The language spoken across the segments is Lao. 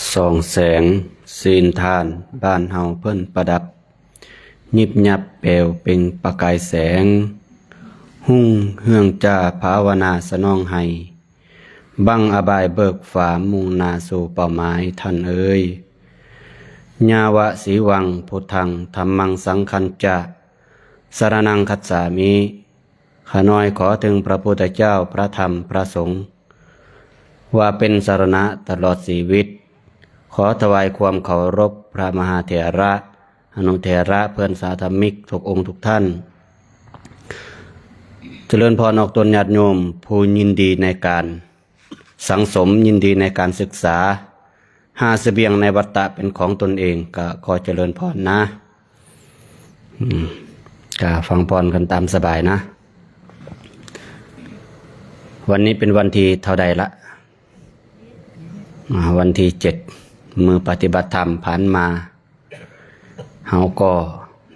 ສ່ອງແສງ ສີນທານບ້ານເຮົາເພິ່ນປະດັບ ຍິບຍັບແປວເປັ່ງປະກາຍແສງ ຮຸ່ງເຮືອງຈ້າພາວະນາສະໜອງໃຫ້ ບັງອະບາຍເບີກຟ້າມຸ່ງໜ້າສູ່ເປົ້າໝາຍທ່ານເອີຍ ຍາວະສີວັງ ພຸດທັງ ທຳມັງ ສັງຄັນຈະ ສະລະນັງຄັດສາມິ ຂ້ານ້ອຍຂໍເຖິງພະພຸດທະເຈົ້າ ພະທຳ ພະສົງ ວ່າເປັນສະລະນະຕະຫຼອດຊີວິດ. ຂໍຖວາຍຄວາມເຄົາລົບພະມະຫາເຖລະ ອະນຸເຖລະ ເພື່ອນສາທຳມິກທຸກອົງທຸກທ່ານ. ຈະເລີນພອນອອກຕົນຍາດໂຍມຜູ້ຍິນດີໃນການສັງສົມ, ຍິນດີໃນການສຶກສາ, ຫາສະບຽງໃນວັດຕະເປັນຂອງຕົນເອງ ກະຂໍຈະເລີນພອນນະ. ອືມ ກະຟັງພອນກັນຕາມສະບາຍນະ. ວັນນີ້ເປັນວັນທີເທົ່າໃດລະ? ອາ ວັນທີເຈັດ ມື້ປະຕິບັດທຳຜ່ານມາ ເຮົາກໍ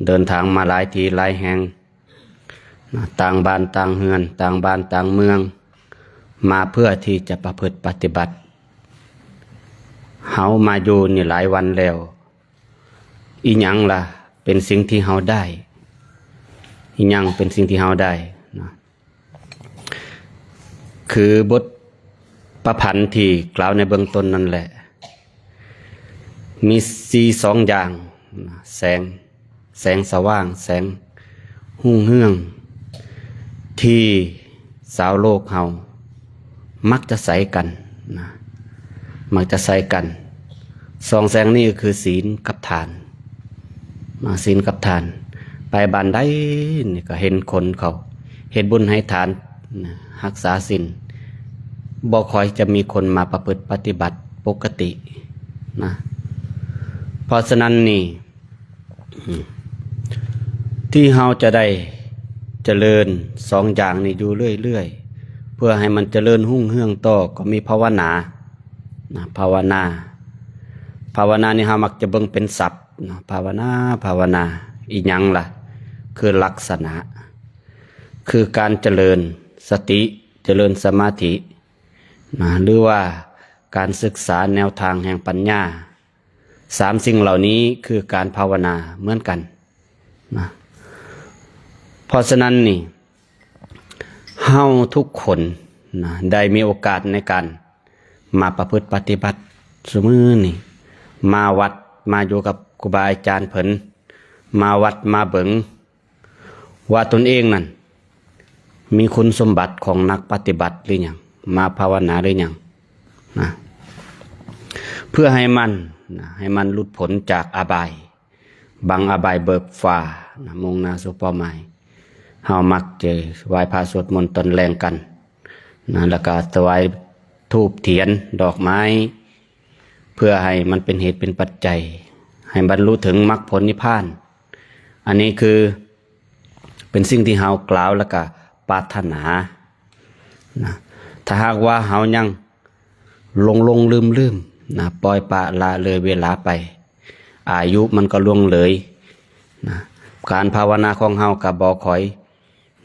ເດີນທາງມາຫຼາຍທີ່ຫຼາຍແຫ່ງນະ, ຕ່າງບ້ານຕ່າງເຮືອນ, ຕ່າງບ້ານຕ່າງເມືອງ, ມາເພື່ອທີ່ຈະປະພຶດປະຕິບັດ. ເຮົາມາຢູ່ນີ້ຫຼາຍວັນແລ້ວ, ອີຫຍັງລະເປັນສິ່ງທີ່ເຮົາໄດ້? ອີຫຍັງເປັນສິ່ງທີ່ເຮົາໄດ້ນະ? ຄືບົດປະພັນທີ່ກ່າວໃນເບື້ອງຕົ້ນນັ້ນແຫຼະ, ມີສີສອງຢ່າງນະ, ແສງ, ແສງສະຫວ່າງ, ແສງຮຸ່ງເຮືອງ ທີ່ຊາວໂລກເຮົາມັກຈະໃຊ້ກັນນະ, ມັກຈະໃຊ້ກັນ. ສອງແສງນີ້ກໍຄືສີນກັບທານ. ມາ ສີນກັບທານ ໄປບ້ານໃດນີ້ກໍເຫັນຄົນເຂົາເຮັດບຸນໃຫ້ທານນະ, ຮັກສາສິນ, ບໍ່ຄ່ອຍຈະມີຄົນມາປະພຶດປະຕິບັດປົກກະຕິນະ. ເພາະສະນັ້ນນີ້ ທີ່ເຮົາຈະໄດ້ຈະເລີນສອງຢ່າງນີ້ຢູ່ເລື້ອຍໆ ເພື່ອໃຫ້ມັນຈະເລີນຮຸ່ງເຮືອງຕໍ່ ກໍມີພາວະນານະ, ພາວະນາ. ພາວະນານີ້ເຮົາມັກຈະເບິ່ງເປັນສັບນະ, ພາວະນາ, ພາວະນາ. ອີຫຍັງລະ? ຄືລັກສະນະ, ຄືການຈະເລີນສະຕິ, ຈະເລີນສະມາທິນະ, ຫຼືວ່າການສຶກສາແນວທາງແຫ່ງປັນຍາ. ສາມສິ່ງເຫຼົ່ານີ້ຄືການພາວະນາເໝືອນກັນນະ. ເພາະສະນັ້ນນີ້ ເຮົາທຸກຄົນນະ ໄດ້ມີໂອກາດໃນການມາປະພຶດປະຕິບັດຊຸມື້ນີ້, ມາວັດ, ມາຢູ່ກັບຄູບາອາຈານເພິ່ນ, ມາວັດມາເບິ່ງ ວ່າຕົນເອງນັ້ນມີຄຸນສົມບັດຂອງນັກປະຕິບັດຫຼືຍັງ, ມາພາວະນາຫຼືຍັງນະ, ເພື່ອໃຫ້ມັນນະ, ໃຫ້ມັນຫຼຸດພົ້ນຈາກອະບາຍ, ບັງອະບາຍເບີກຟ້ານະ, ມຸ່ງໜ້າສູ່ເປົ້າໝາຍ. ເຮົາມັກຈະໄຫວ້ພະສວດມົນຕອນແລງກັນນະ, ແລ້ວກະຖວາຍທູບທຽນດອກໄມ້ ເພື່ອໃຫ້ມັນເປັນເຫດເປັນປັດໄຈ ໃຫ້ບັນລຸເຖິງມັກຜົນນິບພານ. ອັນນີ້ຄືເປັນສິ່ງທີ່ເຮົາກ່າວ ແລ້ວກະປາດຖະໜານະ. ຖ້າຫາກວ່າເຮົາຍັງຫຼົງໆລືມໆນະ, ປ່ອຍປະລະເລີຍເວລາໄປ, ອາຍຸມັນກໍລ່ວງເລີຍນະ, ການພາວະນາຂອງເຮົາກໍບໍ່ຄ່ອຍ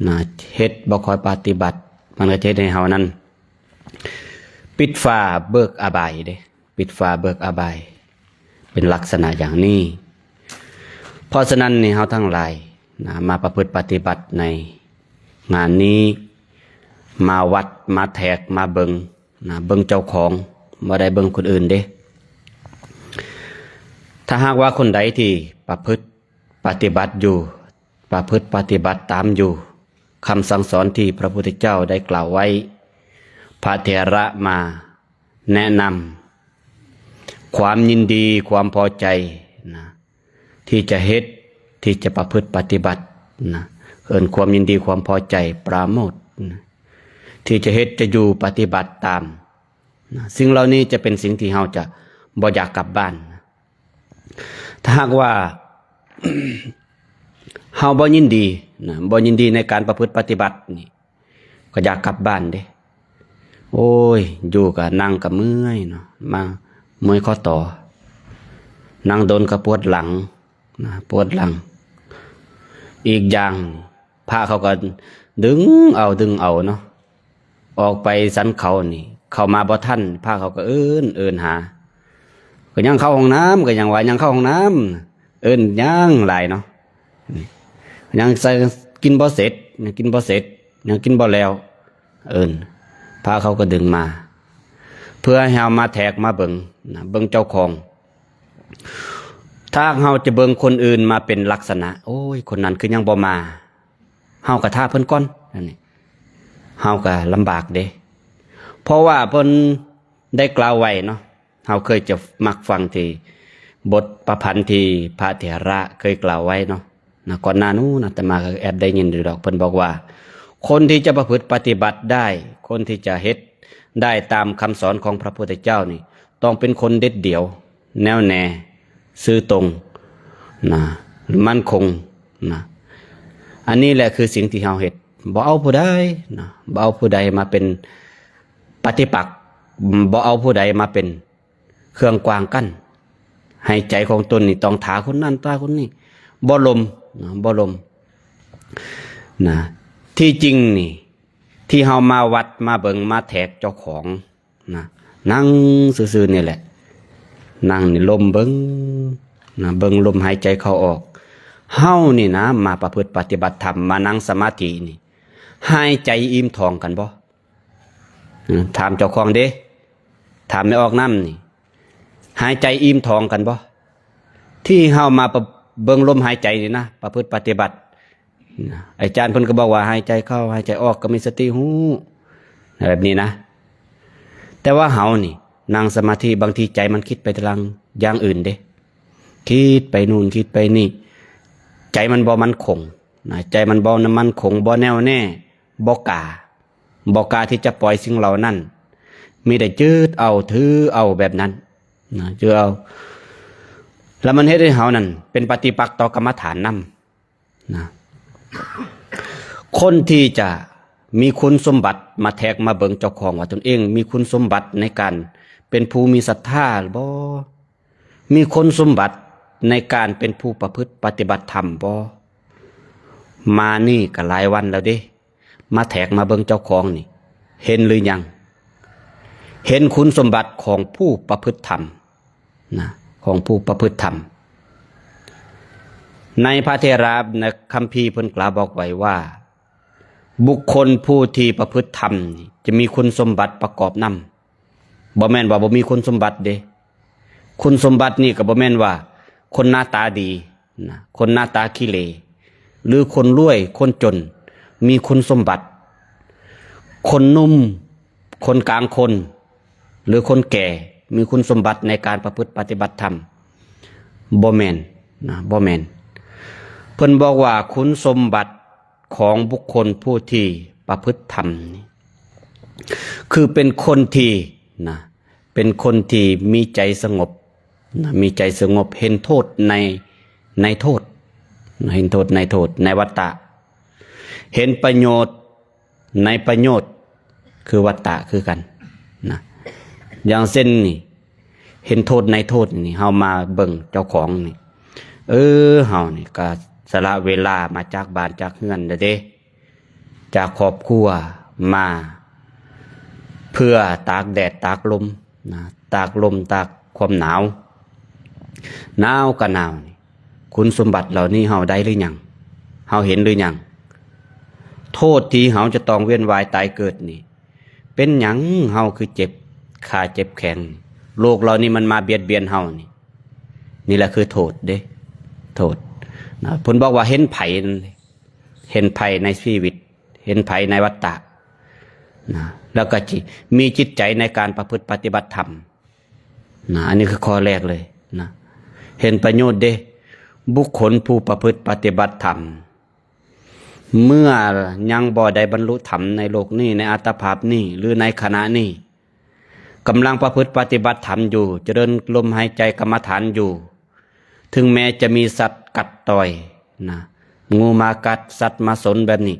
ນະ, ເຮັດບໍ່ຄ່ອຍປະຕິບັດ, ມັນກໍຈະເຮັດໃຫ້ເຮົານັ້ນປິດຝາເບີກອະບາຍເດ້. ປິດຝາເບີກອະບາຍ ເປັນລັກສະນະຢ່າງນີ້. ເພາະສະນັ້ນນີ້ ເຮົາທັງຫຼາຍນະ ມາປະພຶດປະຕິບັດໃນງານນີ້, ມາວັດ, ມາແທກ, ມາເບິ່ງນະ, ເບິ່ງເຈົ້າຂອງ, ບໍ່ໄດ້ເບິ່ງຄົນອື່ນເດ້. ຖ້າຫາກວ່າຄົນໃດທີ່ປະພຶດປະຕິບັດຢູ່, ປະພຶດປະຕິບັດຕາມຢູ່ ຄຳສັ່ງສອນທີ່ພະພຸດທະເຈົ້າໄດ້ກ່າວໄວ້, ພະເຖລະມາແນະນຳຄວາມຍິນດີ, ຄວາມພໍໃຈນະ, ທີ່ຈະເຮັດ, ທີ່ຈະປະພຶດປະຕິບັດນະ, ເອີ້ນຄວາມຍິນດີ, ຄວາມພໍໃຈ, ປາໂມດນະ, ທີ່ຈະເຮັດ, ຈະຢູ່, ປະຕິບັດຕາມນະ. ສິ່ງເຫຼົ່ານີ້ຈະເປັນສິ່ງທີ່ເຮົາຈະບໍ່ຢາກກັບບ້ານນະ. ຖ້າຫາກວ່າເຮົາບໍ່ຍິນດີນະ, ບໍ່ຍິນດີໃນການປະພຶດປະຕິບັດນີ້, ກໍຢາກກັບບ້ານເດ້. ໂອ້ຍ, ຢູ່ກໍນັ່ງກໍເມື່ອຍເນາະ, ມາເມື່ອຍຂໍ້ຕໍ່, ນັ່ງດົນກໍປວດຫຼັງນະ, ປວດຫຼັງ. ອີກຢ່າງ ພະເຂົາກໍດຶງເອົາ, ດຶງເອົາເນາະ. ອອກໄປສັນເຂົານີ້ ເຂົ້າມາບໍ່ທັນ, ພະເຂົາກໍເອີ້ນ, ເອີ້ນຫາ. ກໍຍັງເຂົ້າຫ້ອງນ້ຳ ກໍຍັງວ່າຍັງເຂົ້າຫ້ອງນ້ຳ ເອີ້ນຍັງຫຼາຍເນາະ ຍັງໃສ່ ກິນບໍ່ເສັດ ຍັງກິນບໍ່ເສັດ ຍັງກິນບໍ່ແລ້ວ ເອີ້ນ ພາເຂົາກໍດຶງມາ ເພື່ອໃຫ້ເຮົາມາແທກມາເບິ່ງນະ ເບິ່ງເຈົ້າຂອງ. ຖ້າເຮົາຈະເບິ່ງຄົນອື່ນມາເປັນລັກສະນະ ໂອ້ຍ ຄົນນັ້ນຄືຍັງບໍ່ມາ ເຮົາກໍຖ້າເພິ່ນກ່ອນ ອັນນີ້ ເຮົາກໍລຳບາກເດ້ ເພາະວ່າເພິ່ນໄດ້ກ່າວໄວ້ເນາະ ເຮົາເຄີຍຈະມັກຟັງທີ່ບົດປະພັນທີ່ພະເຖລະເຄີຍກ່າວໄວ້ເນາະ ນະ ກ່ອນໜ້ານັ້ນອາດຕະມາກໍແອບໄດ້ຍິນຢູ່ດອກ ເພິ່ນບອກວ່າ ຄົນທີ່ຈະປະພຶດປະຕິບັດໄດ້ ຄົນທີ່ຈະເຮັດໄດ້ຕາມຄຳສອນຂອງພະພຸດທະເຈົ້ານີ້ ຕ້ອງເປັນຄົນເດັດດ່ຽວ ແນ່ວແນ່ ຊື່ຕົງນະ ໝັ້ນຄົງນະ ອັນນີ້ແຫຼະຄືສິ່ງທີ່ເຮົາເຮັດ ບໍ່ເອົາຜູ້ໃດນະ ບໍ່ເອົາຜູ້ໃດມາເປັນປະຕິປັກ ບໍ່ເອົາຜູ້ໃດມາເປັນ ເຄື່ອງກວາງກັ້ນ ໃຫ້ໃຈຂອງຕົນນີ້ຕ້ອງຖ້າຄົນນັ້ນຖ້າຄົນນີ້ ບໍ່ລົມນະ ບໍ່ລົມນະ ທີ່ຈິງນີ້ ທີ່ເຮົາມາວັດມາເບິ່ງມາແທກເຈົ້າຂອງນະ ນັ່ງຊື່ໆນີ້ແຫຼະ ນັ່ງນີ້ລົມເບິ່ງນະ ເບິ່ງລົມຫາຍໃຈເຂົ້າອອກ ເຮົານີ້ນະ ມາປະພຶດປະຕິບັດທຳ ມານັ່ງສະມາທິນີ້ ຫາຍໃຈອີ່ມທ້ອງກັນບໍ່? ອືມ ຖາມເຈົ້າຂອງເດ້ ຖາມແມ່ອອກນຳນີ້ ຫາຍໃຈອີ່ມທ້ອງກັນບໍ່? ທີ່ເຮົາມາປະ ເບິ່ງລົມຫາຍໃຈນີ້ນະ ປະພຶດປະຕິບັດນະ ອາຈານເພິ່ນກໍບອກວ່າ ຫາຍໃຈເຂົ້າ ຫາຍໃຈອອກກໍມີສະຕິຮູ້ ແບບນີ້ນະ ແຕ່ວ່າເຮົານີ້ນັ່ງສະມາທິ ບາງທີໃຈມັນຄິດໄປທາງຢ່າງອື່ນເດ້ ຄິດໄປໂນ່ນຄິດໄປນີ້ ໃຈມັນບໍ່ໝັ້ນຄົງນະ ໃຈມັນບໍ່ໝັ້ນຄົງ ບໍ່ແນ່ວແນ່ ບໍ່ກ້າ ບໍ່ກ້າທີ່ຈະປ່ອຍສິ່ງເຫຼົ່ານັ້ນ ມີແຕ່ຍຶດເອົາ ຖືເອົາແບບນັ້ນນະ ຖືເອົາ ແລ້ວມັນເຮັດໃຫ້ເຮົານັ້ນເປັນປະຕິປັກຕໍ່ກຳມະຖານນຳນະ. ຄົນທີ່ຈະມີຄຸນສົມບັດມາແທກມາເບິ່ງເຈົ້າຂອງວ່າຕົນເອງມີຄຸນສົມບັດໃນການເປັນຜູ້ມີສັດທາບໍ່? ມີຄຸນສົມບັດໃນການເປັນຜູ້ປະພຶດປະຕິບັດທຳບໍ່? ມານີ້ກໍຫຼາຍວັນແລ້ວເດ້ ມາແທກມາເບິ່ງເຈົ້າຂອງນີ້ ເຫັນຫຼືຍັງ? ເຫັນຄຸນສົມບັດຂອງຜູ້ປະພຶດທຳນະ ຂອງຜູ້ປະພຶດທຳ. ໃນພະເຖລະໃນຄຳພີເພິ່ນກ່າວບອກໄວ້ວ່າ ບຸກຄົນຜູ້ທີ່ປະພຶດທຳນີ້ ຈະມີຄຸນສົມບັດປະກອບນຳ. ບໍ່ແມ່ນວ່າບໍ່ມີຄຸນສົມບັດເດ້. ຄຸນສົມບັດນີ້ກໍບໍ່ແມ່ນວ່າຄົນໜ້າຕາດີນະ, ຄົນໜ້າຕາຂີ້ເຫຼ ຫຼື ຄົນລວຍ ຄົນຈົນ ມີຄຸນສົມບັດ. ຄົນໜຸ່ມ ຄົນກາງຄົນ ຫຼື ຄົນແກ່ ມີຄຸນສົມບັດໃນການປະພຶດປະຕິບັດທຳ. ບໍ່ແມ່ນນະ, ບໍ່ແມ່ນ. ເພິ່ນບອກວ່າຄຸນສົມບັດຂອງບຸກຄົນຜູ້ທີ່ປະພຶດທຳນີ້ ຄືເປັນຄົນທີ່ນະ, ເປັນຄົນທີ່ມີໃຈສະຫງົບນະ, ມີໃຈສະຫງົບ, ເຫັນໂທດໃນ, ໃນໂທດນະ, ເຫັນໂທດໃນໂທດ ໃນວັດຕະ, ເຫັນປະໂຫຍດໃນປະໂຫຍດ ຄືວັດຕະຄືກັນນະ. ຢ່າງເຊັ່ນນີ້ ເຫັນໂທດໃນໂທດນີ້ ເຮົາມາເບິ່ງເຈົ້າຂອງນີ້, ເອີ ເຮົານີ້ກໍສະຫຼະເວລາມາຈາກບ້ານຈາກເຮືອນແລ້ວເດ້, ຈາກຄອບຄົວມາ ເພື່ອຕາກແດດຕາກລົມນະ, ຕາກລົມຕາກຄວາມໜາວ, ໜາວກໍໜາວນີ້. ຄຸນສົມບັດເຫຼົ່ານີ້ເຮົາໄດ້ຫຼືຍັງ? ເຮົາເຫັນຫຼືຍັງ? ໂທດທີ່ເຮົາຈະຕ້ອງວຽນວ່າຍຕາຍເກີດນີ້ ເປັນຫຍັງເຮົາຄືເຈັບຂາເຈັບແຂງ? ໂລກເຫຼົ່ານີ້ມັນມາບຽດບຽນເຮົານີ້, ນີ້ແຫຼະຄືໂທດເດ້, ໂທດນະ. ເພິ່ນບອກວ່າເຫັນໄພນັ້ນເດ້, ເຫັນໄພໃນຊີວິດ, ເຫັນໄພໃນວັດຕະນະ, ແລ້ວກໍຈິມີຈິດໃຈໃນການປະພຶດປະຕິບັດທຳນະ. ອັນນີ້ຄືຂໍ້ແລກເລີຍນະ, ເຫັນປະໂຫຍດເດ້. ບຸກຄົນຜູ້ປະພຶດປະຕິບັດທຳ ເມື່ອຍັງບໍ່ໄດ້ບັນລຸທຳໃນໂລກນີ້, ໃນອັດຕະພາບນີ້ ຫຼື ໃນຂະນະນີ້, ກຳລັງປະພຶດປະຕິບັດທຳຢູ່, ຈະເລີນລົມຫາຍໃຈກຳມະຖານຢູ່, ເຖິງແມ້ຈະມີສັດກັດຕ່ອຍນະ, ງູມາກັດ, ສັດມາຊົນແບບນີ້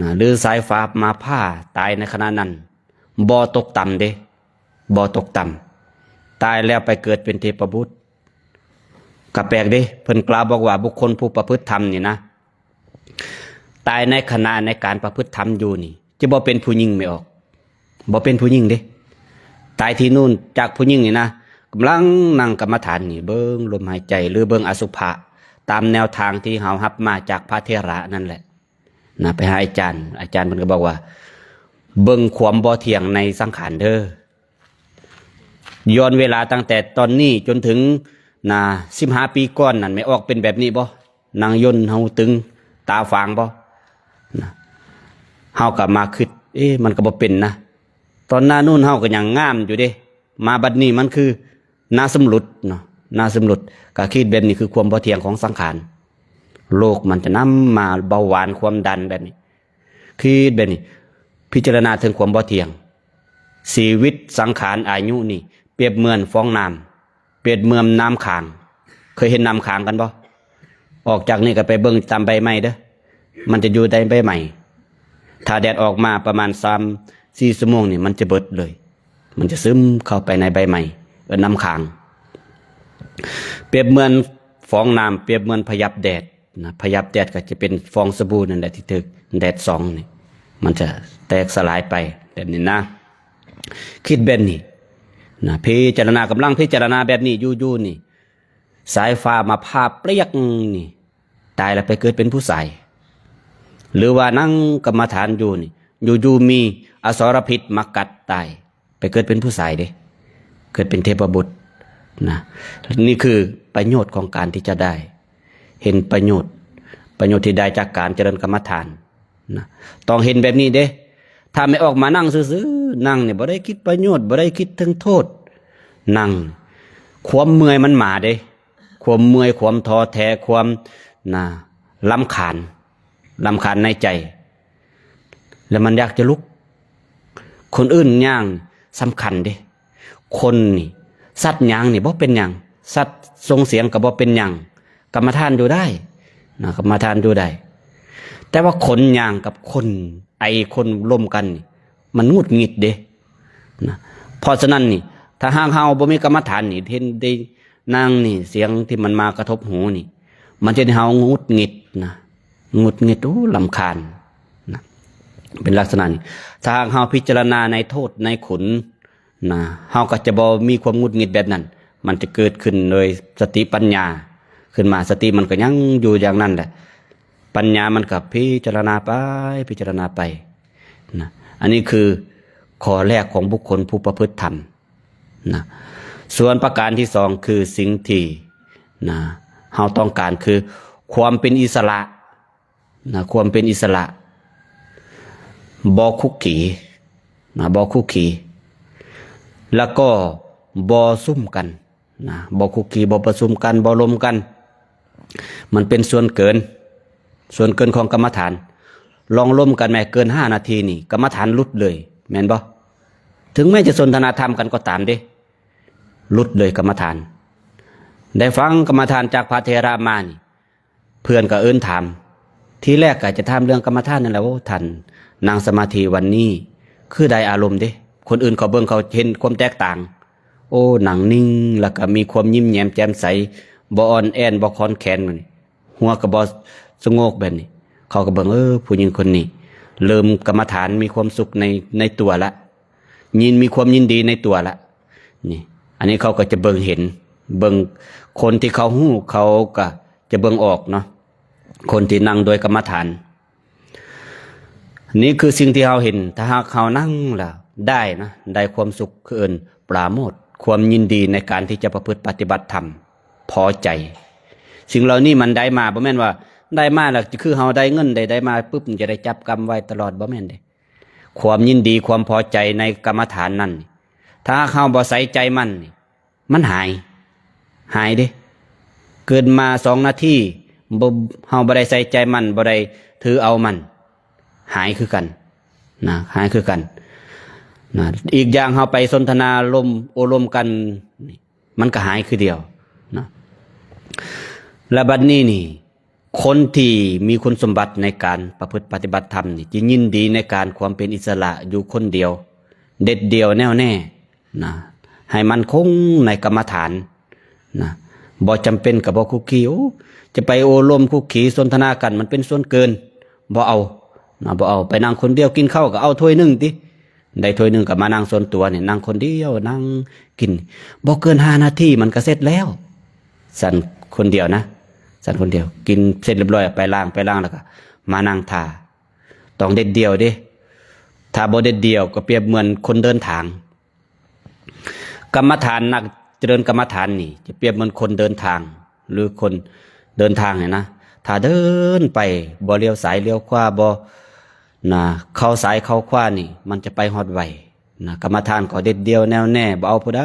ນະ, ຫຼື ສາຍຟ້າມາຜ່າຕາຍໃນຂະນະນັ້ນ, ບໍ່ຕົກຕ່ຳເດ້, ບໍ່ຕົກຕ່ຳ. ຕາຍແລ້ວໄປເກີດເປັນເທບປະບຸດ. ກະແປກເດ້, ເພິ່ນກ່າວບອກວ່າບຸກຄົນຜູ້ປະພຶດທຳນີ້ນະ, ຕາຍໃນຂະນະໃນການປະພຶດທຳຢູ່ນີ້ ຈະບໍ່ເປັນຜູ້ຍິງແມ່ອອກ, ບໍ່ເປັນຜູ້ຍິງເດ້. ຕາຍທີ່ນູ້ນຈາກຜູ້ຍິງນີ້ນະ, ກຳລັງນັ່ງກຳມະຖານນີ້ ເບິ່ງລົມຫາຍໃຈ ຫຼືເບິ່ງອະສຸພະ ຕາມແນວທາງທີ່ເຮົາຮັບມາຈາກພະເຖລະນັ້ນແຫຼະນະ ໄປຫາອາຈານ ອາຈານເພິ່ນກໍບອກວ່າ ເບິ່ງຄວາມບໍ່ທ່ຽງໃນສັງຂານເດີ ຍ້ອນເວລາຕັ້ງແຕ່ຕອນນີ້ຈົນເຖິງນະ ສິບຫ້າປີກ່ອນນັ້ນ ແມ່ອອກເປັນແບບນີ້ບໍ່? ນັ່ງຍົນຫູຕຶງ ຕາຟາງບໍ່? ນະ ເຮົາກໍມາຄິດ ເອ ມັນກໍບໍ່ເປັນນະ ຕອນໜ້າໂນ້ນເຮົາກໍຍັງງາມຢູ່ເດ້ ມາບັດນີ້ມັນຄືໜ້າຊຳລຸດເນາະ ໜ້າຊຳລຸດ ກໍຄິດແບບນີ້ຄືຄວາມບໍ່ທ່ຽງຂອງສັງຂານ ໂລກມັນຈະນຳມາເບົາຫວານ ຄວາມດັນແບບນີ້ ຄິດແບບນີ້ ພິຈາລະນາເຖິງຄວາມບໍ່ທ່ຽງ ຊີວິດສັງຂານອາຍຸນີ້ ປຽບເໝືອນຟອງນ້ຳ ປຽບເໝືອນນ້ຳຂາງ ເຄີຍເຫັນນ້ຳຂາງກັນບໍ່? ອອກຈາກນີ້ກໍໄປເບິ່ງຕາມໃບໄມ້ເດີ ມັນຈະຢູ່ໃນໃບໄມ້ ຖ້າແດດອອກມາປະມານສາມສີ່ຊົ່ວໂມງນີ້ ມັນຈະເບິດເລີຍ ມັນຈະຊຶມເຂົ້າໄປໃນໃບໄມ້ ເອີ້ນນ້ຳຂາງ ປຽບເໝືອນຟອງນ້ຳ ປຽບເໝືອນພະຫຍັບແດດນະ ພະຫຍັບແດດກໍຈະເປັນຟອງສະບູນັ້ນແຫຼະ ທີ່ຖືກແດດສ່ອງນີ້ ມັນຈະແຕກສະຫຼາຍໄປແບບນີ້ນະ ຄິດແບບນີ້ນະ ພິຈາລະນາ ກຳລັງພິຈາລະນາແບບນີ້ຢູ່ໆນີ້ ສາຍຟ້າມາຜ່າປ່ຽງນີ້ ຕາຍແລ້ວໄປເກີດເປັນຜູ້ຊາຍ ຫຼືວ່ານັ່ງກຳມະຖານຢູ່ນີ້ ຢູ່ໆມີອະສອລະພິດມາກັດຕາຍ ໄປເກີດເປັນຜູ້ຊາຍເດ້ ເກີດເປັນເທບະບຸດນະ ນີ້ຄືປະໂຫຍດຂອງການທີ່ຈະໄດ້ ເຫັນປະໂຫຍດ ປະໂຫຍດທີ່ໄດ້ຈາກການຈະເລີນກຳມະຖານນະ ຕ້ອງເຫັນແບບນີ້ເດ້ ຖ້າແມ່ນອອກມານັ່ງຊື່ໆ ນັ່ງນີ້ບໍ່ໄດ້ຄິດປະໂຫຍດ ບໍ່ໄດ້ຄິດເຖິງໂທດ ນັ່ງ ຄວາມເມື່ອຍມັນມາເດ້ ຄວາມເມື່ອຍ ຄວາມທໍ້ແທ້ ຄວາມນະ ລຳຄານ ລຳຄານໃນໃຈ ແລ້ວມັນຢາກຈະລຸກ ຄົນອື່ນຍ່າງສຳຄັນເດ້ ຄົນນີ້ ສັດຍ່າງນີ້ບໍ່ເປັນຫຍັງ ສັດສົ່ງສຽງກໍບໍ່ເປັນຫຍັງ ກຳມະຖານຢູ່ໄດ້ນະ ກຳມະຖານຢູ່ໄດ້ ແຕ່ວ່າຄົນຍ່າງກັບຄົນໄອຄົນລົມກັນນີ້ ມັນຫງຸດຫງິດເດ້ນະ ເພາະສະນັ້ນນີ້ ຖ້າຫາກເຮົາບໍ່ມີກຳມະຖານນີ້ ເຫັນໄດ້ນາງນີ້ ສຽງທີ່ມັນມາກະທົບຫູນີ້ ມັນຈະເຮັດໃຫ້ເຮົາຫງຸດຫງິດນະ ຫງຸດຫງິດ ໂອ້ ລຳຄານນະ ເປັນລັກສະນະນີ້ ຖ້າຫາກເຮົາພິຈາລະນາໃນໂທດໃນຄຸນນະ ເຮົາກໍຈະບໍ່ມີຄວາມຫງຸດຫງິດແບບນັ້ນ ມັນຈະເກີດຂຶ້ນໂດຍສະຕິປັນຍາຂຶ້ນມາ ສະຕິມັນກໍຍັງຢູ່ຢ່າງນັ້ນແຫຼະ ປັນຍາມັນກໍພິຈາລະນາໄປ ພິຈາລະນາໄປນະ ອັນນີ້ຄືຂໍ້ແລກຂອງບຸກຄົນຜູ້ປະພຶດທຳນະ ສ່ວນປະການທີສອງ ຄືສິ່ງທີ່ນະ ເຮົາຕ້ອງການຄືຄວາມເປັນອິດສະຫຼະນະ ຄວາມເປັນອິດສະຫຼະ ບໍ່ຄຸກຄີນະ ບໍ່ຄຸກຄີ ແລ້ວກໍບໍ່ຊຸມກັນ ນະ ບໍ່ຄຸກຄີ ບໍ່ປະຊຸມກັນ ບໍ່ລົມກັນ ມັນເປັນສ່ວນເກີນ ສ່ວນເກີນຂອງກຳມະຖານ ລອງລົມກັນແມ້ ເກີນຫ້ານາທີນີ້ ກຳມະຖານຫຼຸດເລີຍ ແມ່ນບໍ່? ເຖິງແມ້ຈະສົນທະນາທຳກັນກໍຕາມເດ້ ຫຼຸດເລີຍກຳມະຖານ ໄດ້ຟັງກຳມະຖານຈາກພະເຖລະມານີ້ ເພື່ອນກໍເອີ້ນຖາມ ທີແລກກໍຈະຖາມເລື່ອງກຳມະຖານນັ້ນແຫຼະ ໂອ້ ທ່ານນັ່ງສະມາທິວັນນີ້ຄືໄດ້ອາລົມເດ້ ຄົນອື່ນເຂົາເບິ່ງເຂົາເຫັນຄວາມແຕກຕ່າງ ໂອ້ ນັ່ງນິ່ງ ແລ້ວກໍມີຄວາມຍິ້ມແຍ້ມແຈ່ມໃສ ບໍ່ອ່ອນແອນ ບໍ່ຄອນແຂນ ຫົວກໍບໍ່ສະໂງກແບບນີ້ ເຂົາກໍເບິ່ງ ເອີ ຜູ້ຍິງຄົນນີ້ເລີ່ມກຳມະຖານ ມີຄວາມສຸກໃນ ໃນຕົວລະ ຍິນ ມີຄວາມຍິນດີໃນຕົວລະ ນີ້ ອັນນີ້ເຂົາກໍຈະເບິ່ງເຫັນ ເບິ່ງ ຄົນທີ່ເຂົາຮູ້ ເຂົາກໍຈະເບິ່ງອອກເນາະ ຄົນທີ່ນັ່ງໂດຍກຳມະຖານ ນີ້ຄືສິ່ງທີ່ເຮົາເຫັນ ຖ້າຫາກເຮົານັ່ງແລ້ວໄດ້ນະ ໄດ້ຄວາມສຸກ ຄືເອີ້ນປາໂມດ ຄວາມຍິນດີໃນການທີ່ຈະປະພຶດປະຕິບັດທຳ ພໍໃຈ ສິ່ງເຫຼົ່ານີ້ມັນໄດ້ມາ ບໍ່ແມ່ນວ່າໄດ້ມາແລ້ວ ຄືເຮົາໄດ້ເງິນ ໄດ້ ໄດ້ມາປຶບ ຈະໄດ້ຈັບກຳໄວ້ຕະຫຼອດ ບໍ່ແມ່ນເດ້ ຄວາມຍິນດີ ຄວາມພໍໃຈໃນກຳມະຖານນັ້ນ ຖ້າຫາກເຮົາບໍ່ໃສ່ໃຈມັນ ມັນຫາຍ ຫາຍເດ້ ເກີດມາສອງນາທີ ບໍ່ ເຮົາບໍ່ໄດ້ໃສ່ໃຈມັນ ບໍ່ໄດ້ຖືເອົາມັນ ຫາຍຄືກັນນະ ຫາຍຄືກັນນະ ອີກຢ່າງເຮົາໄປສົນທະນາລົມ ໂອ້ລົມກັນ ມັນກໍຫາຍຄືດຽວນະ ແລະ ບັດນີ້ນີ້ ຄົນທີ່ມີຄຸນສົມບັດໃນການປະພຶດປະຕິບັດທຳນີ້ ຈະຍິນດີໃນການຄວາມເປັນອິດສະຫຼະຢູ່ຄົນດຽວ ເດັດດ່ຽວແນ່ວແນ່ນະ ໃຫ້ໝັ້ນຄົງໃນກຳມະຖານນະ ບໍ່ຈຳເປັນກໍບໍ່ຄຸກຄີ ໂອ້ ຈະໄປໂອ້ລົມຄຸກຄີສົນທະນາກັນ ມັນເປັນສ່ວນເກີນ ບໍ່ເອົານະ ບໍ່ເອົາ ໄປນັ່ງຄົນດຽວກິນເຂົ້າກໍເອົາຖ້ວຍໜຶ່ງຕິ ໄດ້ຖ້ວຍໜຶ່ງກໍມານັ່ງສ່ວນຕົວນີ້ ນັ່ງຄົນດຽວ ນັ່ງກິນ ບໍ່ເກີນຫ້ານາທີມັນກໍເສັດແລ້ວ. ສັນຄົນດຽວນະ ສັນຄົນດຽວ ກິນເສັດຮຽບຮ້ອຍ ໄປລ້າງ ໄປລ້າງແລ້ວກໍມານັ່ງຖ້າ. ຕ້ອງເດັດດ່ຽວເດ້ ຖ້າບໍ່ເດັດດ່ຽວກໍປຽບເໝືອນຄົນເດີນທາງ. ກຳມະຖານ ນັກຈະເລີນກຳມະຖານນີ້ ຈະປຽບເໝືອນຄົນເດີນທາງ ຫຼື ຄົນເດີນທາງນີ້ນະ ຖ້າເດີນໄປບໍ່ລ້ຽວຊ້າຍລ້ຽວຂວາ ບໍ່ນະ ເຂົ້າຊ້າຍເຂົ້າຂວານີ້ ມັນຈະໄປຮອດໄວນະ. ກຳມະຖານກໍເດັດດ່ຽວແນ່ວແນ່ ບໍ່ເອົາຜູ້ໃດ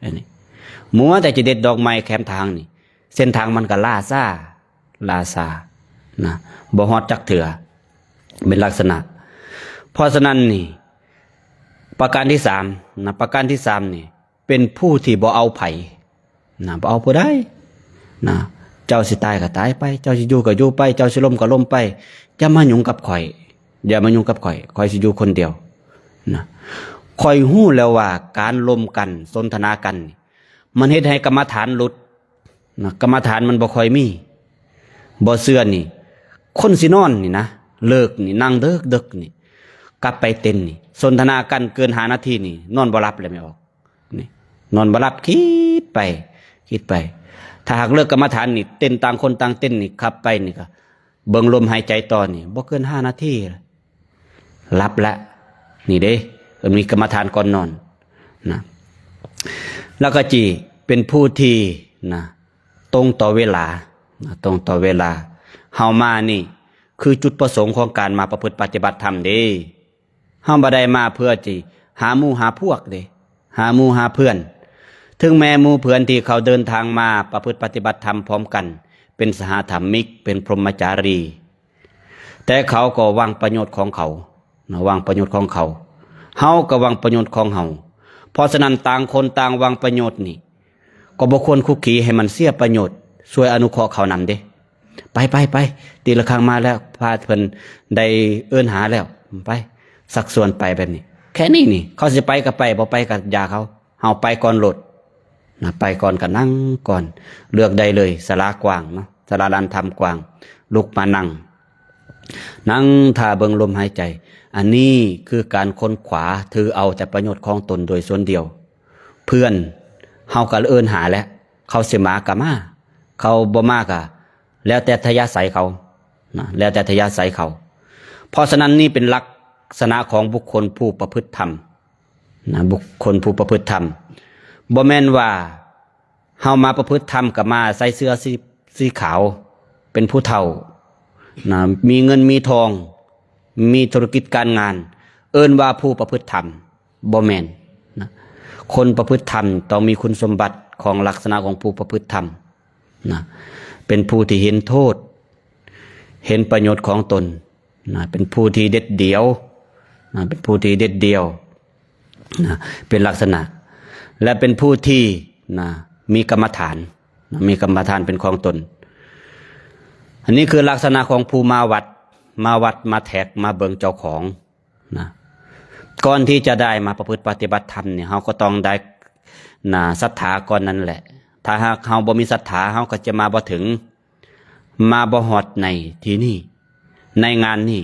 ອັນນີ້ ມົວແຕ່ຈະເດັດດອກໄມ້ແຄມທາງນີ້ ເສັ້ນທາງມັນກໍລ້າຊ້າ ລ້າຊ້ານະ ບໍ່ຮອດຈັກເທື່ອ ເປັນລັກສະນະ. ເພາະສະນັ້ນນີ້ ປະການທີສາມນະ ປະການທີສາມນີ້ ເປັນຜູ້ທີ່ບໍ່ເອົາໃຜນະ ບໍ່ເອົາຜູ້ໃດນະ. ເຈົ້າຊິຕາຍກໍຕາຍໄປ ເຈົ້າຊິຢູ່ກໍຢູ່ໄປ ເຈົ້າຊິລົ້ມກໍລົ້ມໄປ ຢ່າມາຫຍຸ້ງກັບຂ້ອຍ ຢ່າມາຫຍຸ້ງກັບຂ້ອຍ ຂ້ອຍຊິຢູ່ຄົນດຽວນະ. ຂ້ອຍຮູ້ແລ້ວວ່າການລົມກັນ ສົນທະນາກັນນີ້ ມັນເຮັດໃຫ້ກຳມະຖານຫຼຸດນະ ກຳມະຖານມັນບໍ່ຄ່ອຍມີ. ບໍ່ເຊື່ອນີ້ ຄົນຊິນອນນີ້ນະ ເລີກນີ້ ນັ່ງເດິກໆນີ້ ກັບໄປເຕັນນີ້ ສົນທະນາກັນເກີນຫ້ານາທີນີ້ ນອນບໍ່ຫຼັບແລ້ວແມ່ອອກ ນີ້ ນອນບໍ່ຫຼັບ ຄິດໄປ ຄິດໄປ. ຖ້າຫາກເລີກກຳມະຖານນີ້ ເຕັນຕ່າງຄົນຕ່າງເຕັນນີ້ ຂັບໄປນີ້ກໍເບິ່ງລົມຫາຍໃຈຕໍ່ນີ້ ບໍ່ເກີນຫ້ານາທີ ຫຼັບລະ ນີ້ເດ້ ເອີ້ນມີກຳມະຖານກ່ອນນອນນະ. ແລ້ວກໍຈີເປັນຜູ້ທີ່ນະ ຕົງຕໍ່ເວລານະ ຕົງຕໍ່ເວລາ. ເຮົາມານີ້ຄືຈຸດປະສົງຂອງການມາປະພຶດປະຕິບັດທຳເດ້. ເຮົາບໍ່ໄດ້ມາເພື່ອຊິຫາໝູ່ຫາພວກເດ້ ຫາໝູ່ຫາເພື່ອນ. ເຖິງແມ່ໝູ່ເພື່ອນທີ່ເຂົາເດີນທາງມາປະພຶດປະຕິບັດທຳພ້ອມກັນ ເປັນສະຫະທຳມິກ ເປັນພົມມະຈາຣີ ແຕ່ເຂົາກໍຫວັງປະໂຫຍດຂອງເຂົານະ ຫວັງປະໂຫຍດຂອງເຂົາ ເຮົາກໍຫວັງປະໂຫຍດຂອງເຮົາ. ເພາະສະນັ້ນ ຕ່າງຄົນຕ່າງຫວັງປະໂຫຍດນີ້ ກໍບໍ່ຄວນຄຸກຄີໃຫ້ມັນເສຍປະໂຫຍດ ຊ່ວຍອະນຸເຄາະເຂົານຳເດ້. ໄປ ໄປ ໄປ ຕີລະຄັງມາແລ້ວ ພາເພິ່ນໄດ້ເອີ້ນຫາແລ້ວ ໄປ ຊັກຊວນໄປແບບນີ້ ແຄ່ນີ້ນີ້ ເຂົາຊິໄປກໍໄປ ບໍ່ໄປກໍຢ່າເຂົາ ເຮົາໄປກ່ອນໂລດນະ ໄປກ່ອນກໍນັ່ງກ່ອນ ເລືອກໄດ້ເລີຍ ສາລາກວ້າງເນາະ ສາລາລານທຳກວ້າງ ລຸກມານັ່ງ ນັ່ງຖ້າເບິ່ງລົມຫາຍໃຈ. ອັນນີ້ຄືການຄົ້ນຂວາ ຖືເອົາແຕ່ປະໂຫຍດຂອງຕົນໂດຍສ່ວນດຽວ. ເພື່ອນເຮົາກໍເອີ້ນຫາແຫຼະ ເຂົາຊິມາກໍມາ ເຂົາບໍ່ມາກໍແລ້ວແຕ່ໄທຍາໄສເຂົານະ ແລ້ວແຕ່ໄທຍາໄສເຂົາ. ເພາະສະນັ້ນ ນີ້ເປັນລັກສະນະຂອງບຸກຄົນຜູ້ປະພຶດທຳນະ ບຸກຄົນຜູ້ປະພຶດທຳ. ບໍ່ແມ່ນວ່າເຮົາມາປະພຶດທຳກໍມາໃສ່ເສື້ອສີ ສີຂາວ ເປັນຜູ້ເຖົ້ານະ ມີເງິນມີທອງ ມີທຸລະກິດການງານ ເອີ້ນວ່າຜູ້ປະພຶດທຳ. ບໍ່ແມ່ນນະ. ຄົນປະພຶດທຳຕ້ອງມີຄຸນສົມບັດຂອງລັກສະນະຂອງຜູ້ປະພຶດທຳນະ. ເປັນຜູ້ທີ່ເຫັນໂທດ ເຫັນປະໂຫຍດຂອງຕົນນະ. ເປັນຜູ້ທີ່ເດັດດ່ຽວນະ. ເປັນຜູ້ທີ່ເດັດດ່ຽວນະ. ເປັນລັກສະນະ ແລະ ເປັນຜູ້ທີ່ນະ ມີກຳມະຖານນະ. ມີກຳມະຖານເປັນຂອງຕົນ. ອັນນີ້ຄືລັກສະນະຂອງຜູ້ມາວັດ ມາວັດ ມາແທກ ມາເບິ່ງເຈົ້າຂອງ ນະ. ກ່ອນທີ່ຈະໄດ້ມາປະພຶດປະຕິບັດທຳນີ້ ເຮົາກໍຕ້ອງໄດ້ນະ ສັດທາກ່ອນນັ້ນແຫຼະ. ຖ້າຫາກເຮົາບໍ່ມີສັດທາ ເຮົາກໍຈະມາບໍ່ເຖິງ ມາບໍ່ຮອດໃນທີ່ນີ້ ໃນງານນີ້.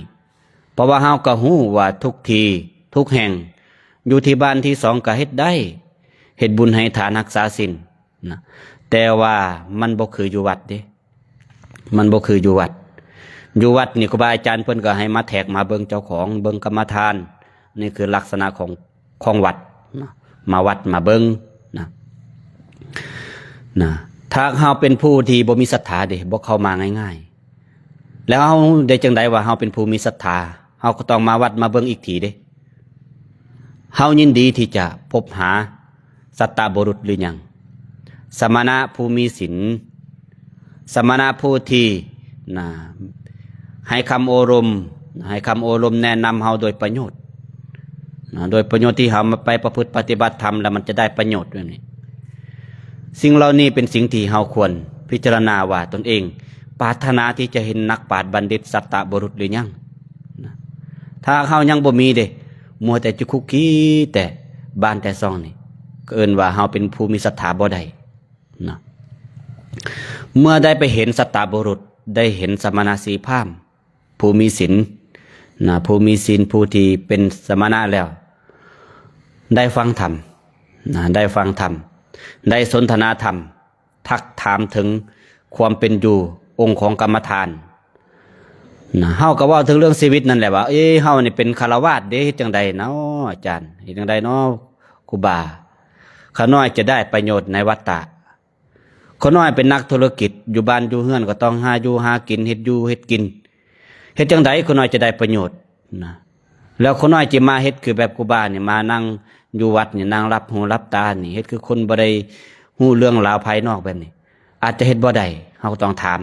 ເພາະວ່າເຮົາກໍຮູ້ວ່າທຸກທີ່ ທຸກແຫ່ງ ຢູ່ທີ່ບ້ານທີ່ສອງກໍເຮັດໄດ້ ເຮັດບຸນໃຫ້ທານ ຮັກສາສິນ ນະ. ແຕ່ວ່າມັນບໍ່ຄືຢູ່ວັດເດ້ ມັນບໍ່ຄືຢູ່ວັດ. ຢູ່ວັດນີ້ ຄູບາອາຈານເພິ່ນກໍໃຫ້ມາແທກມາເບິ່ງເຈົ້າຂອງ ເບິ່ງກຳມະຖານ. ນີ້ຄືລັກສະນະຂອງ ຂອງວັດນະ. ມາວັດມາເບິ່ງນະ ນະ. ຖ້າເຮົາເປັນຜູ້ທີ່ບໍ່ມີສັດທາເດ້ ບໍ່ເຂົ້າມາງ່າຍໆ ແລ້ວເຮົາໄດ້ຈັ່ງໃດວ່າເຮົາເປັນຜູ້ມີສັດທາ? ເຮົາກໍຕ້ອງມາວັດມາເບິ່ງອີກທີເດ້. ເຮົາຍິນດີທີ່ຈະພົບຫາສັດຕະບຸລຸດຫຼືຍັງ? ສະມະນະຜູ້ມີສິນ, ສະມະນະຜູ້ທີ່ນະ ໃຫ້ຄຳໂອ້ລົມ, ໃຫ້ຄຳໂອ້ລົມແນະນຳເຮົາໂດຍປະໂຫຍດນະ, ໂດຍປະໂຫຍດທີ່ເຮົາມາໄປປະພຶດປະຕິບັດທຳແລ້ວມັນຈະໄດ້ປະໂຫຍດແບບນີ້. ສິ່ງເຫຼົ່ານີ້ເປັນສິ່ງທີ່ເຮົາຄວນພິຈາລະນາວ່າຕົນເອງປາດຖະໜາທີ່ຈະເຫັນນັກປາດບັນດິດສັດຕະບຸລຸດຫຼືຍັງນະ. ຖ້າເຮົາຍັງບໍ່ມີເດ້, ມົວແຕ່ຈະຄຸກຄີແຕ່ບ້ານແຕ່ຊ່ອງນີ້, ກໍເອີ້ນວ່າເຮົາເປັນຜູ້ມີສັດທາບໍ່ໄດ້ນະ. ເມື່ອໄດ້ໄປເຫັນສັດຕະບຸລຸດ, ໄດ້ເຫັນສະມະນະຊີພາມ, ຜູ້ມີສິນນະ, ຜູ້ມີສິນ, ຜູ້ທີ່ເປັນສະມະນະແລ້ວ, ໄດ້ຟັງທຳນະ ໄດ້ຟັງທຳ ໄດ້ສົນທະນາທຳ ທັກຖາມເຖິງຄວາມເປັນຢູ່ ອົງຂອງກຳມະຖານນະ. ເຮົາກໍເວົ້າເຖິງເລື່ອງຊີວິດນັ້ນແຫຼະວ່າ ເອີ ເຮົານີ້ເປັນຄາລະວາດເດ້ ເຮັດຈັ່ງໃດເນາະອາຈານ ເຮັດຈັ່ງໃດເນາະຄູບາ ຂ້ານ້ອຍຈະໄດ້ປະໂຫຍດໃນວັດຕະ ຂ້ານ້ອຍເປັນນັກທຸລະກິດ ຢູ່ບ້ານຢູ່ເຮືອນກໍຕ້ອງຫາຢູ່ຫາກິນ ເຮັດຢູ່ເຮັດກິນ ເຮັດຈັ່ງໃດຂ້ານ້ອຍຈະໄດ້ປະໂຫຍດນະ? ແລ້ວຂ້ານ້ອຍຈະມາເຮັດຄືແບບຄູບານີ້ ມານັ່ງຢູ່ວັດນີ້ ນັ່ງຫຼັບຫູຫຼັບຕານີ້ ເຮັດຄືຄົນບໍ່ໄດ້ຮູ້ເລື່ອງລາວພາຍນອກແບບນີ້ ອາດຈະເຮັດບໍ່ໄດ້. ເຮົາກໍຕ້ອງຖາມ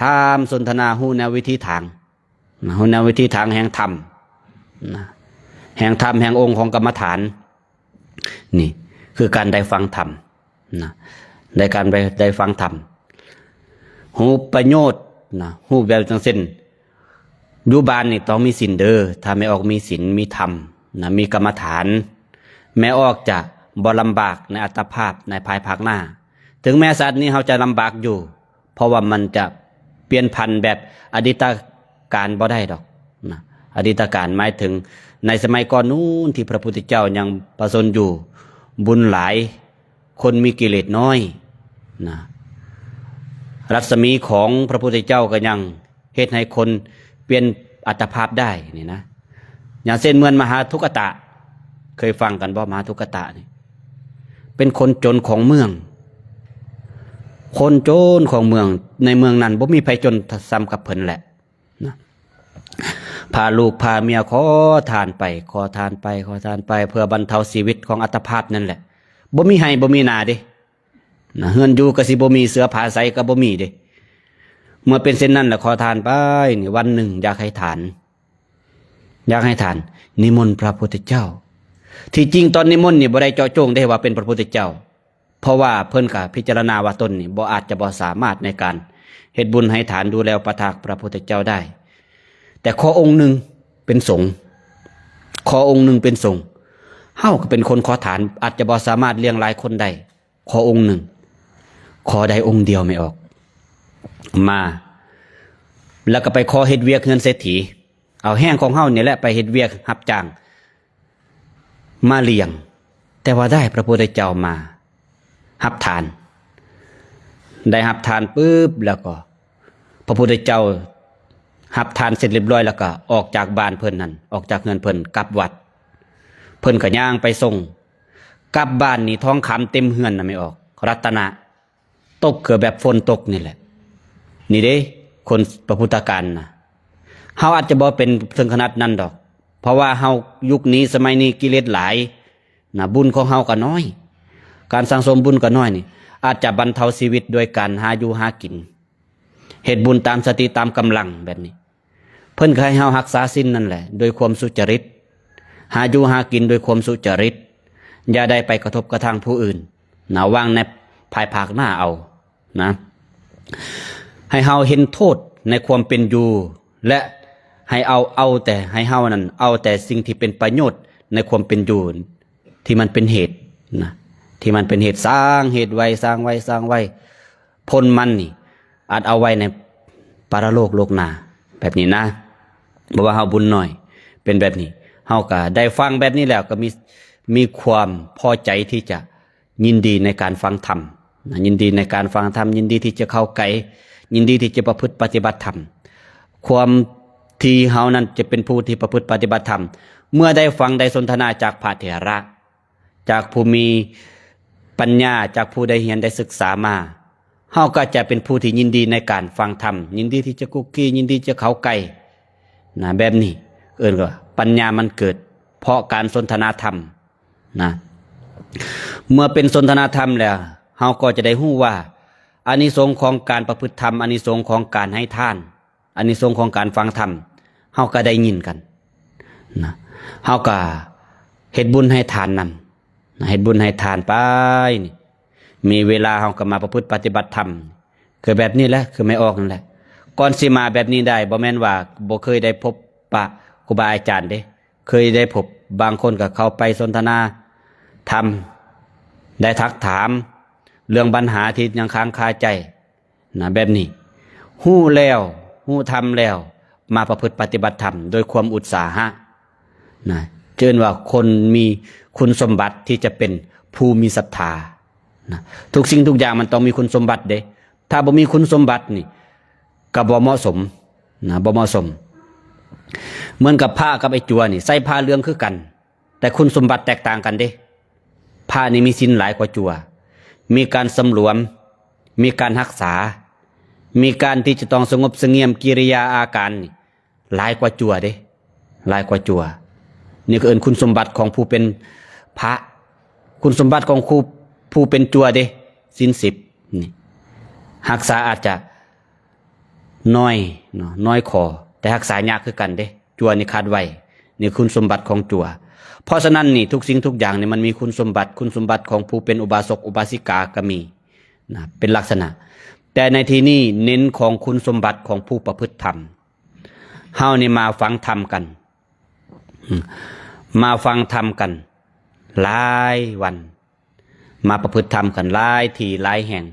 ຖາມສົນທະນາ ຮູ້ແນວວິທີທາງນະ ຮູ້ແນວວິທີທາງແຫ່ງທຳນະ ແຫ່ງທຳ ແຫ່ງອົງຂອງກຳມະຖານ. ນີ້ຄືການໄດ້ຟັງທຳນະ ໄດ້ການໄດ້ ໄດ້ຟັງທຳ ຮູ້ປະໂຫຍດນະ ຮູ້ແບບຈັ່ງເຊັ່ນ ຢູ່ບ້ານນີ້ຕ້ອງມີສິນເດີ ຖ້າແມ່ອອກມີສິນ ມີທຳນະ ມີກຳມະຖານ ແມ່ອອກຈະບໍ່ລຳບາກໃນອັດຕະພາບໃນພາຍພາກໜ້າ. ເຖິງແມ່ຊາດນີ້ເຮົາຈະລຳບາກຢູ່ ເພາະວ່າມັນຈະປ່ຽນຜັນແບບອະດີດຕະການບໍ່ໄດ້ດອກນະ. ອະດີດຕະການໝາຍເຖິງໃນສະໄໝກ່ອນນູ້ນທີ່ພະພຸດທະເຈົ້າຍັງປະຊົນຢູ່ ບຸນຫຼາຍ ຄົນມີກິເລດນ້ອຍນະ. ລັດສະໝີຂອງພະພຸດທະເຈົ້າກໍຍັງເຮັດໃຫ້ຄົນປ່ຽນອັດຕະພາບໄດ້ນີ້ນະ. ຢ່າງເຊັ່ນເມືອງມະຫາທຸກກະຕະ ເຄີຍຟັງກັນບໍ່? ມະຫາທຸກກະຕະນີ້ ເປັນຄົນຈົນຂອງເມືອງ ຄົນຈົນຂອງເມືອງ ໃນເມືອງນັ້ນບໍ່ມີໃຜຈົນສ່ຳກັບເພິ່ນແຫຼະນະ. ພາລູກພາເມຍຂໍທານໄປ ຂໍທານໄປ ຂໍທານໄປ ເພື່ອບັນເທົາຊີວິດຂອງອັດຕະພາບນັ້ນແຫຼະ. ບໍ່ມີໄຮ່ບໍ່ມີນາເດ້ນະ ເຮືອນຢູ່ກໍຊິບໍ່ມີ ເສື້ອຜ້າໃສ່ກໍບໍ່ມີເດ້. ເມື່ອເປັນເຊັ່ນນັ້ນລະ ຂໍທານໄປນີ້ ວັນໜຶ່ງຢາກໃຫ້ທານ ຢາກໃຫ້ທ່ານນິມົນພະພຸດທະເຈົ້າ. ທີ່ຈິງຕອນນິມົນນີ້ບໍ່ໄດ້ເຈາະຈົງເດ້ວ່າເປັນພະພຸດທະເຈົ້າ ເພາະວ່າເພິ່ນກະພິຈາລະນາວ່າຕົນນີ້ບໍ່ ອາດຈະບໍ່ສາມາດໃນການເຮັດບຸນໃຫ້ທານ ດູແລອຸປະຖາກພະພຸດທະເຈົ້າໄດ້. ແຕ່ຂໍອົງໜຶ່ງເປັນສົງ ຂໍອົງໜຶ່ງເປັນສົງ ເຮົາກໍເປັນຄົນຂໍທານ ອາດຈະບໍ່ສາມາດລ້ຽງຫຼາຍຄົນໄດ້. ຂໍອົງໜຶ່ງ ຂໍໄດ້ອົງດຽວແມ່ອອກ ມາ ແລ້ວກໍໄປຂໍເຮັດວຽກເຮືອນເສດຖີ ເອົາແຮງຂອງເຮົານີ້ແຫຼະໄປເຮັດວຽກຮັບຈ້າງມາລ້ຽງ. ແຕ່ວ່າໄດ້ພະພຸດທະເຈົ້າມາຮັບທານ ໄດ້ຮັບທານປຶບ ແລ້ວກໍພະພຸດທະເຈົ້າຮັບທານເສັດລຽບຮ້ອຍ ແລ້ວກໍອອກຈາກບ້ານເພິ່ນນັ້ນ ອອກຈາກເຮືອນເພິ່ນກັບວັດ ເພິ່ນກໍຍ່າງໄປສົ່ງ ກັບບ້ານນີ້ທອງຄຳເຕັມເຮືອນນະແມ່ອອກ ລັດຕະນະຕົກຄືແບບຝົນຕົກນີ້ແຫຼະ. ນີ້ເດ້ ຄົນພະພຸດທະການນະ ເຮົາອາດຈະບໍ່ເປັນເຖິງຂະໜາດນັ້ນດອກ ເພາະວ່າເຮົາຍຸກນີ້ສະໄໝນີ້ກິເລດຫຼາຍນະ ບຸນຂອງເຮົາກໍນ້ອຍ ການສັ່ງສົມບຸນກໍນ້ອຍນີ້ ອາດຈະບັນເທົາຊີວິດໂດຍການຫາຢູ່ຫາກິນ ເຮັດບຸນຕາມສະຕິຕາມກຳລັງແບບນີ້. ເພິ່ນກໍໃຫ້ເຮົາຮັກສາສິນນັ້ນແຫຼະ ໂດຍຄວາມສຸຈະລິດ ຫາຢູ່ຫາກິນໂດຍຄວາມສຸຈະລິດ ຢ່າໄດ້ໄປກະທົບກະທັງຜູ້ອື່ນນະ ວາງໃນພາຍພາກໜ້າເອົານະ ໃຫ້ເຮົາເຫັນໂທດໃນຄວາມເປັນຢູ່ ແລະ ໃຫ້ເອົາ ເອົາແຕ່ ໃຫ້ເຮົານັ້ນເອົາແຕ່ສິ່ງທີ່ເປັນປະໂຫຍດໃນຄວາມເປັນຢູ່ ທີ່ມັນເປັນເຫດນະ ທີ່ມັນເປັນເຫດ ສ້າງເຫດໄວ ສ້າງໄວ ສ້າງໄວ ຜົນມັນນີ້ອາດເອົາໄວ້ໃນປະລະໂລກໂລກໜ້າ ແບບນີ້ນະ. ເພາະວ່າເຮົາບຸນໜ້ອຍ ເປັນແບບນີ້ ເຮົາກໍໄດ້ຟັງແບບນີ້ແລ້ວ ກໍມີ ມີຄວາມພໍໃຈທີ່ຈະຍິນດີໃນການຟັງທຳນະ ຍິນດີໃນການຟັງທຳ ຍິນດີທີ່ຈະເຂົ້າໃກ້ ຍິນດີທີ່ຈະປະພຶດປະຕິບັດທຳ. ຄວາມທີ່ເຮົານັ້ນຈະເປັນຜູ້ທີ່ປະພຶດປະຕິບັດທຳ ເມື່ອໄດ້ຟັງໄດ້ສົນທະນາຈາກພະເຖລະ ຈາກຜູ້ມີປັນຍາ ຈາກຜູ້ໄດ້ຮຽນໄດ້ສຶກສາມາ ເຮົາກໍຈະເປັນຜູ້ທີ່ຍິນດີໃນການຟັງທຳ ຍິນດີທີ່ຈະຄຸກຄີ ຍິນດີຈະເຂົ້າໃກ້ນະ ແບບນີ້ເອີ້ນວ່າປັນຍາມັນເກີດເພາະການສົນທະນາທຳນະ. ເມື່ອເປັນສົນທະນາທຳແລ້ວ ເຮົາກໍຈະໄດ້ຮູ້ວ່າອານິສົງຂອງການປະພຶດທຳ ອານິສົງຂອງການໃຫ້ທານ ອານິສົງຂອງການຟັງທຳ ເຮົາກໍໄດ້ຍິນກັນນະ ເຮົາກໍເຮັດບຸນໃຫ້ທານນຳນະ ເຮັດບຸນໃຫ້ທານໄປນີ້ ມີເວລາເຮົາກໍມາປະພຶດປະຕິບັດທຳ ຄືແບບນີ້ແຫຼະ ຄືແມ່ອອກນັ້ນແຫຼະ. ກ່ອນຊິມາແບບນີ້ໄດ້ ບໍ່ແມ່ນວ່າບໍ່ເຄີຍໄດ້ພົບປະຄູບາອາຈານເດ້ ເຄີຍໄດ້ພົບ ບາງຄົນກໍເຂົ້າໄປສົນທະນາທຳ ໄດ້ທັກຖາມເລື່ອງບັນຫາທີ່ຍັງຄ້າງຄາໃຈ ນະ ແບບນີ້ ຮູ້ແລ້ວ ຮູ້ທຳແລ້ວ ມາປະພຶດປະຕິບັດທຳໂດຍຄວາມອຸດສາຫະນະ ເອີ້ນວ່າຄົນມີຄຸນສົມບັດທີ່ຈະເປັນຜູ້ມີສັດທານະ. ທຸກສິ່ງທຸກຢ່າງມັນຕ້ອງມີຄຸນສົມບັດເດ້. ຖ້າບໍ່ມີຄຸນສົມບັດນີ້ ກໍບໍ່ເໝາະສົມນະ, ບໍ່ເໝາະສົມ. ເໝືອນກັບພະກັບໄອ້ຈົວນີ້ ໃສ່ຜ້າເຫຼືອງຄືກັນ ແຕ່ຄຸນສົມບັດແຕກຕ່າງກັນເດ້. ພະນີ້ມີສິນຫຼາຍກວ່າຈົວ, ມີການສຳຫຼວມ, ມີການຮັກສາ, ມີການທີ່ຈະຕ້ອງສະຫງົບສະຫງຽມ, ກິລິຍາອາການນີ້ຫຼາຍກວ່າຈົວເດ້, ຫຼາຍກວ່າຈົວ. ນີ້ກໍເອີ້ນຄຸນສົມບັດຂອງຜູ້ເປັນພະ. ຄຸນສົມບັດຂອງຜູ້ ຜູ້ເປັນຈົວເດ້, ສິນສິບນີ້ຮັກສາອາດຈະນ້ອຍເນາະ, ນ້ອຍຂໍ້, ແຕ່ຮັກສາຍາກຄືກັນເດ້. ຈົວນີ້ຂາດໄວ, ນີ້ຄຸນສົມບັດຂອງຈົວ. ເພາະສະນັ້ນນີ້ ທຸກສິ່ງທຸກຢ່າງນີ້ມັນມີຄຸນສົມບັດ, ຄຸນສົມບັດຂອງຜູ້ເປັນອຸບາສົກອຸບາສິກາກໍມີນະ, ເປັນລັກສະນະ. ແຕ່ໃນທີ່ນີ້ເນັ້ນຂອງຄຸນສົມບັດຂອງຜູ້ປະພຶດທຳ. ເຮົານີ້ມາຟັງທຳກັນ, ມາຟັງທຳກັນຫຼາຍວັນ, ມາປະພຶດທຳກັນຫຼາຍທີ່ຫຼາຍແຫ່ງ.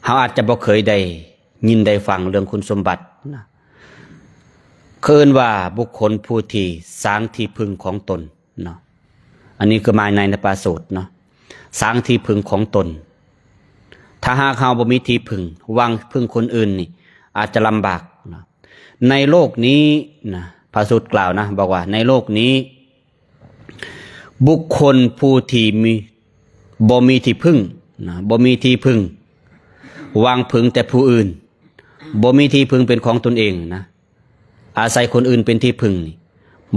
ເຮົາອາດຈະບໍ່ເຄີຍໄດ້ຍິນໄດ້ຟັງເລື່ອງຄຸນສົມບັດນະ, ເອີ້ນວ່າບຸກຄົນຜູ້ທີ່ສ້າງທີ່ເພິ່ງຂອງຕົນເນາະ. ອັນນີ້ຄືມາໃນ ໃນພະສູດເນາະ, ສ້າງທີ່ເພິ່ງຂອງຕົນ. ຖ້າຫາກເຮົາບໍ່ມີທີ່ເພິ່ງ, ຫວັງເພິ່ງຄົນອື່ນນີ້ ອາດຈະລຳບາກເນາະ. ໃນໂລກນີ້ນະ, ພະສູດກ່າວນະ, ບອກວ່າໃນໂລກນີ້ ບຸກຄົນຜູ້ທີ່ມີ ບໍ່ມີທີ່ເພິ່ງນະ, ບໍ່ມີທີ່ເພິ່ງ, ຫວັງເພິ່ງແຕ່ຜູ້ອື່ນ, ບໍ່ມີທີ່ເພິ່ງເປັນຂອງຕົນເອງນະ, ອາໄສຄົນອື່ນເປັນທີ່ເພິ່ງນີ້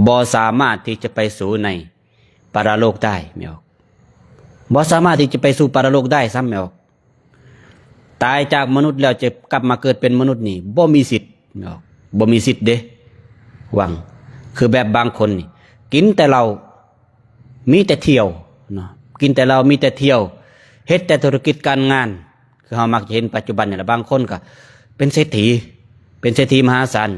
ບໍ່ສາມາດທີ່ຈະໄປສູ່ໃນປະລະໂລກໄດ້, ແມ່ນບໍ່? ບໍ່ສາມາດທີ່ຈະໄປສູ່ປະລະໂລກໄດ້ຊ້ຳ, ແມ່ນບໍ່? ຕາຍຈາກມະນຸດແລ້ວຈະກັບມາເກີດເປັນມະນຸດນີ້ ບໍ່ມີສິດເນາະ, ບໍ່ມີສິດເດ້. ຫວັງ ຄືແບບບາງຄົນນີ້ ກິນແຕ່ເຫຼົ້າ, ມີແຕ່ທ່ຽວເນາະ, ກິນແຕ່ເຫຼົ້າ, ມີແຕ່ທ່ຽວ, ເຮັດແຕ່ທຸລະກິດການງານ. ຄືເຮົາມັກຈະເຫັນປັດຈຸບັນນີ້ລະ, ບາງຄົນກໍເປັນເສດຖີ, ເປັນເສດຖີມະຫາສານ,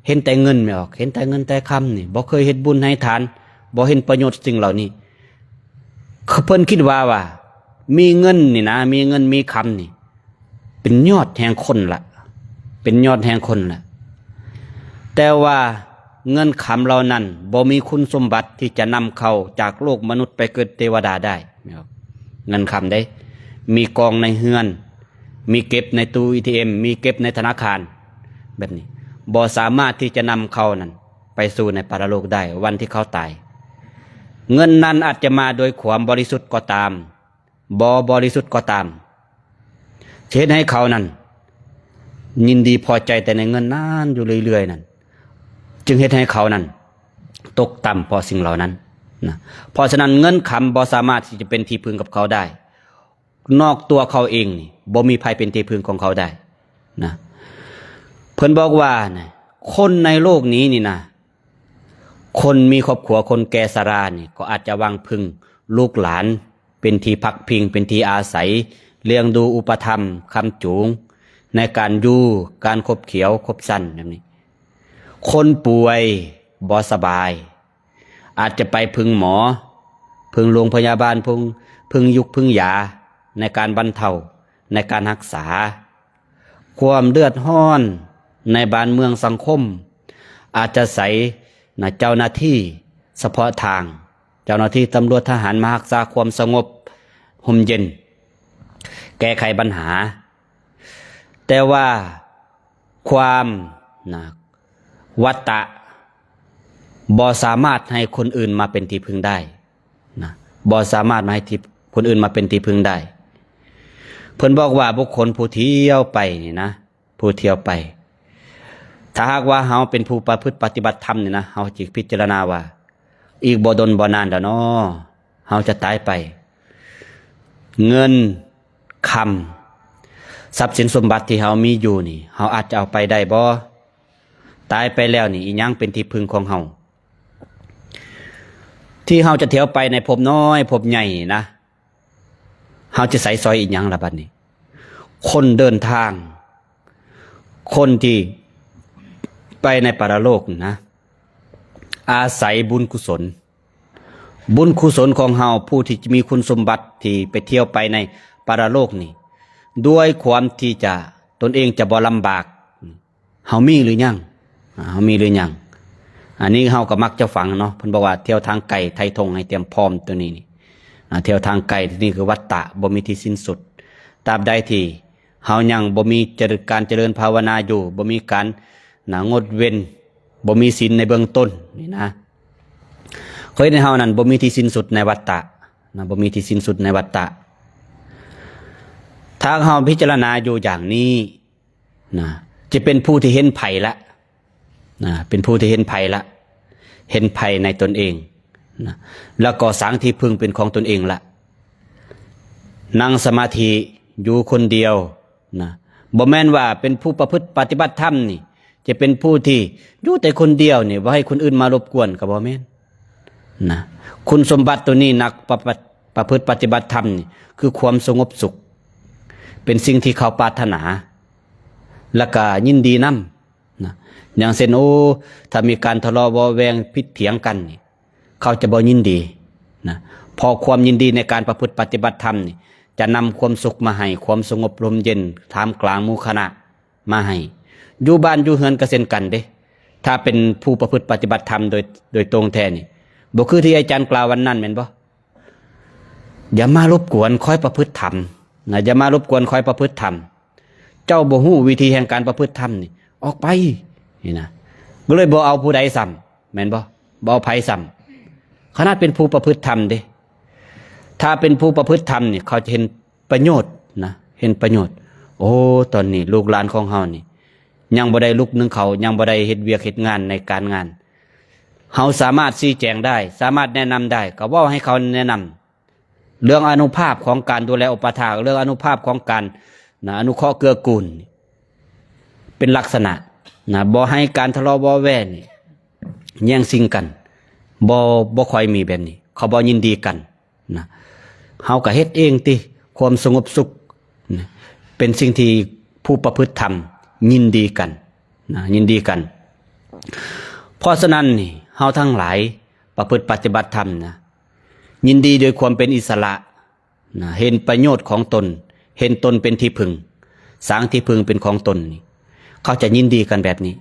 ເຫັນແຕ່ເງິນ, ແມ່ນບໍ່? ເຫັນແຕ່ເງິນແຕ່ຄຳນີ້, ບໍ່ເຄີຍເຮັດບຸນໃຫ້ທານ, ບໍ່ເຫັນປະໂຫຍດສິ່ງເຫຼົ່ານີ້. ເພິ່ນຄິດວ່າ ວ່າມີເງິນນີ້ນະ, ມີເງິນມີຄຳນີ້ ເປັນຍອດແຫ່ງຄົນລະ, ເປັນຍອດແຫ່ງຄົນລະ. ແຕ່ວ່າເງິນຄຳເຫຼົ່ານັ້ນບໍ່ມີຄຸນສົມບັດທີ່ຈະນຳເຂົ້າຈາກໂລກມະນຸດໄປເກີດເທວະດາໄດ້. ເງິນຄຳເດ້, ມີກອງໃນເຮືອນ, ມີເກັບໃນຕູ້ເອທີເອັມ, ມີເກັບໃນທະນາຄານ, ແບບນີ້ ບໍ່ສາມາດທີ່ຈະນຳເຂົ້ານັ້ນໄປສູ່ໃນປະລະໂລກໄດ້ ວັນທີ່ເຂົາຕາຍ. ເງິນນັ້ນອາດຈະມາໂດຍຄວາມບໍລິສຸດກໍຕາມ, ບໍ່ບໍລິສຸດກໍຕາມ, ຈະເຮັດໃຫ້ເຂົານັ້ນຍິນດີພໍໃຈແຕ່ໃນເງິນນັ້ນຢູ່ເລື້ອຍໆນັ້ນ, ຈຶ່ງເຮັດໃຫ້ເຂົານັ້ນຕົກຕ່ຳເພາະສິ່ງເຫຼົ່ານັ້ນນະ. ເພາະສະນັ້ນເງິນຄຳບໍ່ສາມາດທີ່ຈະເປັນທີ່ເພິ່ງກັບເຂົາໄດ້, ນອກຕົວເຂົາເອງນີ້ ບໍ່ມີໃຜເປັນທີ່ເພິ່ງຂອງເຂົາໄດ້ນະ. ເພິ່ນບອກວ່ານະ, ຄົນໃນໂລກນີ້ນີ້ນະ, ຄົນມີຄອບຄົວ, ຄົນແກ່ຊະລານີ້ ກໍອາດຈະຫວັງເພິ່ງລູກຫຼານ ເປັນທີ່ພັກພິງ, ເປັນທີ່ອາໄສ, ລ້ຽງດູອຸປະຖຳຄ້ຳຈູງ ໃນການຢູ່, ການຄົບຂຽວຄົບສັນແບບນີ້. ຄົນປ່ວຍບໍ່ສະບາຍ ອາດຈະໄປເພິ່ງໝໍ, ເພິ່ງໂລງພະຍາບານ, ເພິ່ງ, ເພິ່ງຢູກເພິ່ງຢາ ໃນການບັນເທົາ, ໃນການຮັກສາ. ຄວາມເດືອດຮ້ອນໃນບ້ານເມືອງສັງຄົມ ອາດຈະໃຊ້ນະ ເຈົ້າໜ້າທີ່ສະເພາະທາງ, ເຈົ້າໜ້າທີ່ຕຳຫຼວດທະຫານມາຮັກສາຄວາມສະຫງົບຮົ່ມເຢັນ, ແກ້ໄຂບັນຫາ. ແຕ່ວ່າຄວາມນະ ວັດຕະ ບໍ່ສາມາດໃຫ້ຄົນອື່ນມາເປັນທີ່ເພິ່ງໄດ້ນະ, ບໍ່ສາມາດມາໃຫ້ທີ່ ຄົນອື່ນມາເປັນທີ່ເພິ່ງໄດ້. ເພິ່ນບອກວ່າບຸກຄົນຜູ້ທ່ຽວໄປນີ້ນະ, ຜູ້ທ່ຽວໄປ, ຖ້າຫາກວ່າເຮົາເປັນຜູ້ປະພຶດປະຕິບັດທຳນີ້ນະ, ເຮົາຈຶ່ງພິຈາລະນາວ່າ ອີກບໍ່ດົນບໍ່ນານດອກເນາະ ເຮົາຈະຕາຍໄປ. ເງິນຄຳ ຊັບສິນສົມບັດທີ່ເຮົາມີຢູ່ນີ້ ເຮົາອາດຈະເອົາໄປໄດ້ບໍ່? ຕາຍໄປແລ້ວນີ້ ອີຫຍັງເປັນທີ່ເພິ່ງຂອງເຮົາ? ທີ່ເຮົາຈະທ່ຽວໄປໃນພົບນ້ອຍພົບໃຫຍ່ນີ້ນະ, ເຮົາຈະໃຊ້ສອຍອີຫຍັງລະບັດນີ້? ຄົນເດີນທາງ, ຄົນທີ່ໄປໃນປະລະໂລກນີ້ນະ, ອາໄສບຸນກຸສົນ. ບຸນກຸສົນຂອງເຮົາ, ຜູ້ທີ່ມີຄຸນສົມບັດທີ່ໄປທ່ຽວໄປໃນປະລະໂລກນີ້, ດ້ວຍຄວາມທີ່ຈະ ຕົນເອງຈະບໍ່ລຳບາກ, ເຮົາມີຫຼືຍັງ? ເຮົາມີຫຼືຍັງ? ອັນນີ້ເຮົາກໍມັກຈະຟັງເນາະ ເພິ່ນບອກວ່າ ທ່ຽວທາງໄກໄຖ່ທົ່ງໃຫ້ຕຽມພ້ອມ. ໂຕນີ້ນີ້ ອ່າ ທ່ຽວທາງໄກ ໂຕນີ້ຄືວັດຕະ ບໍ່ມີທີ່ສິ້ນສຸດ. ຕາບໃດທີ່ເຮົາຍັງບໍ່ມີຈະ ການຈະເລີນພາວະນາຢູ່ ບໍ່ມີການນະ ງົດເວັ້ນ ບໍ່ມີສິນໃນເບື້ອງຕົ້ນນີ້ນະ ກໍເຮັດໃຫ້ເຮົານັ້ນບໍ່ມີທີ່ສິ້ນສຸດໃນວັດຕະນະ ບໍ່ມີທີ່ສິ້ນສຸດໃນວັດຕະ. ຖ້າເຮົາພິຈາລະນາຢູ່ຢ່າງນີ້ນະ ຈະເປັນຜູ້ທີ່ເຫັນໄພລະນະ ເປັນຜູ້ທີ່ເຫັນໄພລະ ເຫັນໄພໃນຕົນເອງນະ ແລ້ວກໍສ້າງທີ່ເພິ່ງເປັນຂອງຕົນເອງລະ. ນັ່ງສະມາທິຢູ່ຄົນດຽວນະ ບໍ່ແມ່ນວ່າເປັນຜູ້ປະພຶດປະຕິບັດທຳນີ້ ຈະເປັນຜູ້ທີ່ຢູ່ແຕ່ຄົນດຽວນີ້ ບໍ່ໃຫ້ຄົນອື່ນມາລົບກວນ ກໍບໍ່ແມ່ນນະ. ຄຸນສົມບັດໂຕນີ້ ນັກປະ ປະ ປະພຶດປະຕິບັດທຳນີ້ ຄືຄວາມສະຫງົບສຸກ ເປັນສິ່ງທີ່ເຂົາປາດຖະໜາ ແລ້ວກໍຍິນດີນຳນະ. ຢ່າງເຊັ່ນ ໂອ້ ຖ້າມີການທະເລາະເບາະແວ້ງຜິດຖຽງກັນນີ້ ເຂົາຈະບໍ່ຍິນດີນະ ເພາະຄວາມຍິນດີໃນການປະພຶດປະຕິບັດທຳນີ້ ຈະນຳຄວາມສຸກມາໃຫ້ ຄວາມສະຫງົບລົມເຢັນທ່າມກລາງໝູ່ຄະນະມາໃຫ້. ຢູ່ບ້ານຢູ່ເຮືອນກໍເຊັ່ນກັນເດ້ ຖ້າເປັນຜູ້ປະພຶດປະຕິບັດທຳໂດຍ ໂດຍຕົງແທ້ນີ້ ບໍ່ຄືທີ່ອາຈານກ່າວວັນນັ້ນແມ່ນບໍ່? ຢ່າມາລົບກວນຂ້ອຍປະພຶດທຳນະ ຢ່າມາລົບກວນຂ້ອຍປະພຶດທຳ. ເຈົ້າບໍ່ຮູ້ວິທີແຫ່ງການປະພຶດທຳນີ້ ອອກໄປ ນີ້ນະ. ກໍເລີຍບໍ່ເອົາຜູ້ໃດຊ້ຳ ແມ່ນບໍ່? ບໍ່ເອົາໃຜຊ້ຳ ຂະໜາດເປັນຜູ້ປະພຶດທຳເດ້. ຖ້າເປັນຜູ້ປະພຶດທຳນີ້ ເຂົາຈະເຫັນປະໂຫຍດນະ ເຫັນປະໂຫຍດ. ໂອ້ ຕອນນີ້ລູກຫຼານຂອງເຮົານີ້ ຍັງບໍ່ໄດ້ລຸກໜຶ່ງເຂົ້າ ຍັງບໍ່ໄດ້ເຮັດວຽກເຮັດງານໃນການງານ. ເຮົາສາມາດຊີ້ແຈງໄດ້ ສາມາດແນະນຳໄດ້ ກໍເວົ້າໃຫ້ເຂົາແນະນຳ. ເລື່ອງອານຸພາບຂອງການດູແລອຸປະຖາກ ເລື່ອງອານຸພາບຂອງການນະ ອະນຸເຄາະເກື້ອກູນ ເປັນລັກສະນະນະ ບໍ່ໃຫ້ການທະເລາະເບາະແວ້ງນີ້ແຍ່ງຊິງກັນ ບໍ່ ບໍ່ຄ່ອຍມີແບບນີ້ ເຂົາບໍ່ຍິນດີກັນນະ. ເຮົາກໍເຮັດເອງຕິ ຄວາມສະຫງົບສຸກນະ ເປັນສິ່ງທີ່ຜູ້ປະພຶດທຳຍິນດີກັນນະ ຍິນດີກັນ. ເພາະສະນັ້ນນີ້ ເຮົາທັງຫຼາຍປະພຶດປະຕິບັດທຳນະ ຍິນດີດ້ວຍຄວາມເປັນອິດສະຫຼະນະ ເຫັນປະໂຫຍດຂອງຕົນ ເຫັນຕົນເປັນທີ່ເພິ່ງ ສ້າງທີ່ເພິ່ງເປັນຂອງຕົນນີ້ ເຂົາຈະຍິນດີກັນແບບນີ້.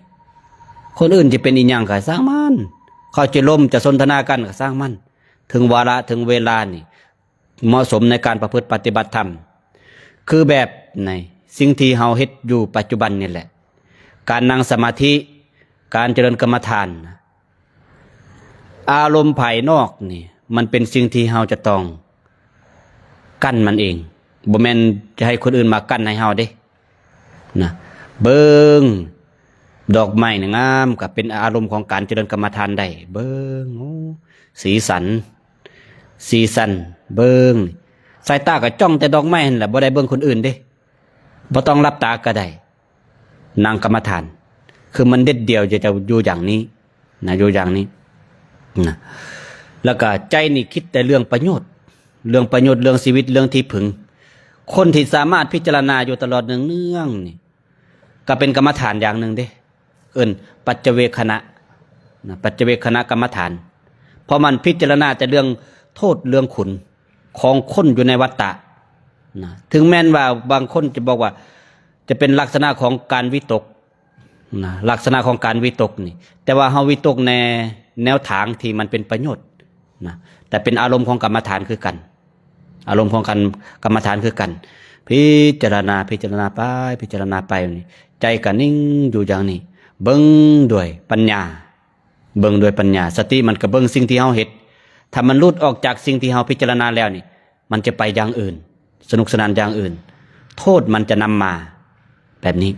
ຄົນອື່ນຈະເປັນອີ່ຫຍັງກໍຊ່າງມັນ ເຂົາຈະລົມຈະສົນທະນາກັນກໍຊ່າງມັນ. ເຖິງວາລະເຖິງເວລານີ້ ເໝາະສົມໃນການປະພຶດປະຕິບັດທຳ ຄືແບບໃນສິ່ງທີ່ເຮົາເຮັດຢູ່ປັດຈຸບັນນີ້ແຫຼະ ການນັ່ງສະມາທິ ການຈະເລີນກຳມະຖານ. ອາລົມພາຍນອກນີ້ ມັນເປັນສິ່ງທີ່ເຮົາຈະຕ້ອງກັ້ນມັນເອງ ບໍ່ແມ່ນຈະໃຫ້ຄົນອື່ນມາກັ້ນໃຫ້ເຮົາເດ້ນະ. ເບິ່ງດອກໄມ້ນີ້ງາມ ກໍເປັນອາລົມຂອງການຈະເລີນກຳມະຖານໄດ້. ເບິ່ງ ໂອ້ ສີສັນ ສີສັນ ເບິ່ງ ສາຍຕາກໍຈ້ອງແຕ່ດອກໄມ້ຫັ້ນແຫຼະ ບໍ່ໄດ້ເບິ່ງຄົນອື່ນເດ້. ບໍ່ຕ້ອງຫຼັບຕາກໍໄດ້ ນັ່ງກຳມະຖານ ຄືມັນເດັດດ່ຽວ ຈະ ຈະຢູ່ຢ່າງນີ້ນະ ຢູ່ຢ່າງນີ້ນະ. ແລ້ວກໍໃຈນີ້ຄິດແຕ່ເລື່ອງປະໂຫຍດ ເລື່ອງປະໂຫຍດ ເລື່ອງຊີວິດ ເລື່ອງທີ່ເພິ່ງ. ຄົນທີ່ສາມາດພິຈາລະນາຢູ່ຕະຫຼອດເນືອງໆນີ້ ກໍເປັນກຳມະຖານຢ່າງໜຶ່ງເດ້ ເອີ້ນປັດຈະເວກຂະນະນະ ປັດຈະເວກຂະນະກຳມະຖານ. ເພາະມັນພິຈາລະນາແຕ່ເລື່ອງໂທດເລື່ອງຄຸນຂອງຄົນຢູ່ໃນວັດຕະນະ. ເຖິງແມ່ນວ່າບາງຄົນຈະບອກວ່າຈະເປັນລັກສະນະຂອງການວິຕົກນະ ລັກສະນະຂອງການວິຕົກນີ້ ແຕ່ວ່າເຮົາວິຕົກໃນແນວທາງທີ່ມັນເປັນປະໂຫຍດນະ ແຕ່ເປັນອາລົມຂອງກຳມະຖານຄືກັນ ອາລົມຂອງການກຳມະຖານຄືກັນ. ພິຈາລະນາ ພິຈາລະນາໄປ ພິຈາລະນາໄປນີ້ ໃຈກໍນິ່ງຢູ່ຢ່າງນີ້ ເບິ່ງດ້ວຍປັນຍາ ເບິ່ງດ້ວຍປັນຍາ. ສະຕິມັນກໍເບິ່ງສິ່ງທີ່ເຮົາເຮັດ ຖ້າມັນຫຼຸດອອກຈາກສິ່ງທີ່ເຮົາພິຈາລະນາແລ້ວນີ້ ມັນຈະໄປຢ່າງອື່ນ ສະໜຸກສະໜານຢ່າງອື່ນ ໂທດມັນຈະນຳມາແບບນີ້.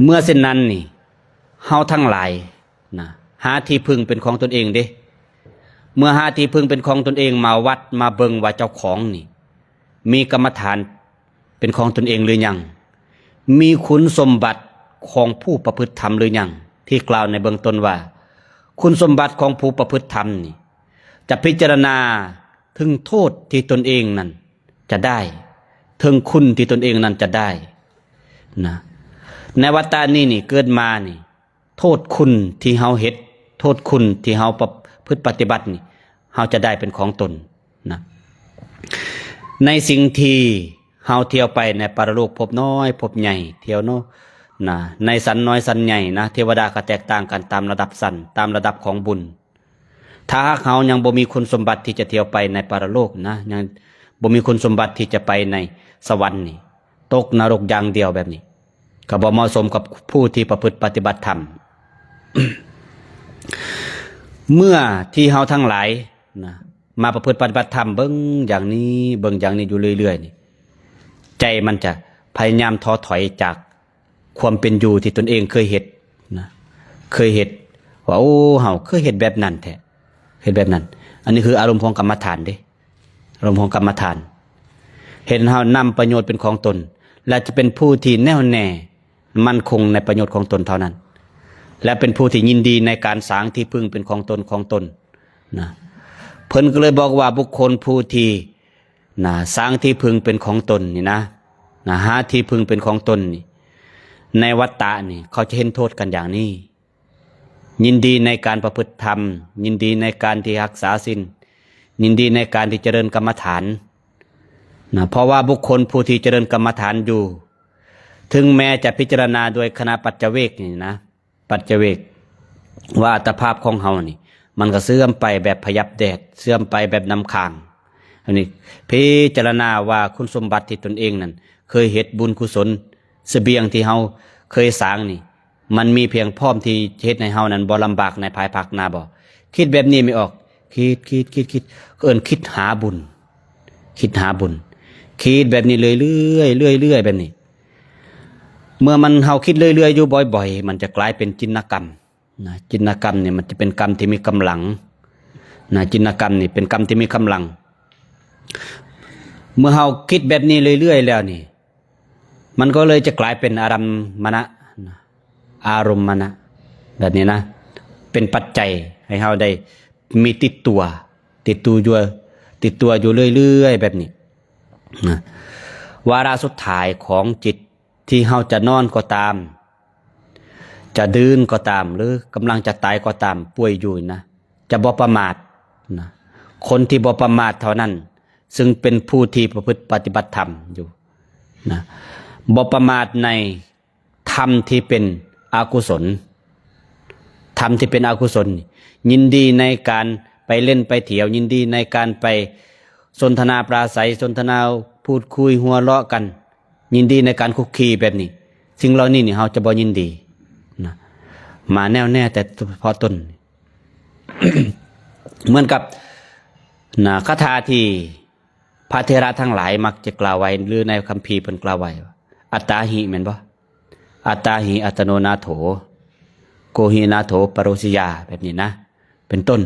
ເມື່ອເຊັ່ນນັ້ນນີ້ ເຮົາທັງຫຼາຍນະ ຫາທີ່ເພິ່ງເປັນຂອງຕົນເອງເດ້. ເມື່ອຫາທີ່ເພິ່ງເປັນຂອງຕົນເອງ ມາວັດມາເບິ່ງວ່າເຈົ້າຂອງນີ້ ມີກຳມະຖານເປັນຂອງຕົນເອງຫຼືຍັງ? ມີຄຸນສົມບັດຂອງຜູ້ປະພຶດທຳຫຼືຍັງ? ທີ່ກ່າວໃນເບື້ອງຕົ້ນວ່າ ຄຸນສົມບັດຂອງຜູ້ປະພຶດທຳນີ້ ຈະພິຈາລະນາເຖິງໂທດທີ່ຕົນເອງນັ້ນຈະໄດ້ ເຖິງຄຸນທີ່ຕົນເອງນັ້ນຈະໄດ້ນະ. ໃນວັດຕະນີ້ນີ້ ເກີດມານີ້ ໂທດຄຸນທີ່ເຮົາເຮັດ ໂທດຄຸນທີ່ເຮົາປະ ພຶດປະຕິບັດນີ້ ເຮົາຈະໄດ້ເປັນຂອງຕົນນະ. ໃນສິ່ງທີ່ເຮົາທ່ຽວໄປໃນປະລະໂລກພົບນ້ອຍພົບໃຫຍ່ ທ່ຽວເນາະ ນະ ໃນຊັ້ນນ້ອຍຊັ້ນໃຫຍ່ນະ ເທວະດາກໍແຕກຕ່າງກັນຕາມລະດັບຊັ້ນ ຕາມລະດັບຂອງບຸນ. ຖ້າຫາກເຮົາຍັງບໍ່ມີຄຸນສົມບັດທີ່ຈະທ່ຽວໄປໃນປະລະໂລກນະ ຍັງບໍ່ມີຄຸນສົມບັດທີ່ຈະໄປໃນສະຫວັນນີ້ ຕົກນະລົກຢ່າງດຽວແບບນີ້ ກໍບໍ່ເໝາະສົມກັບຜູ້ທີ່ປະພຶດປະຕິບັດທຳ. ເມື່ອທີ່ເຮົາທັງຫຼາຍນະ ມາປະພຶດປະຕິບັດທຳ ເບິ່ງຢ່າງນີ້ ເບິ່ງຢ່າງນີ້ຢູ່ເລື້ອຍໆນີ້ ໃຈມັນຈະພະຍາຍາມທໍຖອຍຈາກຄວາມເປັນຢູ່ທີ່ຕົນເອງເຄີຍເຮັດນະ ເຄີຍເຮັດ ວ່າ ໂອ້ ເຮົາເຄີຍເຮັດແບບນັ້ນແທ້ ເຮັດແບບນັ້ນ. ອັນນີ້ຄືອາລົມຂອງກຳມະຖານເດ້ ອາລົມຂອງກຳມະຖານ ເຮັດໃຫ້ເຮົານຳປະໂຫຍດເປັນຂອງຕົນ ແລະ ຈະເປັນຜູ້ທີ່ແນ່ວແນ່ ໝັ້ນຄົງໃນປະໂຫຍດຂອງຕົນເທົ່ານັ້ນ ແລະ ເປັນຜູ້ທີ່ຍິນດີໃນການສ້າງທີ່ເພິ່ງເປັນຂອງຕົນ ຂອງຕົນນະ. ເພິ່ນກໍເລີຍບອກວ່າ ບຸກຄົນຜູ້ທີ່ນະ ສ້າງທີ່ເພິ່ງເປັນຂອງຕົນນີ້ນະ ນະ ຫາທີ່ເພິ່ງເປັນຂອງຕົນນີ້ ໃນວັດຕະນີ້ ເຂົາຈະເຫັນໂທດກັນຢ່າງນີ້. ຍິນດີໃນການປະພຶດທຳ, ຍິນດີໃນການທີ່ຮັກສາສິນ, ຍິນດີໃນການທີ່ຈະເລີນກຳມະຖານນະ, ເພາະວ່າບຸກຄົນຜູ້ທີ່ຈະເລີນກຳມະຖານຢູ່ ເຖິງແມ້ຈະພິຈາລະນາດ້ວຍຄະນະປັດຈະເວກນີ້ນະ, ປັດຈະເວກວ່າອັດຕະພາບຂອງເຮົານີ້ ມັນກໍເສື່ອມໄປແບບພະຍັບແດດ, ເສື່ອມໄປແບບນ້ຳຄ້າງ. ອັນນີ້ພິຈາລະນາວ່າຄຸນສົມບັດທີ່ຕົນເອງນັ້ນເຄີຍເຮັດບຸນກຸສົນ, ສະບຽງທີ່ເຮົາເຄີຍສ້າງນີ້ ມັນມີພຽງພ້ອມທີ່ຈະເຮັດໃຫ້ເຮົານັ້ນບໍ່ລຳບາກໃນພາຍພາກໜ້າບໍ່? ຄິດແບບນີ້ແມ່ອອກ, ຄິດ, ຄິດ, ຄິດ, ຄິດ, ເອີ້ນຄິດຫາບຸນ, ຄິດຫາບຸນ, ຄິດແບບນີ້ເລື້ອຍໆ, ເລື້ອຍໆ ແບບນີ້. ເມື່ອມັນ ເຮົາຄິດເລື້ອຍໆຢູ່ບ່ອຍໆ ມັນຈະກາຍເປັນຈິນຕະກຳນະ, ຈິນຕະກຳນີ້ມັນຈະເປັນກຳທີ່ມີກຳລັງນະ, ຈິນຕະກຳນີ້ເປັນກຳທີ່ມີກຳລັງ. ເມື່ອເຮົາຄິດແບບນີ້ເລື້ອຍໆແລ້ວນີ້ ມັນກໍເລີຍຈະກາຍເປັນອາລມະນະ, ອາລົມມະນະ ແບບນີ້ນະ, ເປັນປັດໄຈໃຫ້ເຮົາໄດ້ມີຕິດຕົວ, ຕິດຕົວຢູ່, ຕິດຕົວຢູ່ເລື້ອຍໆແບບນີ້ນະ. ວາລະສຸດທ້າຍຂອງຈິດ ທີ່ເຮົາຈະນອນກໍຕາມ, ຈະດື່ນກໍຕາມ, ຫຼື ກຳລັງຈະຕາຍກໍຕາມ, ປ່ວຍຢູ່ນະ, ຈະບໍ່ປະໝາດນະ. ຄົນທີ່ບໍ່ປະໝາດເທົ່ານັ້ນ ຊຶ່ງເປັນຜູ້ທີ່ປະພຶດປະຕິບັດທຳຢູ່ນະ, ບໍ່ປະໝາດໃນທຳທີ່ເປັນອະກຸສົນ, ທຳທີ່ເປັນອະກຸສົນ, ຍິນດີໃນການໄປຫຼິ້ນໄປທ່ຽວ, ຍິນດີໃນການໄປສົນທະນາປາໄສ, ສົນທະນາ ພູດຄຸຍ ຫົວເລາະກັນ, ຍິນດີໃນການຄຸກຄີແບບນີ້, ສິ່ງເຫຼົ່ານີ້ນີ້ເຮົາຈະບໍ່ຍິນດີນະ, ມາແນ່ວແນ່ແຕ່ສະເພາະຕົນ. ເໝືອນກັບນະ ຄາຖາທີ່ພະເຖລະທັງຫຼາຍມັກຈະກ່າວໄວ້ ຫຼື ໃນຄຳພີເພິ່ນກ່າວໄວ້ວ່າ ອັດຕາຫິ ແມ່ນບໍ່? ອັດຕາຫິອັດຕະໂນນາໂຖ ໂກຫິນາໂຖປະໂຣສິຍາ ແບບນີ້ນະ ເປັນຕົ້ນ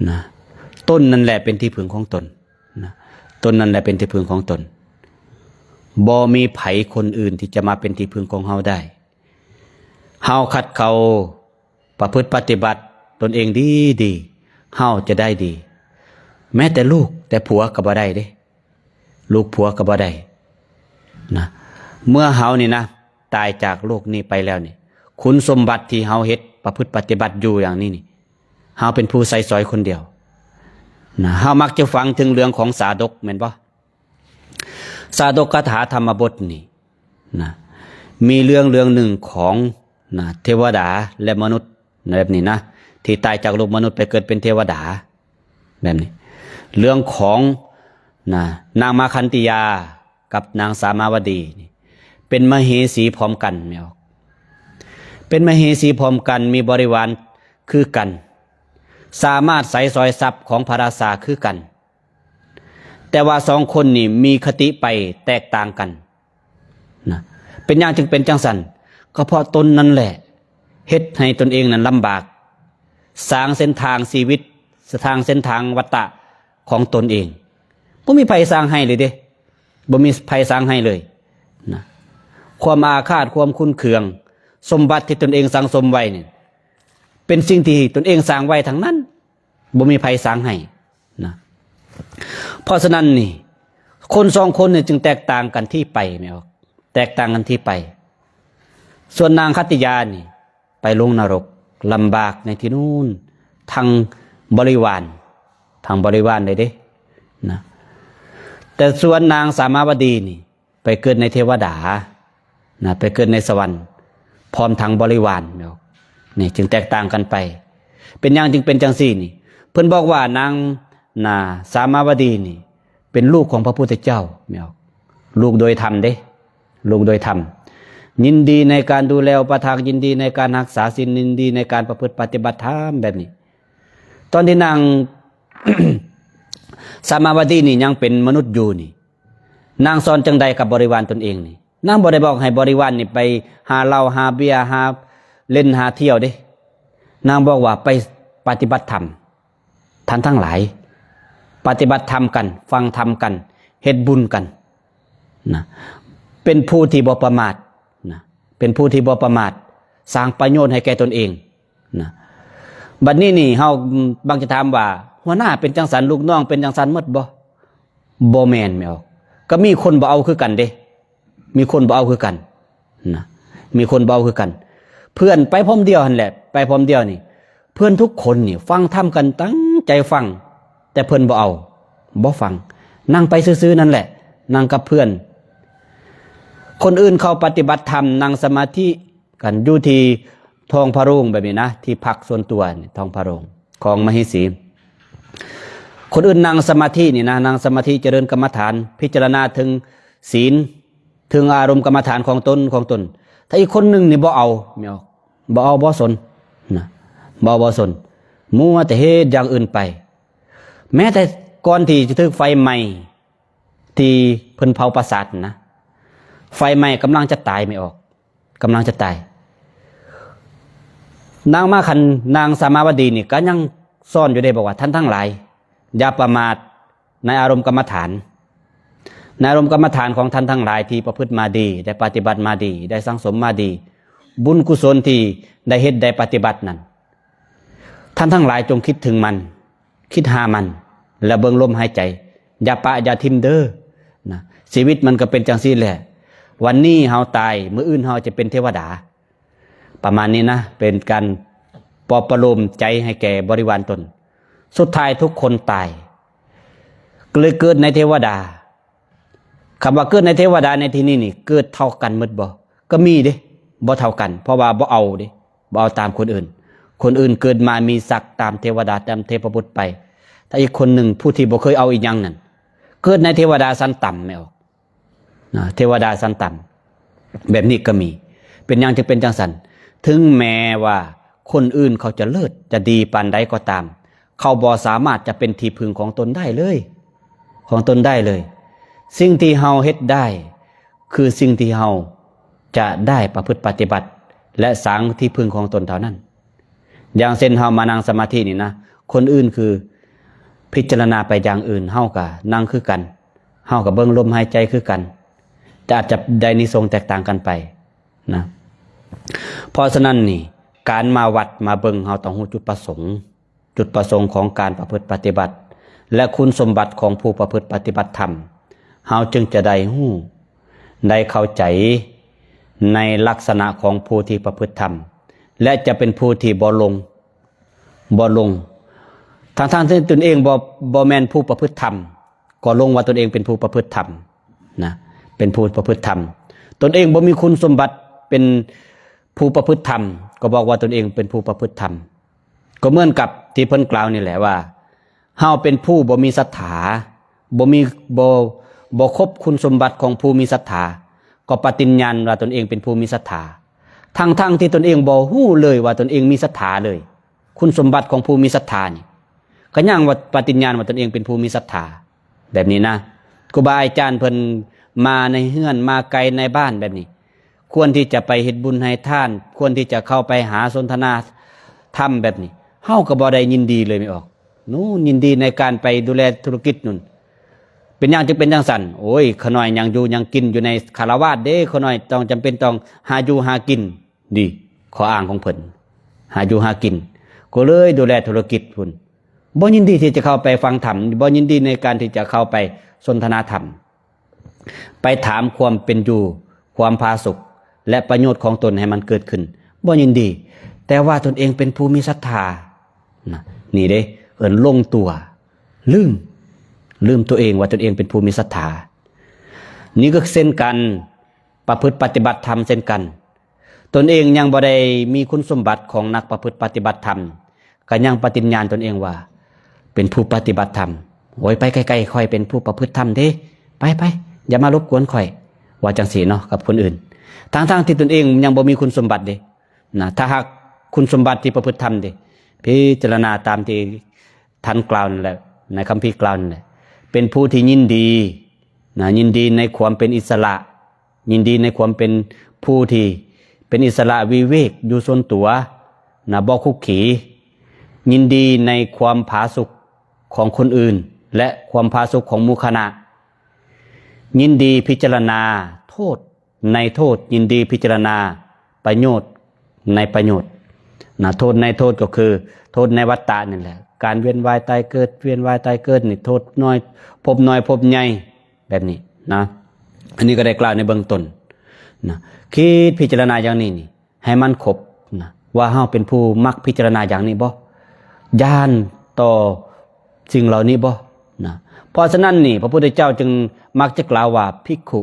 ນະ. ຕົນນັ້ນແຫຼະເປັນທີ່ເພິ່ງຂອງຕົນນະ, ຕົນນັ້ນແຫຼະເປັນທີ່ເພິ່ງຂອງຕົນ. ບໍ່ມີໃຜຄົນອື່ນທີ່ຈະມາເປັນທີ່ເພິ່ງຂອງເຮົາໄດ້. ເຮົາຂັດເຂົ້າປະພຶດປະຕິບັດຕົນເອງດີໆ ເຮົາຈະໄດ້ດີ. ແມ້ແຕ່ລູກແຕ່ຜົວກໍບໍ່ໄດ້ເດ້. ລູກຜົວກໍບໍ່ໄດ້ນະ. ເມື່ອເຮົານີ້ນະ ຕາຍຈາກໂລກນີ້ໄປແລ້ວນີ້ ຄຸນສົມບັດທີ່ເຮົາເຮັດປະພຶດປະຕິບັດຢູ່ຢ່າງນີ້ນີ້ ເຮົາເປັນຜູ້ໃຊ້ສອຍຄົນດຽວນະ. ເຮົາມັກຈະຟັງເຖິງເລື່ອງຂອງຊາດົກແມ່ນບໍ່? ຊາດົກຄາຖາທຳມະບົດນີ້ນະ ມີເລື່ອງເລື່ອງໜຶ່ງຂອງນະ ເທວະດາ ແລະ ມະນຸດ ແບບນີ້ນະ ທີ່ຕາຍຈາກໂລກມະນຸດໄປເກີດເປັນເທວະດາ ແບບນີ້. ເລື່ອງຂອງນະ ນາງມາຄັນຕິຍາກັບນາງສາມາວະດີນີ້ ເປັນມະເຫສີພ້ອມກັນແມ່ອອກ, ເປັນມະເຫສີພ້ອມກັນ, ມີບໍລິວານຄືກັນ, ສາມາດໃຊ້ສອຍຊັບຂອງພະລາຊາຄືກັນ, ແຕ່ວ່າສອງຄົນນີ້ມີຄະຕິໄປແຕກຕ່າງກັນ. ນະ ເປັນຫຍັງຈຶ່ງເປັນຈັ່ງຊັ້ນ? ກໍເພາະຕົນນັ້ນແຫຼະ ເຮັດໃຫ້ຕົນເອງນັ້ນລຳບາກ, ສ້າງເສັ້ນທາງຊີວິດ, ສ້າງເສັ້ນທາງວັດຕະຂອງຕົນເອງ. ບໍ່ມີໃຜສ້າງໃຫ້ເລີຍເດ້, ບໍ່ມີໃຜສ້າງໃຫ້ເລີຍນະ. ຄວາມອາຄາດ, ຄວາມຂຸ້ນເຄືອງ, ສົມບັດທີ່ຕົນເອງສັງສົມໄວ້ນີ້ ເປັນສິ່ງທີ່ຕົນເອງສ້າງໄວ້ທັງນັ້ນ. ບໍ່ມີໃຜສ້າງໃຫ້ນະ. ເພາະສະນັ້ນນີ້ ຄົນສອງຄົນນີ້ຈຶ່ງແຕກຕ່າງກັນທີ່ໄປແມ່ນບໍ່? ແຕກຕ່າງກັນທີ່ໄປ. ສ່ວນນາງຄັດຕິຍານີ້ໄປລົງນະລົກ, ລຳບາກໃນທີ່ນູ້ນ, ທັງບໍລິວານ, ທັງບໍລິວານເລີຍເດ້ນະ. ແຕ່ສ່ວນນາງສາມາວະດີນີ້ ໄປເກີດໃນເທວະດາ ນະ ໄປເກີດໃນສະຫວັນ ພ້ອມທັງບໍລິວານເນາະ. ນີ້ຈຶ່ງແຕກຕ່າງກັນໄປ. ເປັນຫຍັງຈຶ່ງເປັນຈັ່ງຊີ້ນີ້? ເພິ່ນບອກວ່ານາງນະ ສາມາວະດີນີ້ ເປັນລູກຂອງພະພຸດທະເຈົ້າເນາະ. ລູກໂດຍທຳເດ້ ລູກໂດຍທຳ ຍິນດີໃນການດູແລອຸປະຖາກ, ຍິນດີໃນການຮັກສາສິນ, ຍິນດີໃນການປະພຶດປະຕິບັດທຳແບບນີ້. ຕອນທີ່ນາງ ສາມາວະດີນີ້ຍັງເປັນມະນຸດຢູ່ນີ້ ນາງສອນຈັ່ງໃດກັບບໍລິວານຕົນເອງນີ້? ນາງບໍ່ໄດ້ບອກໃຫ້ບໍລິວານນີ້ໄປຫາເຫຼົ້າ ຫາເບຍ ຫາຫຼິ້ນ ຫາທ່ຽວເດ້. ນາງບອກວ່າໄປປະຕິບັດທຳ ທ່ານທັງຫຼາຍ ປະຕິບັດທຳກັນ ຟັງທຳກັນ ເຮັດບຸນກັນນະ ເປັນຜູ້ທີ່ບໍ່ປະໝາດນະ ເປັນຜູ້ທີ່ບໍ່ປະໝາດ ສ້າງປະໂຫຍດໃຫ້ແກ່ຕົນເອງນະ. ບັດນີ້ນີ້ ເຮົາມັກຈະຖາມວ່າ ຫົວໜ້າເປັນຈັ່ງຊັ້ນ ລູກນ້ອງເປັນຈັ່ງຊັ້ນໝົດບໍ່? ບໍ່ແມ່ນແມ່ນບໍ່? ກໍມີຄົນບໍ່ເອົາຄືກັນເດ້ ມີຄົນບໍ່ເອົາຄືກັນນະ ມີຄົນບໍ່ເອົາຄືກັນ. ເພື່ອນໄປພ້ອມດຽວຫັ້ນແຫຼະ ໄປພ້ອມດຽວນີ້ ເພື່ອນທຸກຄົນນີ້ຟັງທຳກັນ ຕັ້ງໃຈຟັງ ແຕ່ເພິ່ນບໍ່ເອົາ ບໍ່ຟັງ ນັ່ງໄປຊື່ໆນັ້ນແຫຼະ ນັ່ງກັບເພື່ອນ. ຄົນອື່ນເຂົາປະຕິບັດທຳ ນັ່ງສະມາທິກັນຢູ່ທີ່ທອງພະໂຣງແບບນີ້ນະ ທີ່ພັກສ່ວນຕົວນີ້ ທອງພະໂຣງຂອງມະເຫສີ. ຄົນອື່ນນັ່ງສະມາທິນີ້ນະ ນັ່ງສະມາທິຈະເລີນກຳມະຖານ ພິຈາລະນາເຖິງ ສີນ ເຖິງອາລົມກຳມະຖານຂອງຕົນ ຂອງຕົນ. ຖ້າອີກຄົນໜຶ່ງນີ້ບໍ່ເອົາ ແມ່ນບໍ່? ບໍ່ເອົາບໍ່ສົນນະ ບໍ່ເອົາບໍ່ສົນ ມົວແຕ່ເຮັດຢ່າງອື່ນໄປ. ແມ້ແຕ່ກ່ອນທີ່ຈະຖືກໄຟໄໝ້ ທີ່ເພິ່ນເຜົາປາສາດນະ ໄຟໄໝ້ ກຳລັງຈະຕາຍ ແມ່ນບໍ່? ກຳລັງຈະຕາຍ. ນາງມາຄັນ ນາງສາມາວະດີນີ້ກໍຍັງສອນຢູ່ເດ້ ບອກວ່າ ທ່ານທັງຫຼາຍ ຢ່າປະໝາດໃນອາລົມກຳມະຖານ ໃນອາລົມກຳມະຖານຂອງທ່ານທັງຫຼາຍທີ່ປະພຶດມາດີ ໄດ້ປະຕິບັດມາດີ ໄດ້ສັງສົມມາດີ ບຸນກຸສົນທີ່ໄດ້ເຮັດໄດ້ປະຕິບັດນັ້ນ ທ່ານທັງຫຼາຍຈົ່ງຄິດເຖິງມັນ ຄິດຫາມັນ ແລະ ເບິ່ງລົມຫາຍໃຈ ຢ່າປະຢ່າຖິ້ມເດີນະ. ຊີວິດມັນກໍເປັນຈັ່ງຊີ້ແຫຼະ ວັນນີ້ເຮົາຕາຍ ມື້ອື່ນເຮົາຈະເປັນເທວະດາ ປະມານນີ້ນະ ເປັນການປອບປະໂລມໃຈໃຫ້ແກ່ບໍລິວານຕົນ. ສຸດທ້າຍທຸກຄົນຕາຍ ກໍເລີຍເກີດໃນເທວະດາ. ຄຳວ່າເກີດໃນເທວະດາໃນທີ່ນີ້ນີ້ ເກີດເທົ່າກັນໝົດບໍ່? ກໍມີເດ້ ບໍ່ເທົ່າກັນ ເພາະວ່າບໍ່ເອົາເດ້ ບໍ່ເອົາຕາມຄົນອື່ນ. ຄົນອື່ນເກີດມາມີສັກຕາມເທວະດາ ຕາມເທບະບຸດໄປ ແຕ່ອີກຄົນໜຶ່ງຜູ້ທີ່ບໍ່ເຄີຍເອົາອີ່ຫຍັງນັ້ນ ເກີດໃນເທວະດາຊັ້ນຕ່ຳແມ່ນບໍ່? ນະ ເທວະດາຊັ້ນຕ່ຳ ແບບນີ້ກໍມີ. ເປັນຫຍັງຈຶ່ງເປັນຈັ່ງຊັ້ນ? ເຖິງແມ້ວ່າຄົນອື່ນເຂົາຈະເລີດຈະດີປານໃດກໍຕາມ ເຂົາບໍ່ສາມາດຈະເປັນທີ່ເພິ່ງຂອງຕົນໄດ້ເລີຍ ຂອງຕົນໄດ້ເລີຍ. ສິ່ງທີ່ເຮົາເຮັດໄດ້ ຄືສິ່ງທີ່ເຮົາຈະໄດ້ປະພຶດປະຕິບັດ ແລະ ສ້າງທີ່ເພິ່ງຂອງຕົນເທົ່ານັ້ນ. ຢ່າງເຊັ່ນເຮົາມານັ່ງສະມາທິນີ້ນະ ຄົນອື່ນຄືພິຈາລະນາໄປຢ່າງອື່ນ ເຮົາກະນັ່ງຄືກັນ ເຮົາກະເບິ່ງລົມຫາຍໃຈຄືກັນ ແຕ່ອາດຈະໄດ້ນິສົງແຕກຕ່າງກັນໄປນະ. ເພາະສະນັ້ນນີ້ ການມາວັດມາເບິ່ງ ເຮົາຕ້ອງຮູ້ຈຸດປະສົງ ຈຸດປະສົງຂອງການປະພຶດປະຕິບັດ ແລະ ຄຸນສົມບັດຂອງຜູ້ປະພຶດປະຕິບັດທຳ ເຮົາຈຶ່ງຈະໄດ້ຮູ້ ໄດ້ເຂົ້າໃຈໃນລັກສະນະຂອງຜູ້ທີ່ປະພຶດທຳ ແລະ ຈະເປັນຜູ້ທີ່ບໍ່ຫຼົງ ບໍ່ຫຼົງ ທັງໆທີ່ຕົນເອງບໍ່ ບໍ່ແມ່ນຜູ້ປະພຶດທຳ ກໍຫຼົງວ່າຕົນເອງເປັນຜູ້ປະພຶດທຳນະ ເປັນຜູ້ປະພຶດທຳ. ຕົນເອງບໍ່ມີຄຸນສົມບັດເປັນຜູ້ປະພຶດທຳ ກໍບອກວ່າຕົນເອງເປັນຜູ້ປະພຶດທຳ. ກໍເໝືອນກັບທີ່ເພິ່ນກ່າວນີ້ແຫຼະວ່າ ເຮົາເປັນຜູ້ບໍ່ມີສັດທາ ບໍ່ມີ ບໍ່ ບໍ່ຄົບຄຸນສົມບັດຂອງຜູ້ມີສັດທາ ກໍປະຕິນຍານວ່າຕົນເອງເປັນຜູ້ມີສັດທາ ທັງໆທີ່ຕົນເອງບໍ່ຮູ້ເລີຍວ່າຕົນເອງມີສັດທາເລີຍ. ຄຸນສົມບັດຂອງຜູ້ມີສັດທານີ້ ກໍຍັງວ່າປະຕິນຍານວ່າຕົນເອງເປັນຜູ້ມີສັດທາ ແບບນີ້ນະ. ຄູບາອາຈານເພິ່ນມາໃນເຮືອນ ມາໄກໃນບ້ານແບບນີ້ ຄວນທີ່ຈະໄປເຮັດບຸນໃຫ້ທານ ຄວນທີ່ຈະເຂົ້າໄປຫາສົນທະນາທຳແບບນີ້ ເຮົາກໍບໍ່ໄດ້ຍິນດີເລີຍແມ່ນບໍ່? ນູ້ນ ຍິນດີໃນການໄປດູແລທຸລະກິດນູ້ນ. ເປັນຫຍັງຈຶ່ງເປັນຈັ່ງຊັ້ນ? ໂອ້ຍ ຂ້ານ້ອຍຍັງຢູ່ຍັງກິນຢູ່ໃນຄາລະວາດເດ້ ຂ້ານ້ອຍຕ້ອງ ຈຳເປັນຕ້ອງຫາຢູ່ຫາກິນ. ນີ້ຂໍ້ອ້າງຂອງເພິ່ນ ຫາຢູ່ຫາກິນ ກໍເລີຍດູແລທຸລະກິດພຸ້ນ ບໍ່ຍິນດີທີ່ຈະເຂົ້າໄປຟັງທຳ ບໍ່ຍິນດີໃນການທີ່ຈະເຂົ້າໄປສົນທະນາທຳ ໄປຖາມຄວາມເປັນຢູ່ ຄວາມຜາສຸກ ແລະ ປະໂຫຍດຂອງຕົນໃຫ້ມັນເກີດຂຶ້ນ ບໍ່ຍິນດີ. ແຕ່ວ່າຕົນເອງເປັນຜູ້ມີສັດທານະ ນີ້ເດ້ ເອີ້ນຫຼົງຕົວ ລືມ ລືມຕົວເອງວ່າຕົນເອງເປັນຜູ້ມີສັດທາ. ນີ້ກໍເຊັ່ນກັນ ປະພຶດປະຕິບັດທຳເຊັ່ນກັນ. ຕົນເອງຍັງບໍ່ໄດ້ມີຄຸນສົມບັດຂອງນັກປະພຶດປະຕິບັດທຳ ກໍຍັງປະຕິນຍານຕົນເອງວ່າເປັນຜູ້ປະຕິບັດທຳ. ໂອ້ຍ ໄປໄກໆ ຂ້ອຍເປັນຜູ້ປະພຶດທຳເດ້ ໄປໆ ຢ່າມາລົບກວນຂ້ອຍ ວ່າຈັ່ງຊີ້ເນາະ ກັບຄົນອື່ນ ທັງໆທີ່ຕົນເອງຍັງບໍ່ມີຄຸນສົມບັດເດ້ນະ. ຖ້າຫາກຄຸນສົມບັດທີ່ປະພຶດທຳເດ້ ພິຈາລະນາຕາມທີ່ທ່ານກ່າວນັ້ນແຫຼະ ໃນຄຳພີກ່າວນັ້ນແຫຼະ ເປັນຜູ້ທີ່ຍິນດີນະ ຍິນດີໃນຄວາມເປັນອິດສະຫຼະ ຍິນດີໃນຄວາມເປັນຜູ້ທີ່ເປັນອິດສະຫຼະວິເວກຢູ່ສ່ວນຕົວນະ ບໍ່ຄຸກຄີ, ຍິນດີໃນຄວາມຜາສຸກຂອງຄົນອື່ນ ແລະ ຄວາມຜາສຸກຂອງໝູ່ຄະນະ, ຍິນດີພິຈາລະນາໂທດໃນໂທດ, ຍິນດີພິຈາລະນາປະໂຫຍດໃນປະໂຫຍດນະ. ໂທດໃນໂທດກໍຄືໂທດໃນວັດຕະນີ້ແຫຼະ, ການວຽນວ່າຍຕາຍເກີດ, ວຽນວ່າຍຕາຍເກີດນີ້ໂທດນ້ອຍ ພົບນ້ອຍ ພົບໃຫຍ່ ແບບນີ້ນະ. ອັນນີ້ກໍໄດ້ກ່າວໃນເບື້ອງຕົ້ນນະ. ຄິດພິຈາລະນາຢ່າງນີ້ນີ້ໃຫ້ມັນຄົບນະ ວ່າເຮົາເປັນຜູ້ມັກພິຈາລະນາຢ່າງນີ້ບໍ່? ຢ້ານຕໍ່ສິ່ງເຫຼົ່ານີ້ບໍ່ນະ? ເພາະສະນັ້ນນີ້ ພະພຸດທະເຈົ້າຈຶ່ງມັກຈະກ່າວວ່າ ພິກຂຸ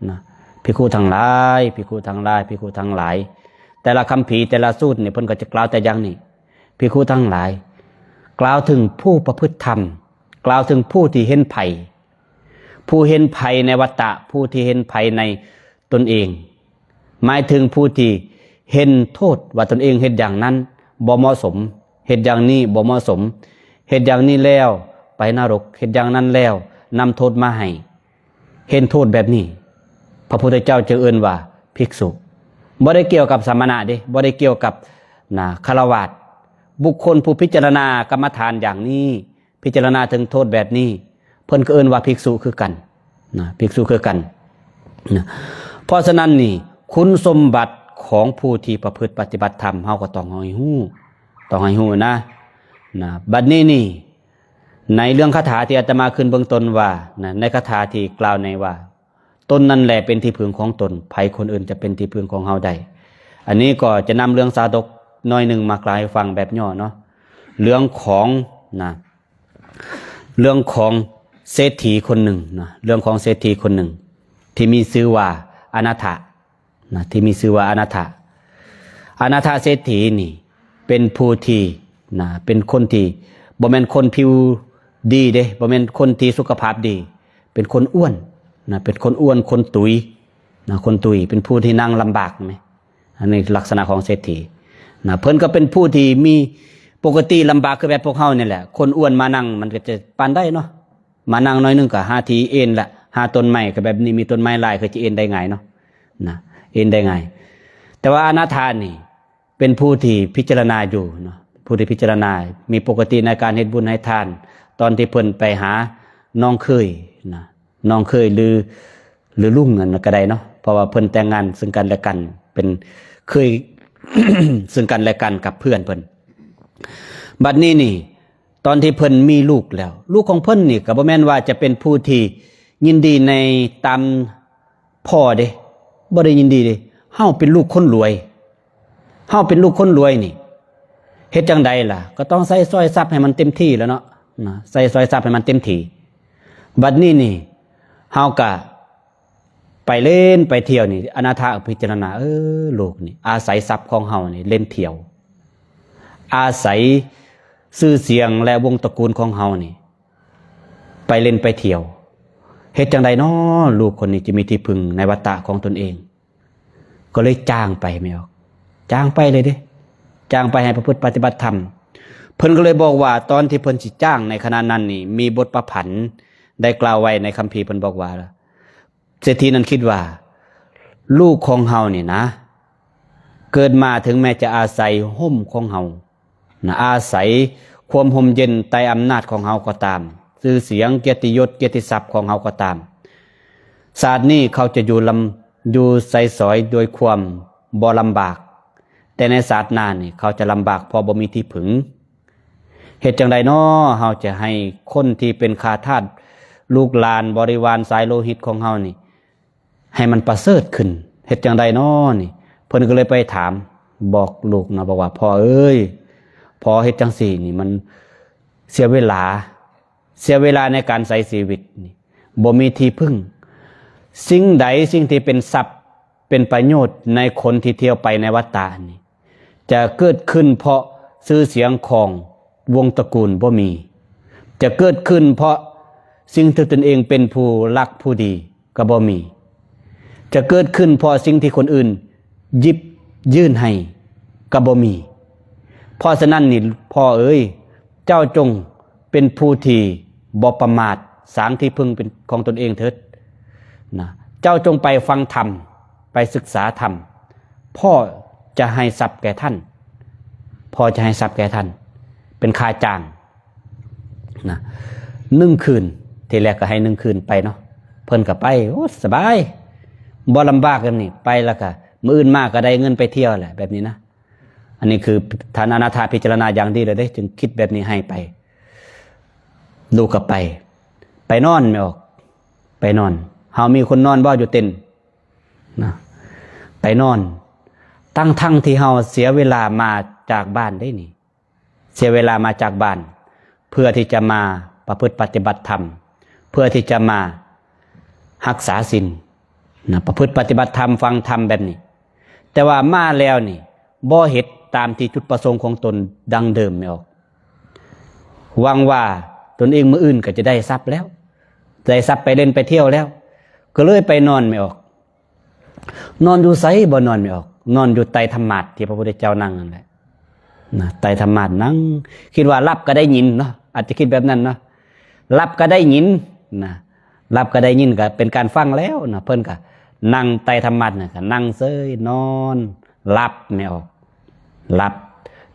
ນະ, ພິກຂຸທັງຫຼາຍ, ພິກຂຸທັງຫຼາຍ, ພິກຂຸທັງຫຼາຍ. ແຕ່ລະຄຳພີ ແຕ່ລະສູດນີ້ ເພິ່ນກໍຈະກ່າວແຕ່ຢ່າງນີ້, ພິກຂຸທັງຫຼາຍ, ກ່າວເຖິງຜູ້ປະພຶດທຳ, ກ່າວເຖິງຜູ້ທີ່ເຫັນໄພ ຜູ້ເຫັນໄພໃນວັດຕະ, ຜູ້ທີ່ເຫັນໄພໃນຕົນເອງ, ໝາຍເຖິງຜູ້ທີ່ເຫັນໂທດວ່າຕົນເອງເຮັດຢ່າງນັ້ນບໍ່ເໝາະສົມ, ເຮັດຢ່າງນີ້ບໍ່ເໝາະສົມ, ເຮັດຢ່າງນີ້ແລ້ວໄປນະລົກ, ເຮັດຢ່າງນັ້ນແລ້ວນຳໂທດມາໃຫ້, ເຫັນໂທດແບບນີ້ ພະພຸດທະເຈົ້າຈຶ່ງເອີ້ນວ່າພິກສຸ. ບໍ່ໄດ້ກ່ຽວກັບສາມະນະເດ້, ບໍ່ໄດ້ກ່ຽວກັບນະ ຄາລະວາດ. ບຸກຄົນຜູ້ພິຈາລະນາກຳມະຖານຢ່າງນີ້, ພິຈາລະນາເຖິງໂທດແບບນີ້ ເພິ່ນກໍເອີ້ນວ່າພິກສຸຄືກັນນະ, ພິກສຸຄືກັນນະ. ເພາະສະນັ້ນນີ້ ຄຸນສົມບັດຂອງຜູ້ທີ່ປະພຶດປະຕິບັດທຳ ເຮົາກໍຕ້ອງໃຫ້ຮູ້, ຕ້ອງໃຫ້ຮູ້ນະ, ນະ. ບັດນີ້ນີ້ ໃນເລື່ອງຄາຖາທີ່ອາດຕະມາຂຶ້ນເບື້ອງຕົ້ນວ່ານະ, ໃນຄາຖາທີ່ກ່າວໃນວ່າ ຕົນນັ້ນແຫຼະເປັນທີ່ເພິ່ງຂອງຕົນ, ໃຜຄົນອື່ນຈະເປັນທີ່ເພິ່ງຂອງເຮົາໄດ້? ອັນນີ້ກໍຈະນຳເລື່ອງຊາດົກໜ້ອຍໜຶ່ງມາກ່າວໃຫ້ຟັງແບບຫຍໍ້ເນາະ. ເລື່ອງຂອງນະ ເລື່ອງຂອງເສດຖີຄົນໜຶ່ງນະ, ເລື່ອງຂອງເສດຖີຄົນໜຶ່ງທີ່ມີຊື່ວ່າອະນາຖະນະ, ທີ່ມີຊື່ວ່າອະນາຖະ. ອະນາຖະເສດຖີນີ້ເປັນຜູ້ທີ່ນະ ເປັນຄົນທີ່ບໍ່ແມ່ນຄົນຜິວດີເດ້, ບໍ່ແມ່ນຄົນທີ່ສຸຂະພາບດີ, ເປັນຄົນອ້ວນນະ, ເປັນຄົນອ້ວນ ຄົນຕຸຍນະ, ຄົນຕຸຍ ເປັນຜູ້ທີ່ນັ່ງລຳບາກແມ. ອັນນີ້ລັກສະນະຂອງເສດຖີນະ. ເພິ່ນກໍເປັນຜູ້ທີ່ມີປົກກະຕິລຳບາກຄືແບບພວກເຮົານີ້ແຫຼະ, ຄົນອ້ວນມານັ່ງມັນກໍຈະປານໃດເນາະ, ມານັ່ງໜ້ອຍໜຶ່ງກໍຫາທີ່ເອນລະ, ຫາຕົ້ນໄມ້ ກໍແບບນີ້ ມີຕົ້ນໄມ້ຫຼາຍກໍຈະເອນໄດ້ງ່າຍເນາະ, ນະ ເອນໄດ້ງ່າຍ. ແຕ່ວ່າອະນາຖະນີ້ເປັນຜູ້ທີ່ພິຈາລະນາຢູ່ເນາະ, ຜູ້ທີ່ພິຈາລະນາ ມີປົກກະຕິໃນການເຮັດບຸນໃຫ້ທານ. ຕອນທີ່ເພິ່ນໄປຫານ້ອງເຂີຍນະ, ນ້ອງເຂີຍ ຫຼື ຫຼືລຸງນັ້ນກໍໄດ້ເນາະ, ເພາະວ່າເພິ່ນແຕ່ງງານເຊິ່ງກັນແລະກັນ, ເປັນເຂີຍເຊິ່ງກັນແລະກັນກັບເພື່ອນເພິ່ນ. ບັດນີ້ນີ້ ຕອນທີ່ເພິ່ນມີລູກແລ້ວ, ລູກຂອງເພິ່ນນີ້ກໍບໍ່ແມ່ນວ່າຈະເປັນຜູ້ທີ່ຍິນດີໃນຕາມພໍ່ເດ້, ບໍ່ໄດ້ຍິນດີເດ້. ເຮົາເປັນລູກຄົນລວຍ, ເຮົາເປັນລູກຄົນລວຍນີ້ ເຮັດຈັ່ງໃດລະ? ກໍຕ້ອງໃຊ້ສອຍຊັບໃຫ້ມັນເຕັມທີ່ແລ້ວເນາະ, ນະ ໃຊ້ສອຍຊັບໃຫ້ມັນເຕັມທີ່. ບັດນີ້ນີ້ ເຮົາກະໄປຫຼິ້ນໄປທ່ຽວນີ້, ອະນາຖະພິຈາລະນາ, ເອີ ລູກນີ້ອາໄສຊັບຂອງເຮົານີ້ເລ່ນທ່ຽວ, ອາໄສຊື່ສຽງ ແລະ ວົງຕະກູນຂອງເຮົານີ້ໄປຫຼິ້ນໄປທ່ຽວ. ເຮັດຈັ່ງໃດນໍ ລູກຄົນນີ້ຈະມີທີ່ເພິ່ງໃນວັດຕະຂອງຕົນເອງ? ກໍເລີຍຈ້າງໄປແມ່ນບໍ່? ຈ້າງໄປເລີຍເດ້, ຈ້າງໄປໃຫ້ປະພຶດປະຕິບັດທຳ. ເພິ່ນກໍເລີຍບອກວ່າ ຕອນທີ່ເພິ່ນຊິຈ້າງໃນຂະນະນັ້ນນີ້ ມີບົດປະພັນໄດ້ກ່າວໄວ້ໃນຄຳພີ, ເພິ່ນບອກວ່າ ເສດຖີນັ້ນຄິດວ່າ ລູກຂອງເຮົານີ້ນະ ເກີດມາເຖິງແມ້ຈະອາໄສຮົ່ມຂອງເຮົານະ, ອາໄສຄວາມຮົ່ມເຢັນໃຕ້ອຳນາດຂອງເຮົາກໍຕາມ, ຊື່ສຽງ, ກຽດຕິຍົດ, ກຽດຕິສັບຂອງເຮົາກໍຕາມ, ຊາດນີ້ເຂົາຈະຢູ່ລຳ ຢູ່ໃຊ້ສອຍໂດຍຄວາມບໍ່ລຳບາກ, ແຕ່ໃນຊາດໜ້ານີ້ເຂົາຈະລຳບາກເພາະບໍ່ມີທີ່ເພິ່ງ. ເຮັດຈັ່ງໃດນໍ ເຮົາຈະໃຫ້ຄົນທີ່ເປັນຂ້າທາດ ລູກຫຼານ ບໍລິວານ ສາຍໂລຫິດຂອງເຮົານີ້ ໃຫ້ມັນປະເສີດຂຶ້ນ? ເຮັດຈັ່ງໃດນໍນີ້? ເພິ່ນກໍເລີຍໄປຖາມ ບອກລູກເນາະ, ບອກວ່າ ພໍ່ເອີຍ ພໍ່ເຮັດຈັ່ງຊີ້ນີ້ ມັນເສຍເວລາ, ເສຍເວລາໃນການໃຊ້ຊີວິດນີ້ ບໍ່ມີທີ່ເພິ່ງ. ສິ່ງໃດ ສິ່ງທີ່ເປັນຊັບ ປັນປະໂຫຍດໃນຄົນທີ່ທ່ຽວໄປໃນວັດຕະນີ້ ຈະເກີດຂຶ້ນເພາະຊື່ສຽງຂອງວົງຕະກູນບໍ່ມີ, ຈະເກີດຂຶ້ນເພາະສິ່ງທີ່ຕົນເອງເປັນຜູ້ລັກຜູ້ດີກໍບໍ່ມີ, ຈະເກີດຂຶ້ນເພາະສິ່ງທີ່ຄົນອື່ນຢິບຍື່ນໃຫ້ກໍບໍ່ມີ. ເພາະສະນັ້ນນີ້ ພໍ່ເອີຍ, ເຈົ້າຈົ່ງເປັນຜູ້ທີ່ບໍ່ປະໝາດ, ສາງທີ່ເພິ່ງເປັນຂອງຕົນເອງເຖີດນະ. ເຈົ້າຈົ່ງໄປຟັງທຳ, ໄປສຶກສາທຳ, ພໍ່ຈະໃຫ້ຊັບແກ່ທ່ານ, ພໍ່ຈະໃຫ້ຊັບແກ່ທ່ານ ເປັນຄ່າຈ້າງນະ. ໜຶ່ງຄືນ, ທີແລກກໍໃຫ້ໜຶ່ງຄືນໄປເນາະ, ເພິ່ນກໍໄປ, ໂອ້ ສະບາຍ, ບໍ່ລຳບາກ. ແບບນີ້ໄປແລ້ວກໍມື້ອື່ນມາກໍໄດ້ເງິນໄປທ່ຽວແຫຼະ ແບບນີ້ນະ. ອັນນີ້ຄືທ່ານອະນາຖະພິຈາລະນາຢ່າງດີແລ້ວເດ້, ຈຶ່ງຄິດແບບນີ້ໃຫ້ໄປ. ລູກກໍໄປ, ໄປນອນແມ່ອອກ, ໄປນອນ. ເຮົາມີຄົນນອນບໍ່ຢູ່ເຕັນນະ? ໄປນອນ, ທັງໆທີ່ເຮົາເສຍເວລາມາຈາກບ້ານເດ້ນີ້, ເສຍເວລາມາຈາກບ້ານ ເພື່ອທີ່ຈະມາປະພຶດປະຕິບັດທຳ, ເພື່ອທີ່ຈະມາຮັກສາສິນນະ, ປະພຶດປະຕິບັດທຳ, ຟັງທຳແບບນີ້. ແຕ່ວ່າມາແລ້ວນີ້ ບໍ່ເຮັດຕາມທີ່ຈຸດປະສົງຂອງຕົນດັ່ງເດີມແມ່ອອກ. ຫວັງວ່າຕົນເອງມື້ອື່ນກໍຈະໄດ້ຊັບແລ້ວ, ໄດ້ຊັບໄປເລ່ນໄປທ່ຽວແລ້ວ, ກໍເລີຍໄປນອນແມ່ອອກ. ນອນຢູ່ໃສບໍ່ນອນແມ່ອອກ? ນອນຢູ່ໃຕ້ທຳມາດທີ່ພະພຸດທະເຈົ້ານັ່ງນັ້ນແຫຼະນະ, ໃຕ້ທຳມາດນັ່ງ, ຄິດວ່າຫຼັບກໍໄດ້ຍິນເນາະ, ອາດຈະຄິດແບບນັ້ນເນາະ, ຫຼັບກໍໄດ້ຍິນນະ, ຫຼັບກໍໄດ້ຍິນ ກໍເປັນການຟັງແລ້ວນະ. ເພິ່ນກໍນັ່ງໃຕ້ທຳມາດນະ, ກໍນັ່ງເຊີຍ ນອນ ຫຼັບແມ່ອອກ, ຫຼັບ.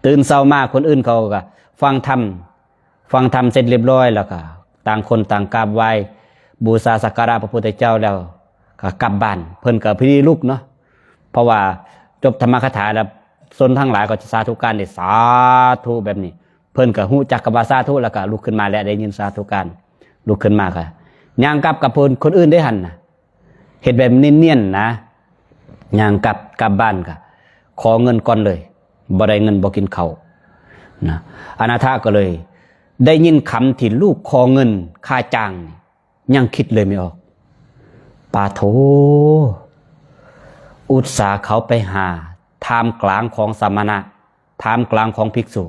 ຕື່ນເຊົ້າມາຄົນອື່ນເຂົາກໍຟັງທຳ, ຟັງທຳເສັດລຽບຮ້ອຍແລ້ວກໍຕ່າງຄົນຕ່າງກາບໄຫວ້ບູຊາສັກກາລະພະພຸດທະເຈົ້າແລ້ວກໍກັບບ້ານ. ເພິ່ນກໍພໍດີລຸກເນາະ, ເພາະວ່າຈົບທຳມະຄາຖາແລ້ວ ຊົນທັງຫຼາຍກໍຈະສາທຸການເດ້, ສາທຸແບບນີ້. ເພິ່ນກໍຮູ້ຈັກຄຳວ່າສາທຸ ແລ້ວກໍລຸກຂຶ້ນມາແລ້ວ, ໄດ້ຍິນສາທຸການ, ລຸກຂຶ້ນມາກໍຍ່າງກັບກັບເພິ່ນ, ຄົນອື່ນເດ້ຫັ້ນນະ. ເຮັດແບບນຽນໆນະ, ຍ່າງກັບ ກັບບ້ານກະຂໍເງິນກ່ອນເລີຍ, ບໍ່ໄດ້ເງິນບໍ່ກິນເຂົ້ານະ. ອະນາຖະກໍເລີຍໄດ້ຍິນຄຳທີ່ລູກຂໍເງິນຄ່າຈ້າງນີ້, ຍັງຄິດເລີຍບໍ່ອອກ. ປາໂທ! ອຸດສາເຂົ້າໄປຫາທ່າມກາງຂອງສະມະນະ, ທ່າມກາງຂອງພິກສຸ,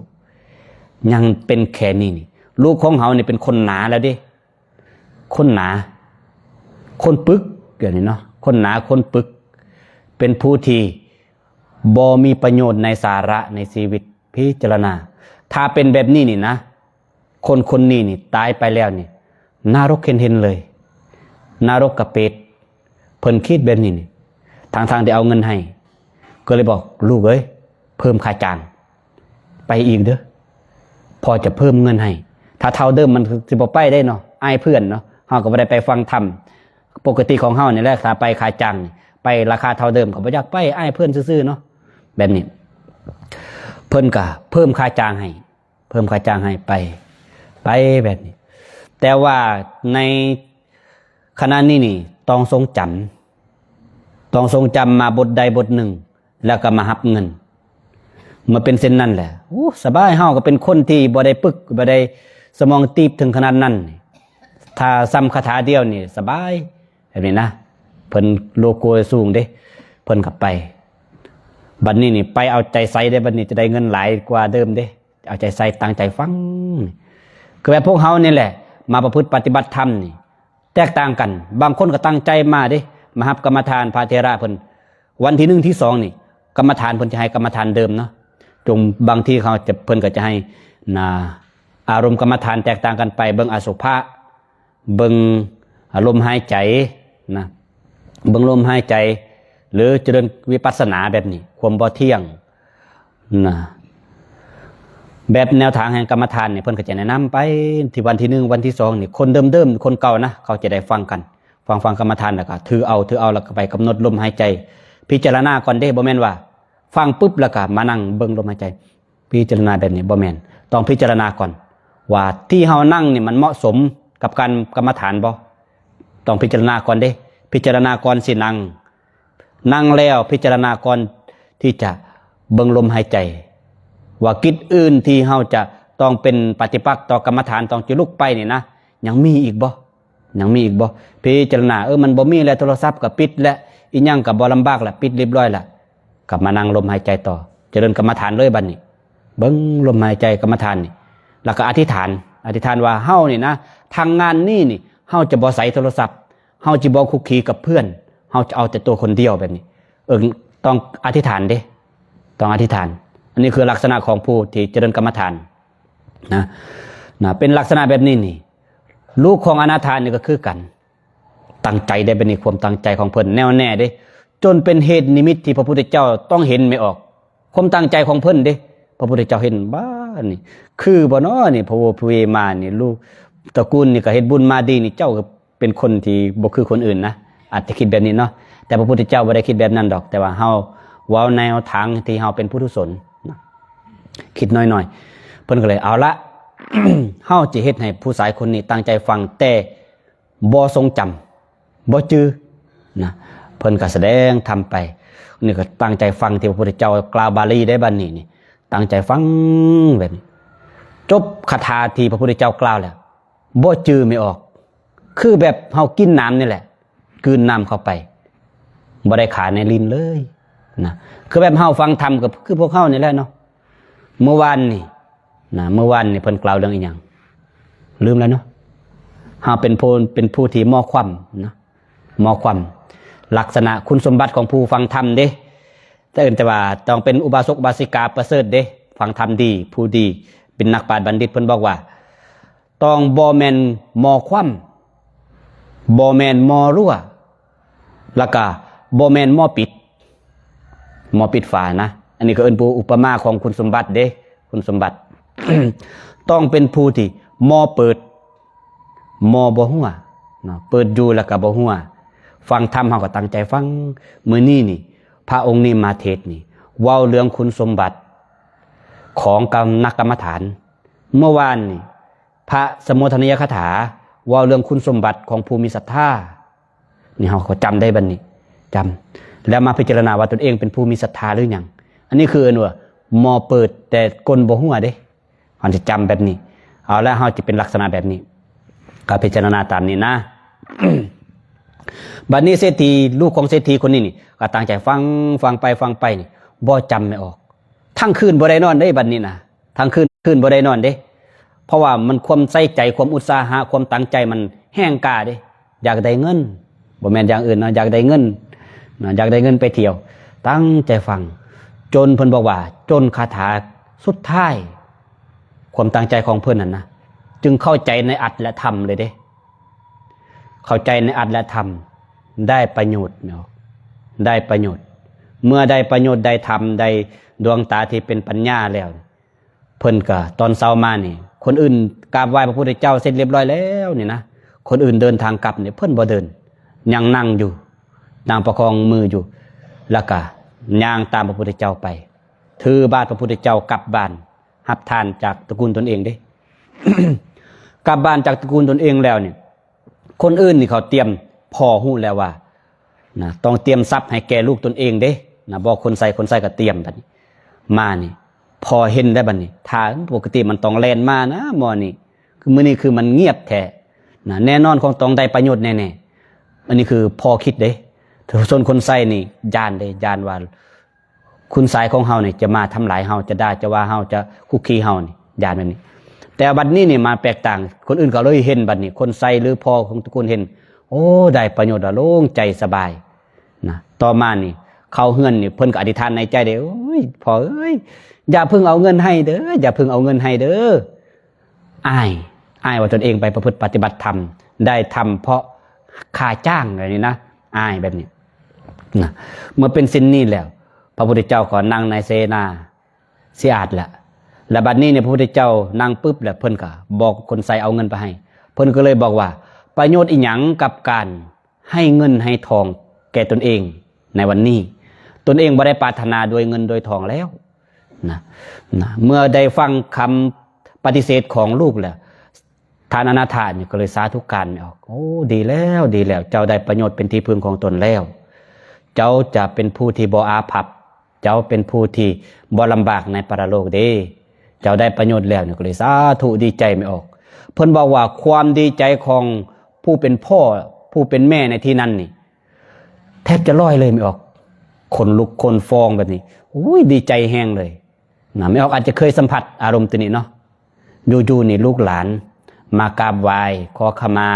ຍັງເປັນແຄ່ນີ້ນີ້. ລູກຂອງເຮົານີ້ເປັນຄົນໜາແລ້ວເດ້. ຄົນໜາ ຄົນປຶກ ດຽວນີ້ເນາະ, ຄົນໜາຄົນປຶກ ເປັນຜູ້ທີ່ບໍ່ມີປະໂຫຍດໃນສາລະໃນຊີວິດ. ພິຈາລະນາ, ຖ້າເປັນແບບນີ້ນີ້ນະ, ຄົນຄົນນີ້ນີ້ຕາຍໄປແລ້ວນີ້ ນະລົກເຫັນໆເລີຍ, ນະລົກກະເປດ. ເພິ່ນຄິດແບບນີ້ນີ້, ທັງໆທີ່ເອົາເງິນໃຫ້, ກໍເລີຍບອກ, ລູກເອີຍ, ເພີ່ມຄ່າຈ້າງໄປອີກເດີ້, ພໍ່ຈະເພີ່ມເງິນໃຫ້. ຖ້າເທົ່າເດີມມັນຊິບໍ່ໄປໄດ້ເນາະ, ອາຍເພື່ອນເນາະ, ເຮົາກໍບໍ່ໄດ້ໄປຟັງທຳ. ປົກກະຕິຂອງເຮົານີ້ແຫຼະ, ຖ້າໄປຄ່າຈ້າງ, ໄປລາຄາເທົ່າເດີມກໍບໍ່ຢາກໄປ, ອາຍເພື່ອນຊື່ໆເນາະ. ແບບນີ້ ເພິ່ນກໍເພີ່ມຄ່າຈ້າງໃຫ້, ເພີ່ມຄ່າຈ້າງໃຫ້ໄປ, ໄປແບບນີ້. ແຕ່ວ່າໃນຂະນະນີ້ນີ້ ຕ້ອງຊົງຈຳ, ຕ້ອງຊົງຈຳມາບົດໃດບົດໜຶ່ງ ແລ້ວກໍມາຮັບເງິນ. ເມື່ອເປັນເຊັ່ນນັ້ນແຫຼະ, ໂອ້ ສະບາຍ, ເຮົາກໍເປັນຄົນທີ່ບໍ່ໄດ້ປຶກ, ບໍ່ໄດ້ສະໝອງຕີບເຖິງຂະໜາດນັ້ນ. ຖ້າຊ່ຳຄາຖາດຽວນີ້ສະບາຍ, ແບບນີ້ນະ, ເພິ່ນໂລໂກ້ສູງເດ້, ເພິ່ນກໍໄປ. ບັດນີ້ນີ້ໄປເອົາໃຈໃສ່ເດ້, ບັດນີ້ຈະໄດ້ເງິນຫຼາຍກວ່າເດີມເດ້, ເອົາໃຈໃສ່, ຕັ້ງໃຈຟັງ. ຄືແບບພວກເຮົານີ້ແຫຼະ, ມາປະພຶດປະຕິບັດທຳນີ້ ແຕກຕ່າງກັນ. ບາງຄົນກໍຕັ້ງໃຈມາເດ້, ມາຮັບກຳມະຖານພະເຖລະເພິ່ນ. ວັນທີໜຶ່ງ ທີສອງນີ້ ກຳມະຖານເພິ່ນຈະໃຫ້ກຳມະຖານເດີມເນາະ. ຈົງ ບາງທີເຂົາຈະ, ເພິ່ນກໍຈະໃຫ້ນະ, ອາລົມກຳມະຖານແຕກຕ່າງກັນໄປ, ເບິ່ງອະສຸພະ, ເບິ່ງ ອາ ລົມຫາຍໃຈນະ, ເບິ່ງລົມຫາຍໃຈ ຫຼື ຈະເລີນວິປັດສະນາແບບນີ້, ຄວາມບໍ່ທ່ຽງນະ. ແບບແນວທາງແຫ່ງກຳມະຖານນີ້ ເພິ່ນກໍຈະແນະນຳໄປ. ທີ່ວັນທີໜຶ່ງ ວັນທີສອງນີ້ ຄົນເດີມໆ ຄົນເກົ່ານະ, ເຂົາຈະໄດ້ຟັງກັນ, ຟັງ, ຟັງກຳມະຖານ ແລ້ວກໍຖືເອົາ, ຖືເອົາ ແລ້ວກໍໄປກຳນົດລົມຫາຍໃຈ, ພິຈາລະນາກ່ອນເດ້. ບໍ່ແມ່ນວ່າຟັງປຶບ ແລ້ວກໍມານັ່ງເບິ່ງລົມຫາຍໃຈ. ພິຈາລະນາແບບນີ້ບໍ່ແມ່ນ, ຕ້ອງພິຈາລະນາກ່ອນວ່າທີ່ເຮົານັ່ງນີ້ມັນເໝາະສົມກັບການກຳມະຖານບໍ່? ຕ້ອງພິຈາລະນາກ່ອນເດ້, ພິຈາລະນາກ່ອນຊິນັ່ງ, ນັ່ງແລ້ວພິຈາລະນາກ່ອນທີ່ຈະເບິ່ງລົມຫາຍໃຈ ວ່າກິດອື່ນທີ່ເຮົາຈະຕ້ອງເປັນປະຕິປັກຕໍ່ກຳມະຖານ, ຕ້ອງຈະລຸກໄປນີ້ນະ, ຍັງມີອີກບໍ່? ຍັງມີອີກບໍ່? ພິຈາລະນາ, ເອີ ມັນບໍ່ມີແລ້ວ, ໂທລະສັບກໍປິດແລ້ວ, ອີ່ຫຍັງກໍບໍ່ລຳບາກລະ ປິດລຽບຮ້ອຍລະ ກໍມານັ່ງລົມຫາຍໃຈຕໍ່ ຈະເລີນກຳມະຖານເລີຍບັດນີ້. ເບິ່ງລົມຫາຍໃຈກຳມະຖານນີ້ ແລ້ວກໍອະທິຖານ ອະທິຖານວ່າເຮົານີ້ນະ ທາງງານນີ້ນີ້ ເຮົາຈະບໍ່ໃຊ້ໂທລະສັບ ເຮົາຈະບໍ່ຄຸກຄີກັບເພື່ອນ ເຮົາຈະເອົາແຕ່ຕົວຄົນດຽວແບບນີ້. ເອີ ຕ້ອງອະທິຖານເດ້ ຕ້ອງອະທິຖານ. ອັນນີ້ຄືລັກສະນະຂອງຜູ້ທີ່ຈະເລີນກຳມະຖານນະ ນະ ເປັນລັກສະນະແບບນີ້ນີ້. ລູກຂອງອະນາຖານີ້ກໍຄືກັນ ຕັ້ງໃຈໄດ້ ບັດນີ້ຄວາມຕັ້ງໃຈຂອງເພິ່ນແນ່ວແນ່ເດ້ ຈົນເປັນເຫດນິມິດທີ່ພະພຸດທະເຈົ້າຕ້ອງເຫັນແມ່ອອກ ຄວາມຕັ້ງໃຈຂອງເພິ່ນເດ້. ພະພຸດທະເຈົ້າເຫັນ ບ້ານີ້ ຄືບໍ່ນໍນີ້ ພະໂວພະເວມານີ້ ລູກຕະກູນນີ້ກໍເຮັດບຸນມາດີນີ້ ເຈົ້າກໍເປັນຄົນທີ່ບໍ່ຄືຄົນອື່ນນະ. ອາດຈະຄິດແບບນີ້ເນາະ ແຕ່ພະພຸດທະເຈົ້າບໍ່ໄດ້ຄິດແບບນັ້ນດອກ ແຕ່ວ່າເຮົາເວົ້າແນວທາງທີ່ເຮົາເປັນປຸຖຸຊົນນະ ຄິດໜ້ອຍໆ. ເພິ່ນກໍເລີຍ ເອົາລະ ເຮົາຈະເຮັດໃຫ້ຜູ້ຊາຍຄົນນີ້ຕັ້ງໃຈຟັງ ແຕ່ ບໍ່ຊົງຈຳ ບໍ່ຈື່ນະ. ເພິ່ນກໍສະແດງທຳໄປ ນີ້ກໍຕັ້ງໃຈຟັງທີ່ພະພຸດທະເຈົ້າກ່າວບາລີໄດ້ບັດນີ້ນີ້ ຕັ້ງໃຈຟັງແບບນີ້. ຈົບຄາຖາທີ່ພະພຸດທະເຈົ້າກ່າວແລ້ວ ບໍ່ຈື່ແມ່ອອກ ຄືແບບເຮົາກິນນ້ຳນີ້ແຫຼະ ກືນນ້ຳເຂົ້າໄປ ບໍ່ໄດ້ຄາໃນລີ້ນເລີຍນະ. ຄືແບບເຮົາຟັງທຳ ກໍຄືພວກເຮົານີ້ແຫຼະເນາະ. ມື້ວານນີ້ນະ ມື້ວານນີ້ເພິ່ນກ່າວເລື່ອງອີ່ຫຍັງ ລືມແລ້ວເນາະ. ເຮົາເປັນຜູ້ ເປັນຜູ້ທີ່ມໍ່ຄວາມນະ ມໍ່ຄວາມ. ລັກສະນະຄຸນສົມບັດຂອງຜູ້ຟັງທຳເດ້ ແຕ່ເອີ້ນແຕ່ວ່າຕ້ອງເປັນອຸບາສົກອຸບາສິກາປະເສີດເດ້ ຟັງທຳດີ ຜູ້ດີ ເປັນນັກປາດບັນດິດ. ເພິ່ນບອກວ່າ ຕ້ອງບໍ່ແມ່ນມໍ່ຄວາມ ບໍ່ແມ່ນມໍ່ຮົ່ວ ແລ້ວກະບໍ່ແມ່ນມໍ່ປິດ ມໍ່ປິດຝານະ. ອັນນີ້ກໍເອີ້ນຜູ້ ອຸປະມາຂອງຄຸນສົມບັດເດ້ ຄຸນສົມບັດ ຕ້ອງເປັນຜູ້ທີ່ມໍ່ເປີດ ມໍ່ບໍ່ຮົ່ວເນາະ ເປີດຢູ່ແລ້ວກໍບໍ່ຮົ່ວ. ຟັງທຳເຮົາກໍຕັ້ງໃຈຟັງ. ມື້ນີ້ນີ້ ພະອົງນີ້ມາເທດນີ້ ເວົ້າເລື່ອງຄຸນສົມບັດຂອງກຳ ນັກກຳມະຖານ. ເມື່ອວານນີ້ ພະສະໂມທະນີຍະຄາຖາ ເວົ້າເລື່ອງຄຸນສົມບັດຂອງຜູ້ມີສັດທາ. ນີ້ເຮົາກໍຈຳໄດ້ບັດນີ້ ຈຳ ແລ້ວມາພິຈາລະນາວ່າຕົນເອງເປັນຜູ້ມີສັດທາຫຼືຫຍັງ. ອັນນີ້ຄືເອີ້ນວ່າມໍ່ເປີດແຕ່ກົ້ນບໍ່ຮົ່ວເດ້. ເຮົາຈະຈຳແບບນີ້ ເອົາລະ ເຮົາຈະເປັນລັກສະນະແບບນີ້ ກໍພິຈາລະນາຕາມນີ້ນະ. ບັດນີ້ເສດຖີ ລູກຂອງເສດຖີຄົນນີ້ນີ້ ກໍຕັ້ງໃຈຟັງ ຟັງໄປ ຟັງໄປນີ້ ບໍ່ຈຳແມ່ອອກ. ທັງຄືນບໍ່ໄດ້ນອນເດ້ບັດນີ້ນະ ທັງຄືນ ຄືນບໍ່ໄດ້ນອນເດ້. ເພາະວ່າມັນຄວາມໃສ່ໃຈ ຄວາມອຸດສາຫະ ຄວາມຕັ້ງໃຈມັນແຮງກ້າເດ້. ຢາກໄດ້ເງິນ ບໍ່ແມ່ນຢ່າງອື່ນເນາະ ຢາກໄດ້ເງິນນະ ຢາກໄດ້ເງິນໄປທ່ຽວ ຕັ້ງໃຈຟັງ ຈົນເພິ່ນບອກວ່າ ຈົນຄາຖາສຸດທ້າຍ ຄວາມຕັ້ງໃຈຂອງເພິ່ນນັ້ນນະ ຈຶ່ງເຂົ້າໃຈໃນອັດ ແລະ ທຳເລີຍເດ້. ເຂົ້າໃຈໃນອັດ ແລະ ທຳ ໄດ້ປະໂຫຍດເນາະ ໄດ້ປະໂຫຍດ. ເມື່ອໄດ້ປະໂຫຍດ ໄດ້ທຳ ໄດ້ດວງຕາທີ່ເປັນປັນຍາແລ້ວ ເພິ່ນກໍຕອນເຊົ້າມານີ້ ຄົນອື່ນກາບໄຫວ້ພະພຸດທະເຈົ້າເສັດລຽບຮ້ອຍແລ້ວນີ້ນະ ຄົນອື່ນເດີນທາງກັບນີ້ ເພິ່ນບໍ່ເດີນ ຍັງນັ່ງຢູ່ ນາງປະຄອງມືຢູ່ ແລ້ວກະຍ່າງຕາມພະພຸດທະເຈົ້າໄປ ຖືບາດພະພຸດທະເຈົ້າກັບບ້ານ ຮັບທານຈາກຕະກູນຕົນເອງເດ້. ກັບບ້ານຈາກຕະກູນຕົນເອງແລ້ວນີ້ ຄົນອື່ນນີ້ເຂົາຕຽມ ພໍຮູ້ແລ້ວວ່ານະ ຕ້ອງຕຽມຊັບໃຫ້ແກ່ລູກຕົນເອງເດ້ນະ ບອກຄົນໃສ່ ຄົນໃສ່ກໍຕຽມ. ບັດນີ້ມານີ້ ພໍເຫັນໄດ້ບັດນີ້ ຖ້າປົກກະຕິມັນຕ້ອງແລ່ນມານະໝໍນີ້ ຄືມື້ນີ້ຄືມັນງຽບແທ້ນະ ແນ່ນອນຄົງຕ້ອງໄດ້ປະໂຫຍດແນ່ໆ. ອັນນີ້ຄືພໍຄິດເດ້. ສ່ວນຄົນໃສ່ນີ້ຢ້ານເດ້ ຢ້ານວ່າ ຄຸນຊາຍຂອງເຮົານີ້ຈະມາທຳລາຍເຮົາ ຈະດ່າຈະວ່າເຮົາ ຈະຄຸກຄີເຮົານີ້ ຢ້ານແບບນີ້. ແຕ່ບັດນີ້ນີ້ມາແຕກຕ່າງ ຄົນອື່ນເຂົາເລີຍເຫັນ ບັດນີ້ຄົນໃສ່ ຫຼື ພໍ່ຂອງຕະກູນເຫັນ ໂອ້ ໄດ້ປະໂຫຍດລະ ໂລ່ງໃຈສະບາຍນະ. ຕໍ່ມານີ້ເຂົ້າເຮືອນນີ້ ເພິ່ນກໍອະທິຖານໃນໃຈເດ້ ໂອ້ຍ ພໍ່ເອີຍ ຢ່າເພິ່ງເອົາເງິນໃຫ້ເດີ ຢ່າເພິ່ງເອົາເງິນໃຫ້ເດີ. ອາຍ ອາຍວ່າຕົນເອງໄປປະພຶດປະຕິບັດທຳ ໄດ້ທຳເພາະຄ່າຈ້າງ ແບບນີ້ນະ ອາຍແບບນີ້ນະ. ເມື່ອເປັນເຊັ່ນນີ້ແລ້ວ ພະພຸດທະເຈົ້າກໍນັ່ງໃນເສນາຊິອາດລະ ແລະ ບັດນີ້ນີ້ພະພຸດທະເຈົ້ານັ່ງປຶບ ແລ້ວເພິ່ນກໍບອກຄົນໃສ່ເອົາເງິນໄປໃຫ້. ເພິ່ນກໍເລີຍບອກວ່າ ປະໂຫຍດອີ່ຫຍັງກັບການໃຫ້ເງິນໃຫ້ທອງແກ່ຕົນເອງໃນວັນນີ້? ຕົນເອງບໍ່ໄດ້ປາດຖະໜາດ້ວຍເງິນດ້ວຍທອງແລ້ວນະ ນະ. ເມື່ອໄດ້ຟັງຄຳປະຕິເສດຂອງລູກແລ້ວ ທ່ານອະນາຖະນີ້ກໍເລີຍສາທຸການອອກ ໂອ້ ດີແລ້ວ ດີແລ້ວ ເຈົ້າໄດ້ປະໂຫຍດເປັນທີ່ເພິ່ງຂອງຕົນແລ້ວ ເຈົ້າຈະເປັນຜູ້ທີ່ບໍ່ອາພັບ ເຈົ້າເປັນຜູ້ທີ່ບໍ່ລຳບາກໃນປະລະໂລກເດ້ ເຈົ້າໄດ້ປະໂຫຍດແລ້ວນີ້ ກໍເລີຍສາທຸດີໃຈແມ່ອອກ. ເພິ່ນບອກວ່າຄວາມດີໃຈຂອງຜູ້ເປັນພໍ່ ຜູ້ເປັນແມ່ໃນທີ່ນັ້ນນີ້ ແທບຈະລອຍເລີຍແມ່ອອກ ຂົນລຸກຂົນຟອງແບບນີ້ ໂອ້ຍ ດີໃຈແຮງເລີຍນະ. ແມ່ອອກອາດຈະເຄີຍສຳຜັດອາລົມຕົວນີ້ເນາະ ຢູ່ໆນີ້ລູກຫຼານມາກາບໄຫວ້ຂໍຂະມາ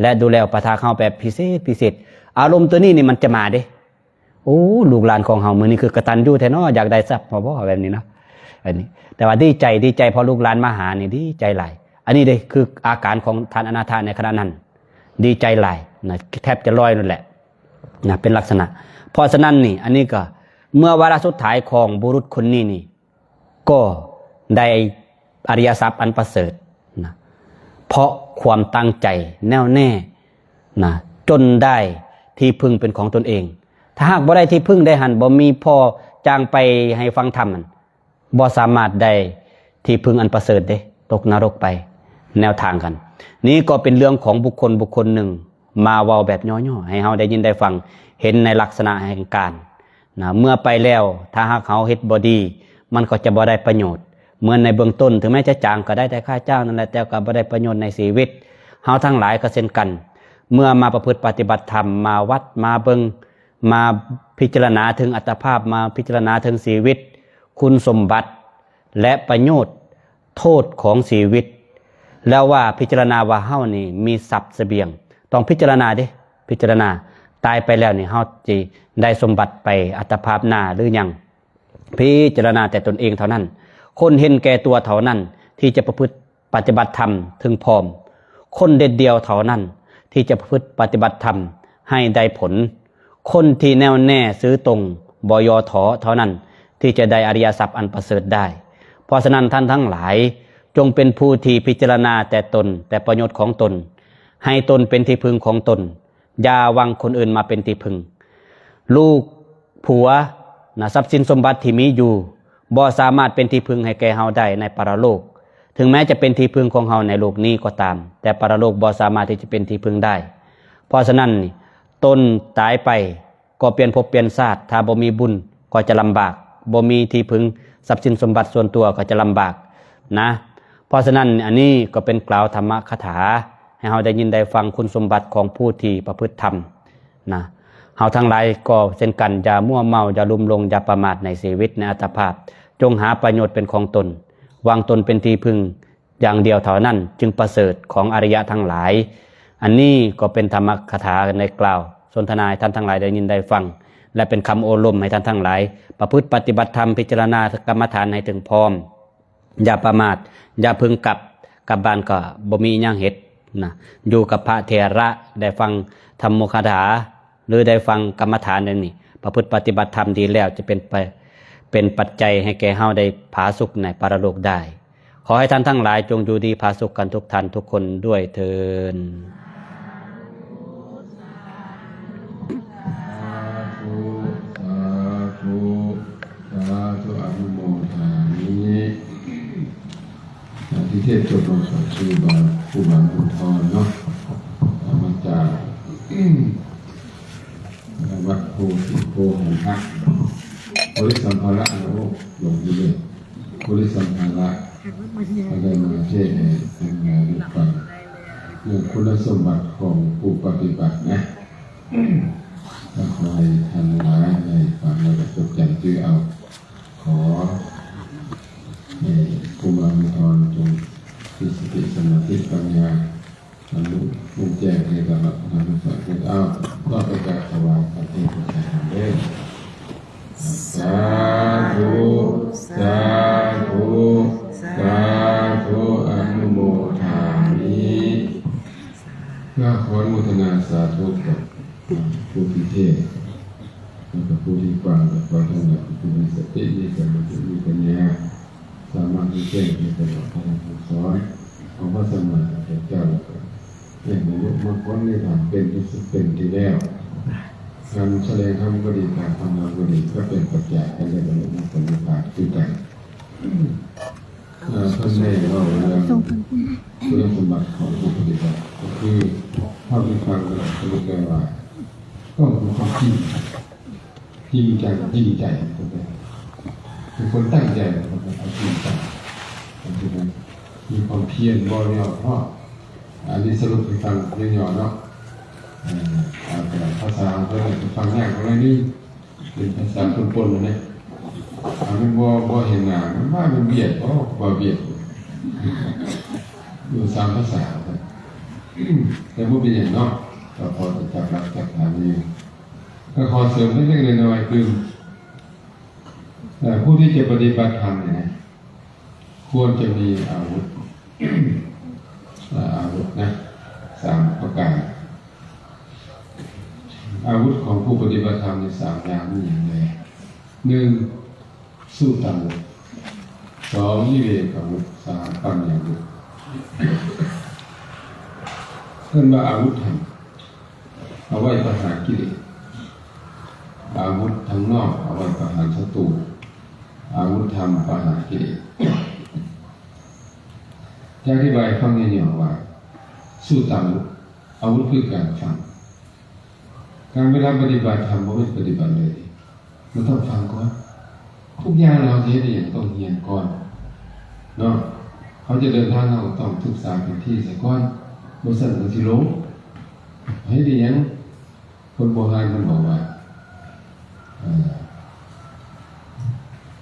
ແລະ ດູແລອຸປະຖາກເຮົາແບບພິເສດພິເສດ ອາລົມຕົວນີ້ນີ້ມັນຈະມາເດ້. ໂອ້ ລູກຫຼານຂອງເຮົາມື້ນີ້ຄືກະຕັນຍູແທ້ເນາະ ຢາກໄດ້ຊັບເຮົາບໍ່ ແບບນີ້ເນາະ ອັນນີ້ ແຕ່ວ່າດີໃຈ ດີໃຈ ເພາະລູກຫຼານມາຫານີ້ດີໃຈຫຼາຍ. ອັນນີ້ເດ້ຄືອາການຂອງທ່ານອະນາຖະໃນຂະນະນັ້ນ ດີໃຈຫຼາຍນະ ແທບຈະລອຍນັ້ນແຫຼະນະ ເປັນລັກສະນະ. ເພາະສະນັ້ນນີ້ ອັນນີ້ກໍເມື່ອວາລະສຸດທ້າຍຂອງບຸລຸດຄົນນີ້ນີ້ ກໍໄດ້ອະລິຍະຊັບອັນປະເສີດນະ ເພາະຄວາມຕັ້ງໃຈແນ່ວແນ່ນະ ຈົນໄດ້ທີ່ເພິ່ງເປັນຂອງຕົນເອງ. ຖ້າຫາກບໍ່ໄດ້ທີ່ເພິ່ງໄດ້ຫັ້ນ ບໍ່ມີພໍ່ຈ້າງໄປໃຫ້ຟັງທຳນັ້ນ ບໍ່ສາມາດໄດ້ທີ່ເພິ່ງອັນປະເສີດເດ້ ຕົກນະລົກໄປ ແນວທາງກັນ. ນີ້ກໍເປັນເລື່ອງຂອງບຸກຄົນບຸກຄົນໜຶ່ງ ມາເວົ້າແບບຫຍໍ້ໆ ໃຫ້ເຮົາໄດ້ຍິນໄດ້ຟັງ ເຫັນໃນລັກສະນະແຫ່ງການນະ. ເມື່ອໄປແລ້ວ ຖ້າຫາກເຮົາເຮັດບໍ່ດີ ມັນກໍຈະບໍ່ໄດ້ປະໂຫຍດ. ເໝືອນໃນເບື້ອງຕົ້ນ ເຖິງແມ້ຈະຈ້າງກໍໄດ້ແຕ່ຄ່າຈ້າງນັ້ນແຫຼະ ແຕ່ກໍບໍ່ໄດ້ປະໂຫຍດໃນຊີວິດ. ເຮົາທັງຫຼາຍກໍເຊັ່ນກັນ ເມື່ອມາປະພຶດປະຕິບັດທຳ ມາວັດ ມາເບິ່ງ ມາພິຈາລະນາເຖິງອັດຕະພາບ ມາພິຈາລະນາເຖິງຊີວິດ ຄຸນສົມບັດ ແລະ ປະໂຫຍດ ໂທດຂອງຊີວິດ ແລ້ວວ່າພິຈາລະນາວ່າເຮົານີ້ມີຊັບສະບຽງ ຕ້ອງພິຈາລະນາເດ້ ພິຈາລະນາ ຕາຍໄປແລ້ວນີ້ເຮົາຊິໄດ້ສົມບັດໄປອັດຕະພາບໜ້າຫຼືຍັງ. ພິຈາລະນາແຕ່ຕົນເອງເທົ່ານັ້ນ ຄົນເຫັນແກ່ຕົວເທົ່ານັ້ນທີ່ຈະປະພຶດ ປະຕິບັດທຳເຖິງພ້ອມ. ຄົນເດັດດ່ຽວເທົ່ານັ້ນທີ່ຈະປະພຶດປະຕິບັດທຳໃຫ້ໄດ້ຜົນ. ຄົນທີ່ແນ່ວແນ່ຊື່ຕົງ ບໍ່ຫຍໍ້ທໍ້ເທົ່ານັ້ນທີ່ຈະໄດ້ອະລິຍະຊັບອັນປະເສີດໄດ້. ເພາະສະນັ້ນທ່ານທັງຫຼາຍ ຈົ່ງເປັນຜູ້ທີ່ພິຈາລະນາແຕ່ຕົນ ແຕ່ປະໂຫຍດຂອງຕົນ ໃຫ້ຕົນເປັນທີ່ເພິ່ງຂອງຕົນ. ຢ່າຫວັງຄົນອື່ນມາເປັນທີ່ເພິ່ງ. ລູກ, ຜົວ, ນະ, ຊັບສິນສົມບັດທີ່ມີຢູ່ ບໍ່ສາມາດເປັນທີ່ເພິ່ງໃຫ້ແກ່ເຮົາໄດ້ໃນປະລະໂລກ. ເຖິງແມ້ຈະເປັນທີ່ເພິ່ງຂອງເຮົາໃນໂລກນີ້ກໍຕາມ, ແຕ່ປະລະໂລກບໍ່ສາມາດທີ່ຈະເປັນທີ່ເພິ່ງໄດ້. ເພາະສະນັ້ນ, ຕົນຕາຍໄປກໍປ່ຽນພົບປ່ຽນຊາດ, ຖ້າບໍ່ມີບຸນກໍຈະລຳບາກ, ບໍ່ມີທີ່ເພິ່ງຊັບສິນສົມບັດສ່ວນຕົວກໍຈະລຳບາກນະ. ເພາະສະນັ້ນ, ອັນນີ້ກໍເປັນກ່າວທຳມະຄາຖາ ໃຫ້ເຮົາໄດ້ຍິນໄດ້ຟັງຄຸນສົມບັດຂອງຜູ້ທີ່ປະພຶດທຳນະ. ເຮົາທັງຫຼາຍກໍເຊັ່ນກັນ, ຢ່າມົວເມົາ, ຢ່າລຸ່ມຫຼົງ, ຢ່າປະໝາດໃນຊີວິດ, ໃນອັດຕະພາບ. ຈົ່ງຫາປະໂຫຍດເປັນຂອງຕົນ, ຫວັງຕົນເປັນທີ່ເພິ່ງຢ່າງດຽວເທົ່ານັ້ນ ຈຶ່ງປະເສີດຂອງອະລິຍະທັງຫຼາຍ. ອັນນີ້ກໍເປັນທຳມະຄາຖາໃນກ່າວສົນທະນາໃຫ້ທ່ານທັງຫຼາຍໄດ້ຍິນໄດ້ຟັງ ແລະ ເປັນຄຳໂອ້ລົມໃຫ້ທ່ານທັງຫຼາຍປະພຶດປະຕິບັດທຳ, ພິຈາລະນາກຳມະຖານໃຫ້ເຖິງພ້ອມ. ຢ່າປະໝາດ, ຢ່າເພິ່ງກັບ, ກັບບ້ານກໍບໍ່ມີຫຍັງເຮັດນະ. ຢູ່ກັບພະເຖລະ, ໄດ້ຟັງທຳໂມຄາຖາ ຫຼື ໄດ້ຟັງກຳມະຖານແນວນີ້, ປະພຶດປະຕິບັດທຳດີແລ້ວ ຈະເປັນໄປ, ເປັນປັດໄຈໃຫ້ແກ່ເຮົາໄດ້ຜາສຸກໃນປະລະໂລກໄດ້. ຂໍໃຫ້ທ່ານທັງຫຼາຍຈົ່ງຢູ່ດີຜາສຸກກັນທຸກທ່ານທຸກຄົນດ້ວຍເທີ້ນ. ສາທຸ ສາທຸ ສາທຸ ອະນຸໂມທາມິ. ອາ ທີ່ເທດຈົບລົງກໍຄືບາ ຄູບາບຸນທອນເນາະ ອາ ມາຈາກ ວັດໂພທິ ໂພຫັນທະ ບໍລິສັມພາລະ ໂອ້ ຫຼົງຢູ່ເລີຍ ບໍລິສັມພາລະ ກໍໄດ້ມາເທດໃຫ້ທັງຫຼາຍໄດ້ຟັງ ເລື່ອງຄຸນສົມບັດຂອງຜູ້ປະຕິບັດນະ. ກໍຂໍໃຫ້ທ່ານທັງຫຼາຍໄດ້ຟັງແລ້ວກໍຈົດຈຳຈື່ເອົາ. ຂໍໃຫ້ຄູບາບຸນທອນຈົ່ງມີສະຕິສະມາທິປັນຍາ ບັນລຸຮູ້ແຈ້ງໃນຕາມະທຳສາທຸ. ເອົາ ຕໍ່ໄປກາບຖວາຍພະເທດພະທຳເດີ. ສາທຸ ສາທຸ ສາທຸ ອະນຸໂມທາມິ. ກໍຂໍອະນຸໂມທະນາສາທຸກັບຜູ້ທີ່ເທດ ແລ້ວກໍຜູ້ທີ່ຟັງ ແລ້ວກໍຂອໃຫ້ທ່ານທັງຫຼາຍເປັນຜູ້ມີສະຕິ ມີສະມາທິ ມີປັນຍາ ສາມາດຮູ້ແຈ້ງໃນຕາມະທຳສອນຂອງພະສຳມາສຳພຸດທະເຈົ້າ ແລ້ວກໍໄດ້ບັນລຸມັກຜົນນິບພານເປັນທີ່ສຸດເປັນທີ່ແລ້ວ. ການສະແດງທຳກໍດີ ການຟັງທຳກໍດີ ກໍເປັນປັດໄຈໃຫ້ໄດ້ບັນລຸມັກຜົນນິບພານຄືກັນ. ເອີ ເພິ່ນໄດ້ເວົ້າເລື່ອງຄຸນສົມບັດຂອງຜູ້ປະຕິບັດ ກໍຄືເທົ່າທີ່ຟັງແລ້ວ ສະຫຼຸບໄດ້ວ່າ ຕ້ອງມີຄວາມຈິງ ຈິງຈັງ ຈິງໃຈ ເປັນຄົນຕັ້ງໃຈ ເປັນຄົນຈິງຈັງ ເປັນຄົນມີຄວາມພຽນ ບໍ່ຫຍໍ້ທໍ້. ອັນນີ້ສະຫຼຸບໃຫ້ຟັງຫຍໍ້ໆເນາະ. ເອີ ເອົາແຕ່ພາສາຂອງ ເອີ ຟັງຍາກໜ້ອຍໜຶ່ງ ເປັນພາສາປົນໆນະ. ຖ້າແມ່ນບໍ່ ບໍ່ເຫັນໜ້າ ມັນມາເປັນຫວຽດ ເວົ້າວ່າຫວຽດ ຢູ່ສາມພາສາ. ແຕ່ບໍ່ເປັນຫຍັງເນາະ ກໍພໍຈະຈັບຫຼັກຈັບຖານຢູ່. ກໍຂໍເສີມເລັກໆນ້ອຍໆ ຄື ເອີ ຜູ້ທີ່ຈະປະຕິບັດທຳນີ້ນະ ຄວນຈະມີອາວຸດ ອາ ອາວຸດນະ ສາມປະການ. ອາວຸດຂອງຜູ້ປະຕິບັດທຳມີສາມຢ່າງ ມີຫຍັງແດ່? ໜຶ່ງ ສຸຕາວຸດ, ສອງ ວິເວກາວຸດ, ສາມ ປັນຍາວຸດ. ເອີ້ນວ່າອາວຸດທຳ ເອົາໄວ້ປະຫານກິເລດ. ອາວຸດທາງນອກ ເອົາໄວ້ປະຫານສັດຕູ. ອາວຸດທຳປະຫານກິເລດ. ຈະອະທິບາຍໃຫ້ຟັງຫຍໍ້ໆວ່າ ສຸຕາວຸດ ອາວຸດຄືການຟັງ. ການເວລາປະຕິບັດທຳ ບໍ່ແມ່ນປະຕິບັດເລີຍເດ້ ມັນຕ້ອງຟັງກ່ອນ. ທຸກຢ່າງເຮົາຊິເຮັດອີ່ຫຍັງ ຕ້ອງຮຽນກ່ອນເນາະ. ເຮົາຈະເດີນທາງ ເຮົາກໍຕ້ອງສຶກສາແຜນທີ່ໃສ່ກ່ອນ ບໍ່ຊັ້ນກໍຊິຫຼົງ. ເຮັດອີ່ຫຍັງ ຄົນໂບຮານເພິ່ນບອກວ່າ ເອີ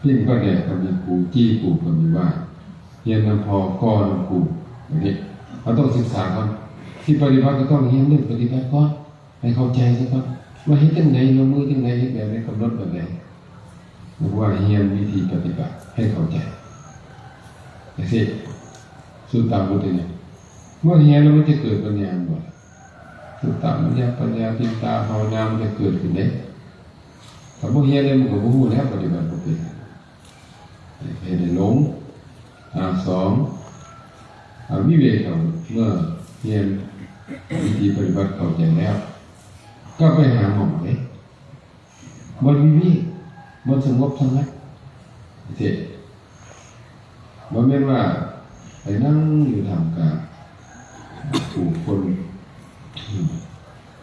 ປີ້ງປາແດກກໍມີຄູ, ຈີ່ປູກກໍມີຫວ້າ, ຮຽນນຳພໍ່, ກໍນຳຄູ. ແບບນີ້ ເຮົາຕ້ອງສຶກສາກ່ອນ. ຊິປະຕິບັດກໍຕ້ອງຮຽນເລື່ອງປະຕິບັດກ່ອນ ໃຫ້ເຂົ້າໃຈຊະກ່ອນ ວ່າເຮັດຈັ່ງໃດ, ລົງມືຈັ່ງໃດ, ເຮັດແບບໃດ, ກຳນົດແບບໃດ. ເອີ້ນວ່າຮຽນວິທີປະຕິບັດໃຫ້ເຂົ້າໃຈ. ຈັ່ງຊີ້ ສຸຕາວຸດນີ້ ເມື່ອຮຽນແລ້ວມັນຈະເກີດປັນຍາບໍ່? ສຸຕາມະຍະປັນຍາ, ຈິນຕາພາວະນາ ມັນຈະເກີດຂຶ້ນເດ້. ຖ້າບໍ່ຮຽນແລ້ວມັນກໍບໍ່ຮູ້ແລ້ວ ປະຕິບັດບໍ່ເປັນ. ເຮັດໃຫ້ຫຼົງ. ອາ ສອງ ອາ ວິເວກ ເມື່ອຮຽນວິທີປະຕິບັດເຂົ້າໃຈແລ້ວ ກໍໄປຫາໝ່ອງເດ້ ບ່ອນວິເວກ ບ່ອນສະຫງົບສະຫງັດ. ເຮັດ ບໍ່ແມ່ນວ່າໄປນັ່ງຢູ່ທ່າມກາງຜູ້ຄົນ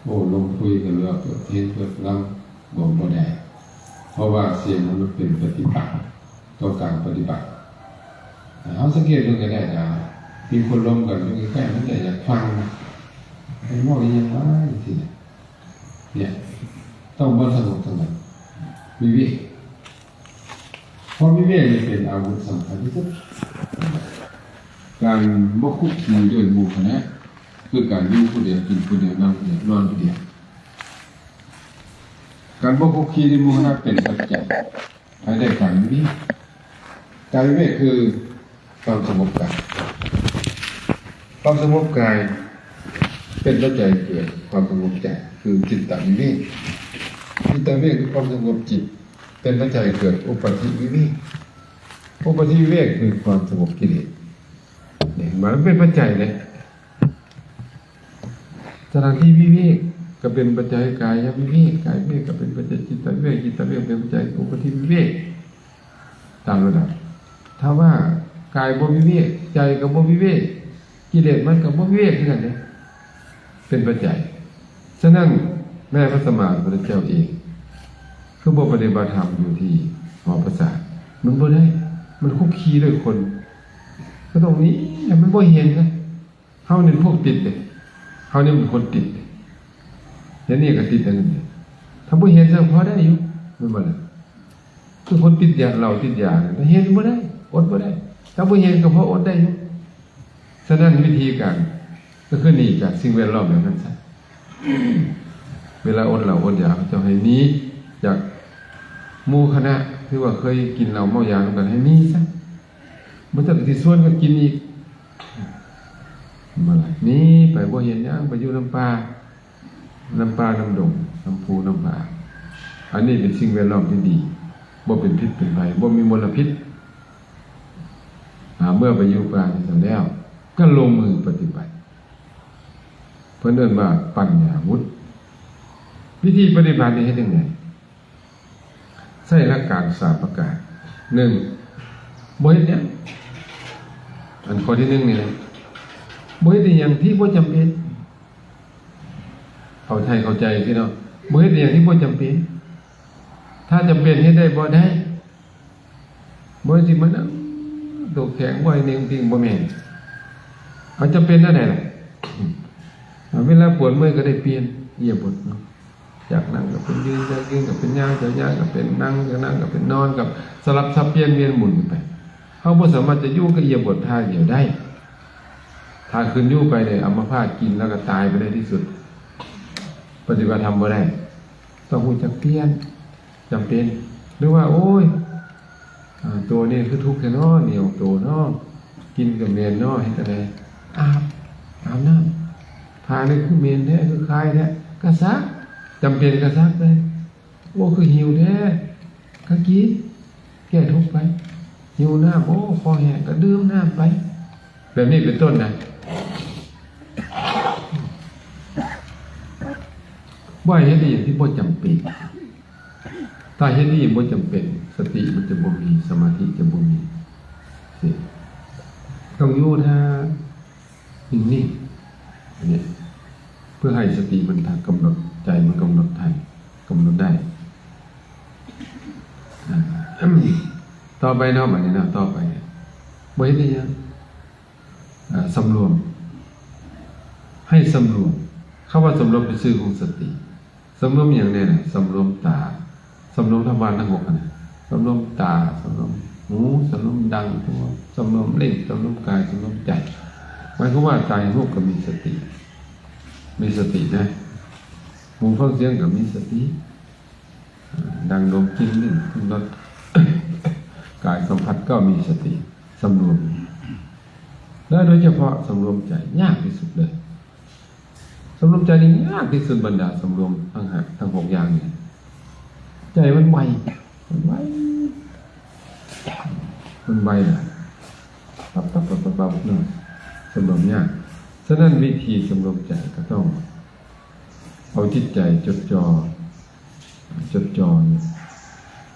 ໂອ້ ລົມຄຸຍກັນ ຫຼືວ່າເປີດເພງເປີດລຳ ບໍ່ ບໍ່ໄດ້. ເພາະວ່າສຽງມັນເປັນປະຕິປັດຕໍ່ການປະຕິບັດ. ເຮົາສັງເກດເບິ່ງກໍໄດ້ ຖ້າມີຄົນລົມກັນຢູ່ໃກ້ໆ ມັນກໍຢາກຟັງ ເພິ່ນເວົ້າອີ່ຫຍັງວະ ຈັ່ງຊີ້ນະ. ເນຍ ຕ້ອງບໍ່ສະຫງົບສະຫງັດ ວິເວກ. ເພາະວິເວກນີ້ເປັນອາວຸດສຳຄັນທີ່ສຸດ. ການບໍ່ຄຸກຄີດ້ວຍໝູ່ຄະນະ ຄືການຢູ່ຜູ້ດຽວ, ກິນຜູ້ດຽວ, ນັ່ງຜູ້ດຽວ, ນອນຜູ້ດຽວ. ການບໍ່ຄຸກຄີດ້ວຍໝູ່ຄະນະເປັນປັດໄຈໃຫ້ໄດ້ການວິເວກ. ການວິເວກຄື ຄວາມສະຫງົບກາຍ. ຄວາມສະຫງົບກາຍເປັນປັດໄຈເກີດຄວາມສະຫງົບໃຈ ຄືຈິດຕະວິເວກ. ຈິດຕະວິເວກຄືຄວາມສະຫງົບຈິດ ເປັນປັດໄຈເກີດອຸປາທິວິເວກ. ອຸປາທິວິເວກຄືຄວາມສະຫງົບກິເລດ. ນີ້ ມັນເປັນປັດໄຈເດ້. ສະຖານທີ່ວິເວກກໍເປັນປັດໄຈກາຍະວິເວກ, ກາຍະວິເວກກໍເປັນປັດໄຈຈິດຕະວິເວກ, ຈິດຕະວິເວກເປັນປັດໄຈອຸປາທິວິເວກ. ຕາມລະດັບ. ຖ້າວ່າກາຍບໍ່ວິເວກ, ໃຈກໍບໍ່ວິເວກ, ກິເລດມັນກໍບໍ່ວິເວກຄືກັນເດ້ ເປັນປັດໄຈ. ສະນັ້ນ ແມ້ພະສຳມາສຳພຸດທະເຈົ້າເອງ ຄືບໍ່ປະຕິບັດທຳຢູ່ທີ່ຫໍປາສາດ? ມັນບໍ່ໄດ້, ມັນຄຸກຄີດ້ວຍຄົນ. ກໍຕ້ອງໜີ, ມັນບໍ່ເຫັນນະ. ເຮົານີ້ພວກຕິດເດ້, ເຮົານີ້ເປັນຄົນຕິດເດ້. ເຮັດນີ້ກໍຕິດອັນນັ້ນເດ້. ຖ້າບໍ່ເຮັດ ຍັງພໍໄດ້ຢູ່ ແມ່ນບໍ່ລະ? ຄືຄົນຕິດຢາ ເຫຼົ້າຕິດຢາ ເຮັດບໍ່ໄດ້, ອົດບໍ່ໄດ້. ຖ້າບໍ່ເຮັດກໍພໍອົດໄດ້ຢູ່. ສະນັ້ນ ວິທີການກໍຄືໜີຈາກສິ່ງແວດລ້ອມແບບນັ້ນຊະ. ເວລາອົດເຫຼົ້າອົດຢາ ເຂົາເຈົ້າໃຫ້ໜີຈາກໝູ່ຄະນະ ຫຼືວ່າເຄີຍກິນເຫຼົ້າເມົາຢານຳກັນ ໃຫ້ໜີຊະ. ບໍ່ຊັ້ນກໍຊິຊວນກັນກິນອີກ. ບໍ່ລະ ໜີໄປ ບໍ່ເຮັດຫຍັງ, ໄປຢູ່ນຳປ່າ, ນຳປ່ານຳດົງ, ນຳພູນຳຜາ. ອັນນີ້ເປັນສິ່ງແວດລ້ອມທີ່ດີ, ບໍ່ເປັນພິດເປັນໄພ, ບໍ່ມີມົນລະພິດ. ອາ ເມື່ອໄປຢູ່ປ່າຈັ່ງຊັ້ນແລ້ວ ກໍລົງມືປະຕິບັດ. ເພິ່ນເອີ້ນວ່າປັນຍາວຸດ. ວິທີປະຕິບັດນີ້ເຮັດຈັ່ງໃດ? ໃຊ້ຫຼັກການສາມປະການ. ໜຶ່ງ ບໍ່ເຮັດຫຍັງ. ອັນຂໍ້ທີໜຶ່ງນີ້ນະ ບໍ່ເຮັດອີ່ຫຍັງທີ່ບໍ່ຈຳເປັນ. ເຂົ້າໃຈ ເຂົ້າໃຈຊິເນາະ, ບໍ່ເຮັດອີ່ຫຍັງທີ່ບໍ່ຈຳເປັນ. ຖ້າຈຳເປັນເຮັດໄດ້ບໍ່? ໄດ້. ບໍ່ແມ່ນຊິມານັ່ງໂຕແຂງ ບໍ່ໃຫ້ເໜັງຕິ່ງ ບໍ່ແມ່ນ. ເຮົາຈຳເປັນແນວໃດລະ? ເວລາປວດເມື່ອຍກໍໄດ້ປ່ຽນອິລິຍາບົດເນາະ. ຈາກນັ່ງກໍເປັນຢືນ ຈາກຢືນກໍເປັນຍ່າງ ຈາກຍ່າງກໍເປັນນັ່ງ ຈາກນັ່ງກໍເປັນນອນ ກໍສະຫຼັບສັບປ່ຽນວຽນໝູນໄປ. ເຮົາບໍ່ສາມາດຈະຢູ່ກັບອິລິຍາບົດທ່າດຽວໄດ້. ຖ້າຄືນຢູ່ໄປນີ້ ອຳມະພາດກິນແລ້ວກໍຕາຍໄປໃນທີ່ສຸດ. ປະຕິບັດທຳບໍ່ໄດ້. ຕ້ອງຮູ້ຈັກປ່ຽນ. ຈຳເປັນ ຫຼືວ່າ ໂອ້ຍ ອາ ໂຕນີ້ຄືທຸກແທ້ເນາະ ໜຽວໂຕເນາະ ກິນກໍເໝັນເນາະ ເຮັດຈັ່ງໃດ? ອາບ ອາບນ້ຳ. ຜ້ານີ້ຄືເໝັນແທ້ ຄືຄາຍແທ້ ກໍຊັກ. ຈຳເປັນກໍຊັກໄປ. ໂອ້ ຄືຫິວແທ້ ກໍກິນ ແກ້ທຸກໄປ. ຫິວນ້ຳ ໂອ້ ຄໍແຫ້ງ ກໍດື່ມນ້ຳໄປ. ແບບນີ້ເປັນຕົ້ນນະ. ບໍ່ໃຫ້ເຮັດອີ່ຫຍັງທີ່ບໍ່ຈຳເປັນ. ຖ້າເຮັດອີ່ຫຍັງບໍ່ຈຳເປັນ ສະຕິມັນຈະບໍ່ມີ ສະມາທິຈະບໍ່ມີ. ນີ້ ຕ້ອງຢູ່ທ່າ ນີ້ ອັນນີ້ ເພື່ອໃຫ້ສະຕິມັນ ຖ້າກຳນົດ ໃຈມັນກຳນົດໄດ້ ກຳນົດໄດ້. ອາ ຕໍ່ໄປເນາະ ບາດນີ້ເນາະ ຕໍ່ໄປ ບໍ່ເຮັດອີ່ຫຍັງ. ອາ ສຳລວມ ໃຫ້ສຳລວມ. ຄຳວ່າສຳລວມເປັນຊື່ຂອງສະຕິ. ສຳລວມຫຍັງແດ່ນະ? ສຳລວມຕາ ສຳລວມທຳວານທັງຫົກຫັ້ນນະ. ສຳລວມຕາ ສຳລວມຫູ ສຳລວມດັງ ສຳລວມ ສຳລວມເລັ້ງ ສຳລວມກາຍ ສຳລວມໃຈ. ໝາຍຄວາມວ່າຕາເຫັນຮູບກໍມີສະຕິ ມີສະຕິນະ. ຫູຟັງສຽງກໍມີສະຕິ. ດັງ ດົມ ກິ່ນ ລິ້ນ ລິ້ມລົດ ກາຍສຳຜັດກໍມີສະຕິ ສຳລວມ. ແລະ ໂດຍສະເພາະສຳລວມໃຈຍາກທີ່ສຸດເລີຍ. ສຳລວມໃຈນີ້ຍາກທີ່ສຸດ ບັນດາສຳລວມທັງຫ້າ ທັງຫົກຢ່າງນີ້. ໃຈມັນໄວ ມັນໄວ ມັນໄວຫຼາຍ ປັບໆໆໆ ເນາະ ສຳລວມຍາກ. ສະນັ້ນ ວິທີສຳລວມໃຈກໍຕ້ອງ ເອົາຈິດໃຈຈົດຈ່ອ ຈົດຈ່ອ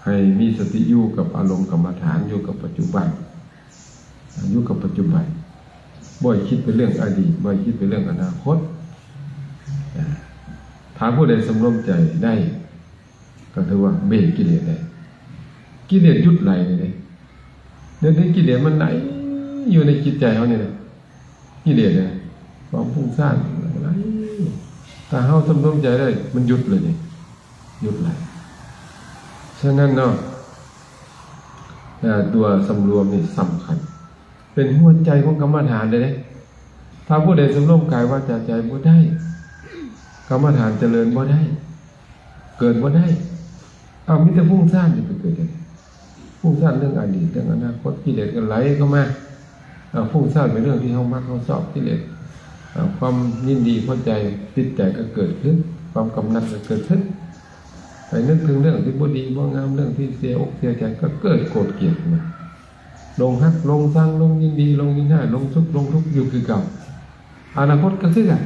ໃຫ້ມີສະຕິຢູ່ກັບອາລົມກຳມະຖານ ຢູ່ກັບປັດຈຸບັນ ຢູ່ກັບປັດຈຸບັນ ບໍ່ໃຫ້ຄິດໄປເລື່ອງອະດີດ ບໍ່ໃຫ້ຄິດໄປເລື່ອງອະນາຄົດ. ຖ້າຜູ້ໃດສຳລວມໃຈໄດ້ ກໍຖືວ່າເບຣກກິເລດໄດ້ ກິເລດຢຸດໄຫຼເດ້. ດຽວນີ້ກິເລດມັນໄຫຼຢູ່ໃນຈິດໃຈເຮົານີ້ນະ ກິເລດນະ ຄວາມຟຸ້ງສ້ານໄຫຼ. ຖ້າເຮົາສຳລວມໃຈໄດ້ ມັນຢຸດເລີຍນີ້ ຢຸດໄຫຼ. ສະນັ້ນເນາະ ເອີ ຕົວສຳລວມນີ້ສຳຄັນ ເປັນຫົວໃຈຂອງກຳມະຖານເດ້. ຖ້າຜູ້ໃດສຳລວມກາຍ ວາຈາ ໃຈບໍ່ໄດ້ ກຳມະຖານຈະເລີນບໍ່ໄດ້ ເກີດບໍ່ໄດ້. ເອົາ ມີແຕ່ຟຸ້ງສ້ານ ຈະໄປເກີດຈັ່ງໃດ? ຟຸ້ງສ້ານເລື່ອງອະດີດ ເລື່ອງອະນາຄົດ ກິເລດກໍໄຫຼເຂົ້າມາ. ເອົາ ຟຸ້ງສ້ານເປັນເລື່ອງທີ່ເຮົາມັກເຮົາຊອບ ກິເລດ ເອົາ ຄວາມຍິນດີພໍໃຈ ຕິດໃຈກໍເກີດຂຶ້ນ ຄວາມກຳໜັດກໍເກີດຂຶ້ນ. ໄປນຶກເຖິງເລື່ອງທີ່ບໍ່ດີບໍ່ງາມ ເລື່ອງທີ່ເສຍອົກເສຍໃຈ ກໍເກີດໂກດກຽດຂຶ້ນມາ. ຫຼົງຮັກ ຫຼົງຊັງ ຫຼົງຍິນດີ ຫຼົງຍິນຮ້າຍ ຫຼົງສຸກ ຫຼົງທຸກຢູ່ຄືເກົ່າ. ອະນາຄົດກໍຄືກັນ.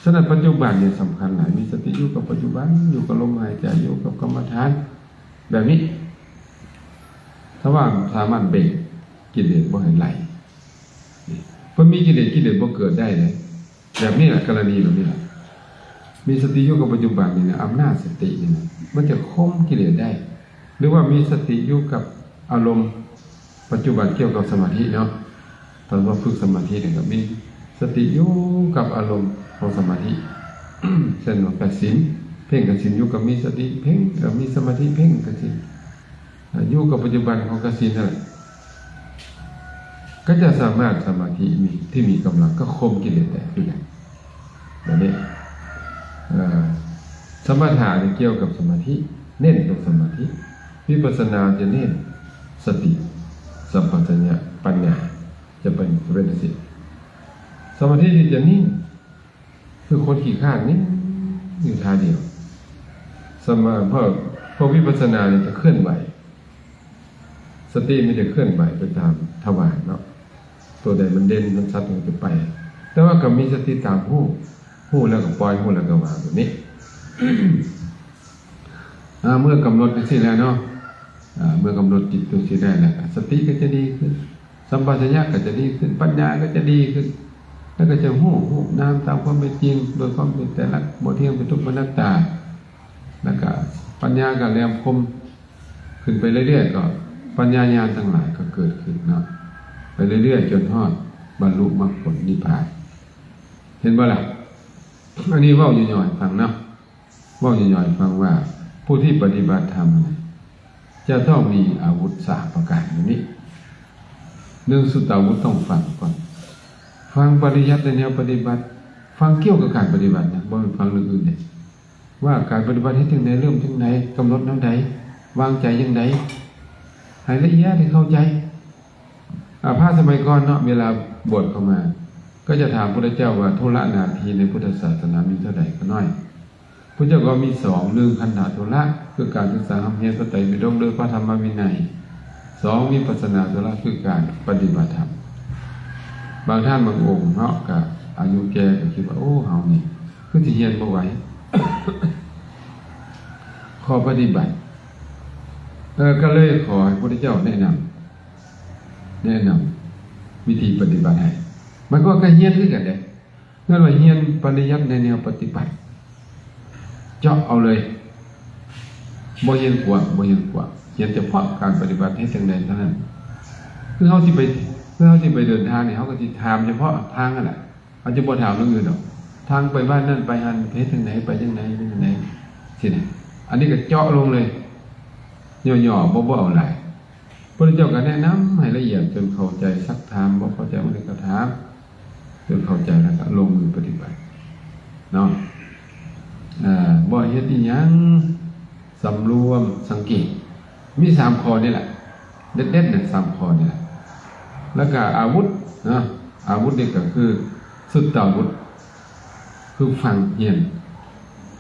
ສະນັ້ນ ປັດຈຸບັນນີ້ສຳຄັນຫຼາຍ ມີສະຕິຢູ່ກັບປັດຈຸບັນ ຢູ່ກັບລົມຫາຍໃຈ ຢູ່ກັບກຳມະຖານ ແບບນີ້ ຖ້າວ່າສາມາດເບຣກກິເລດບໍ່ໃຫ້ໄຫຼ ນີ້ ເພາະມີກິເລດ ກິເລດບໍ່ເກີດໄດ້ເດ້. ແບບນີ້ລະ ກໍລະນີແບບນີ້ລະ ມີສະຕິຢູ່ກັບປັດຈຸບັນນີ້ນະ ອຳນາດສະຕິນີ້ນະ ມັນຈະຂົ່ມກິເລດໄດ້. ຫຼືວ່າມີສະຕິຢູ່ກັບອາລົມປັດຈຸບັນ ກ່ຽວກັບສະມາທິເນາະ. ຕອນເຮົາຝຶກສະມາທິນີ້ກໍມີສະຕິຢູ່ກັບອາລົມຂອງສະມາທິ ເຊັ່ນວ່າກະສິນ ເພັ່ງກະສິນຢູ່ກໍມີສະຕິເພັ່ງ ເອີ ມີສະມາທິເພັ່ງກະສິນ ເອີ ຢູ່ກັບປັດຈຸບັນຂອງກະສິນນັ້ນແຫຼະ ກໍຈະສາມາດ ສະມາທິມີ ທີ່ມີກຳລັງກໍຂົ່ມກິເລດໄດ້ຄືກັນ. ແບບນີ້ ເອີ ສະມະຖະນີ້ກ່ຽວກັບສະມາທິ ເນັ້ນຕົງສະມາທິ ວິປັດສະນາຈະເນັ້ນສະຕິ ສຳປະຊັນຍະ ປັນຍາ ຈະເປັນ ຈະເປັນຈັ່ງຊີ້. ສະມາທິນີ້ຈະນິ່ງ ຄືຄົນຂີ້ຄ້ານ ນິ່ງຢູ່ທ່າດຽວ. ສະມາ ເພາະ ເພາະວິປັດສະນານີ້ຈະເຄື່ອນໄຫວ ສະຕິມັນຈະເຄື່ອນໄຫວໄປຕາມທະວານເນາະ ໂຕໃດມັນເດັ່ນ ມັນຊັດ ມັນຈະໄປ. ແຕ່ວ່າກໍມີສະຕິຕາມຮູ້ ຮູ້ແລ້ວກໍປ່ອຍ ຮູ້ແລ້ວກໍວາງ ແບບນີ້. ອາ ເມື່ອກຳນົດຈັ່ງຊີ້ແລ້ວເນາະ ອາ ເມື່ອກຳນົດຈິດຕົງຊີ້ໄດ້ແລ້ວ ສະຕິກໍຈະດີຂຶ້ນ ສຳປະຊັນຍະກໍຈະດີຂຶ້ນ ປັນຍາກໍຈະດີຂຶ້ນ ແລ້ວກໍຈະຮູ້ຮູບນາມຕາມຄວາມເປັນຈິງ ໂດຍຄວາມເປັນໄຕລັກ ບໍ່ທ່ຽງ ເປັນທຸກ ເປັນອະນັດຕາ ແລ້ວກໍປັນຍາກໍແຫຼມຄົມຂຶ້ນໄປເລື້ອຍໆ ກໍປັນຍາຍານທັງຫຼາຍກໍເກີດຂຶ້ນເນາະ ໄປເລື້ອຍໆ ຈົນຮອດບັນລຸມັກຜົນນິບພານ. ເຫັນບໍ່ລະ? ອັນນີ້ເວົ້າຫຍໍ້ໆໃຫ້ຟັງເນາະ. ເວົ້າຫຍໍ້ໆໃຫ້ຟັງວ່າ ຜູ້ທີ່ປະຕິບັດທຳ ຈະຕ້ອງມີອາວຸດສາມປະການ ແບບນີ້. ໜຶ່ງ ສຸດຕາວຸດ ຕ້ອງຟັງກ່ອນ, ຟັງປະລິຍັດໃນແນວປະຕິບັດ, ຟັງກ່ຽວກັບການປະຕິບັດນະ, ບໍ່ແມ່ນຟັງເລື່ອງອື່ນເດ້, ວ່າການປະຕິບັດເຮັດຈັ່ງໃດ, ເລີ່ມຈັ່ງໃດ, ກຳນົດແນວໃດ, ວາງໃຈຈັ່ງໃດ, ໃຫ້ລະອຽດ, ໃຫ້ເຂົ້າໃຈ. ອາ ພະສະໄໝກ່ອນເນາະ ເວລາບວດເຂົ້າມາ ກໍຈະຖາມພຸດທະເຈົ້າວ່າ ທຸລະໜ້າທີ່ໃນພຸດທະສາສະໜາມີເທົ່າໃດກໍນ້ອຍ. ພຸດທະເຈົ້າກໍມີສອງ, ໜຶ່ງ ຄັນທະທຸລະ ຄືການສຶກສາຮ່ຳຮຽນພະໄຕປິດົກ ຫຼື ພະທຳມະວິໄນ, ສອງ ວິປັດສະນາທຸລະ ຄືການປະຕິບັດທຳ. ບາງທ່ານບາງອົງເນາະ ກະອາຍຸແກ່ ກະຄິດວ່າ ໂອ້ ເຮົານີ້ຄືຊິຮຽນບໍ່ໄຫວ ຂໍ້ປະຕິບັດ. ເອີ ກໍເລີຍຂໍໃຫ້ພຸດທະເຈົ້າແນະນຳ ແນະນຳວິທີປະຕິບັດໃຫ້. ໝາຍຄວາມວ່າກໍຮຽນຄືກັນເດ້, ແມ່ນວ່າຮຽນປະລິຍັດໃນແນວປະຕິບັດ ເຈາະເອົາເລີຍ, ບໍ່ຮຽນກວ້າງ, ບໍ່ຮຽນກວ້າງ, ຮຽນສະເພາະການປະຕິບັດເຮັດຈັ່ງໃດເທົ່ານັ້ນ. ຄືເຮົາຊິໄປ ຄືເຮົາຊິໄປເດີນທາງນີ້ ເຮົາກໍຊິຖາມສະເພາະທາງຫັ້ນແຫຼະ, ເຮົາຈະບໍ່ຖາມເລື່ອງອື່ນດອກ, ທາງໄປບ້ານນັ້ນໄປຫັ້ນ ເຮັດຈັ່ງໃດ ໄປຈັ່ງໃດ ເປັນຈັ່ງໃດ ຊີ້ນະ. ອັນນີ້ກໍເຈາະລົງເລີຍ ຫຍໍ້ໆ ບໍ່ ບໍ່ເອົາຫຼາຍ. ພະພຸດທະເຈົ້າກໍແນະນຳໃຫ້ລະອຽດຈົນເຂົ້າໃຈ, ຊັກຖາມ, ບໍ່ເຂົ້າໃຈ ມັນກໍຖາມ ຈົນເຂົ້າໃຈ ແລ້ວກໍລົງມືປະຕິບັດເນາະ. ເອີ ບໍ່ເຮັດອີ່ຫຍັງ, ສຳລວມ, ສັງເກດ, ມີສາມຂໍ້ນີ້ແຫຼະ ເດັດໆນະ, ສາມຂໍ້ນີ້ແຫຼະ. ແລ້ວກໍອາວຸດເນາະ, ອາວຸດນີ້ກໍຄືສຸດຕາວຸດ ຄືຟັງຮຽນ,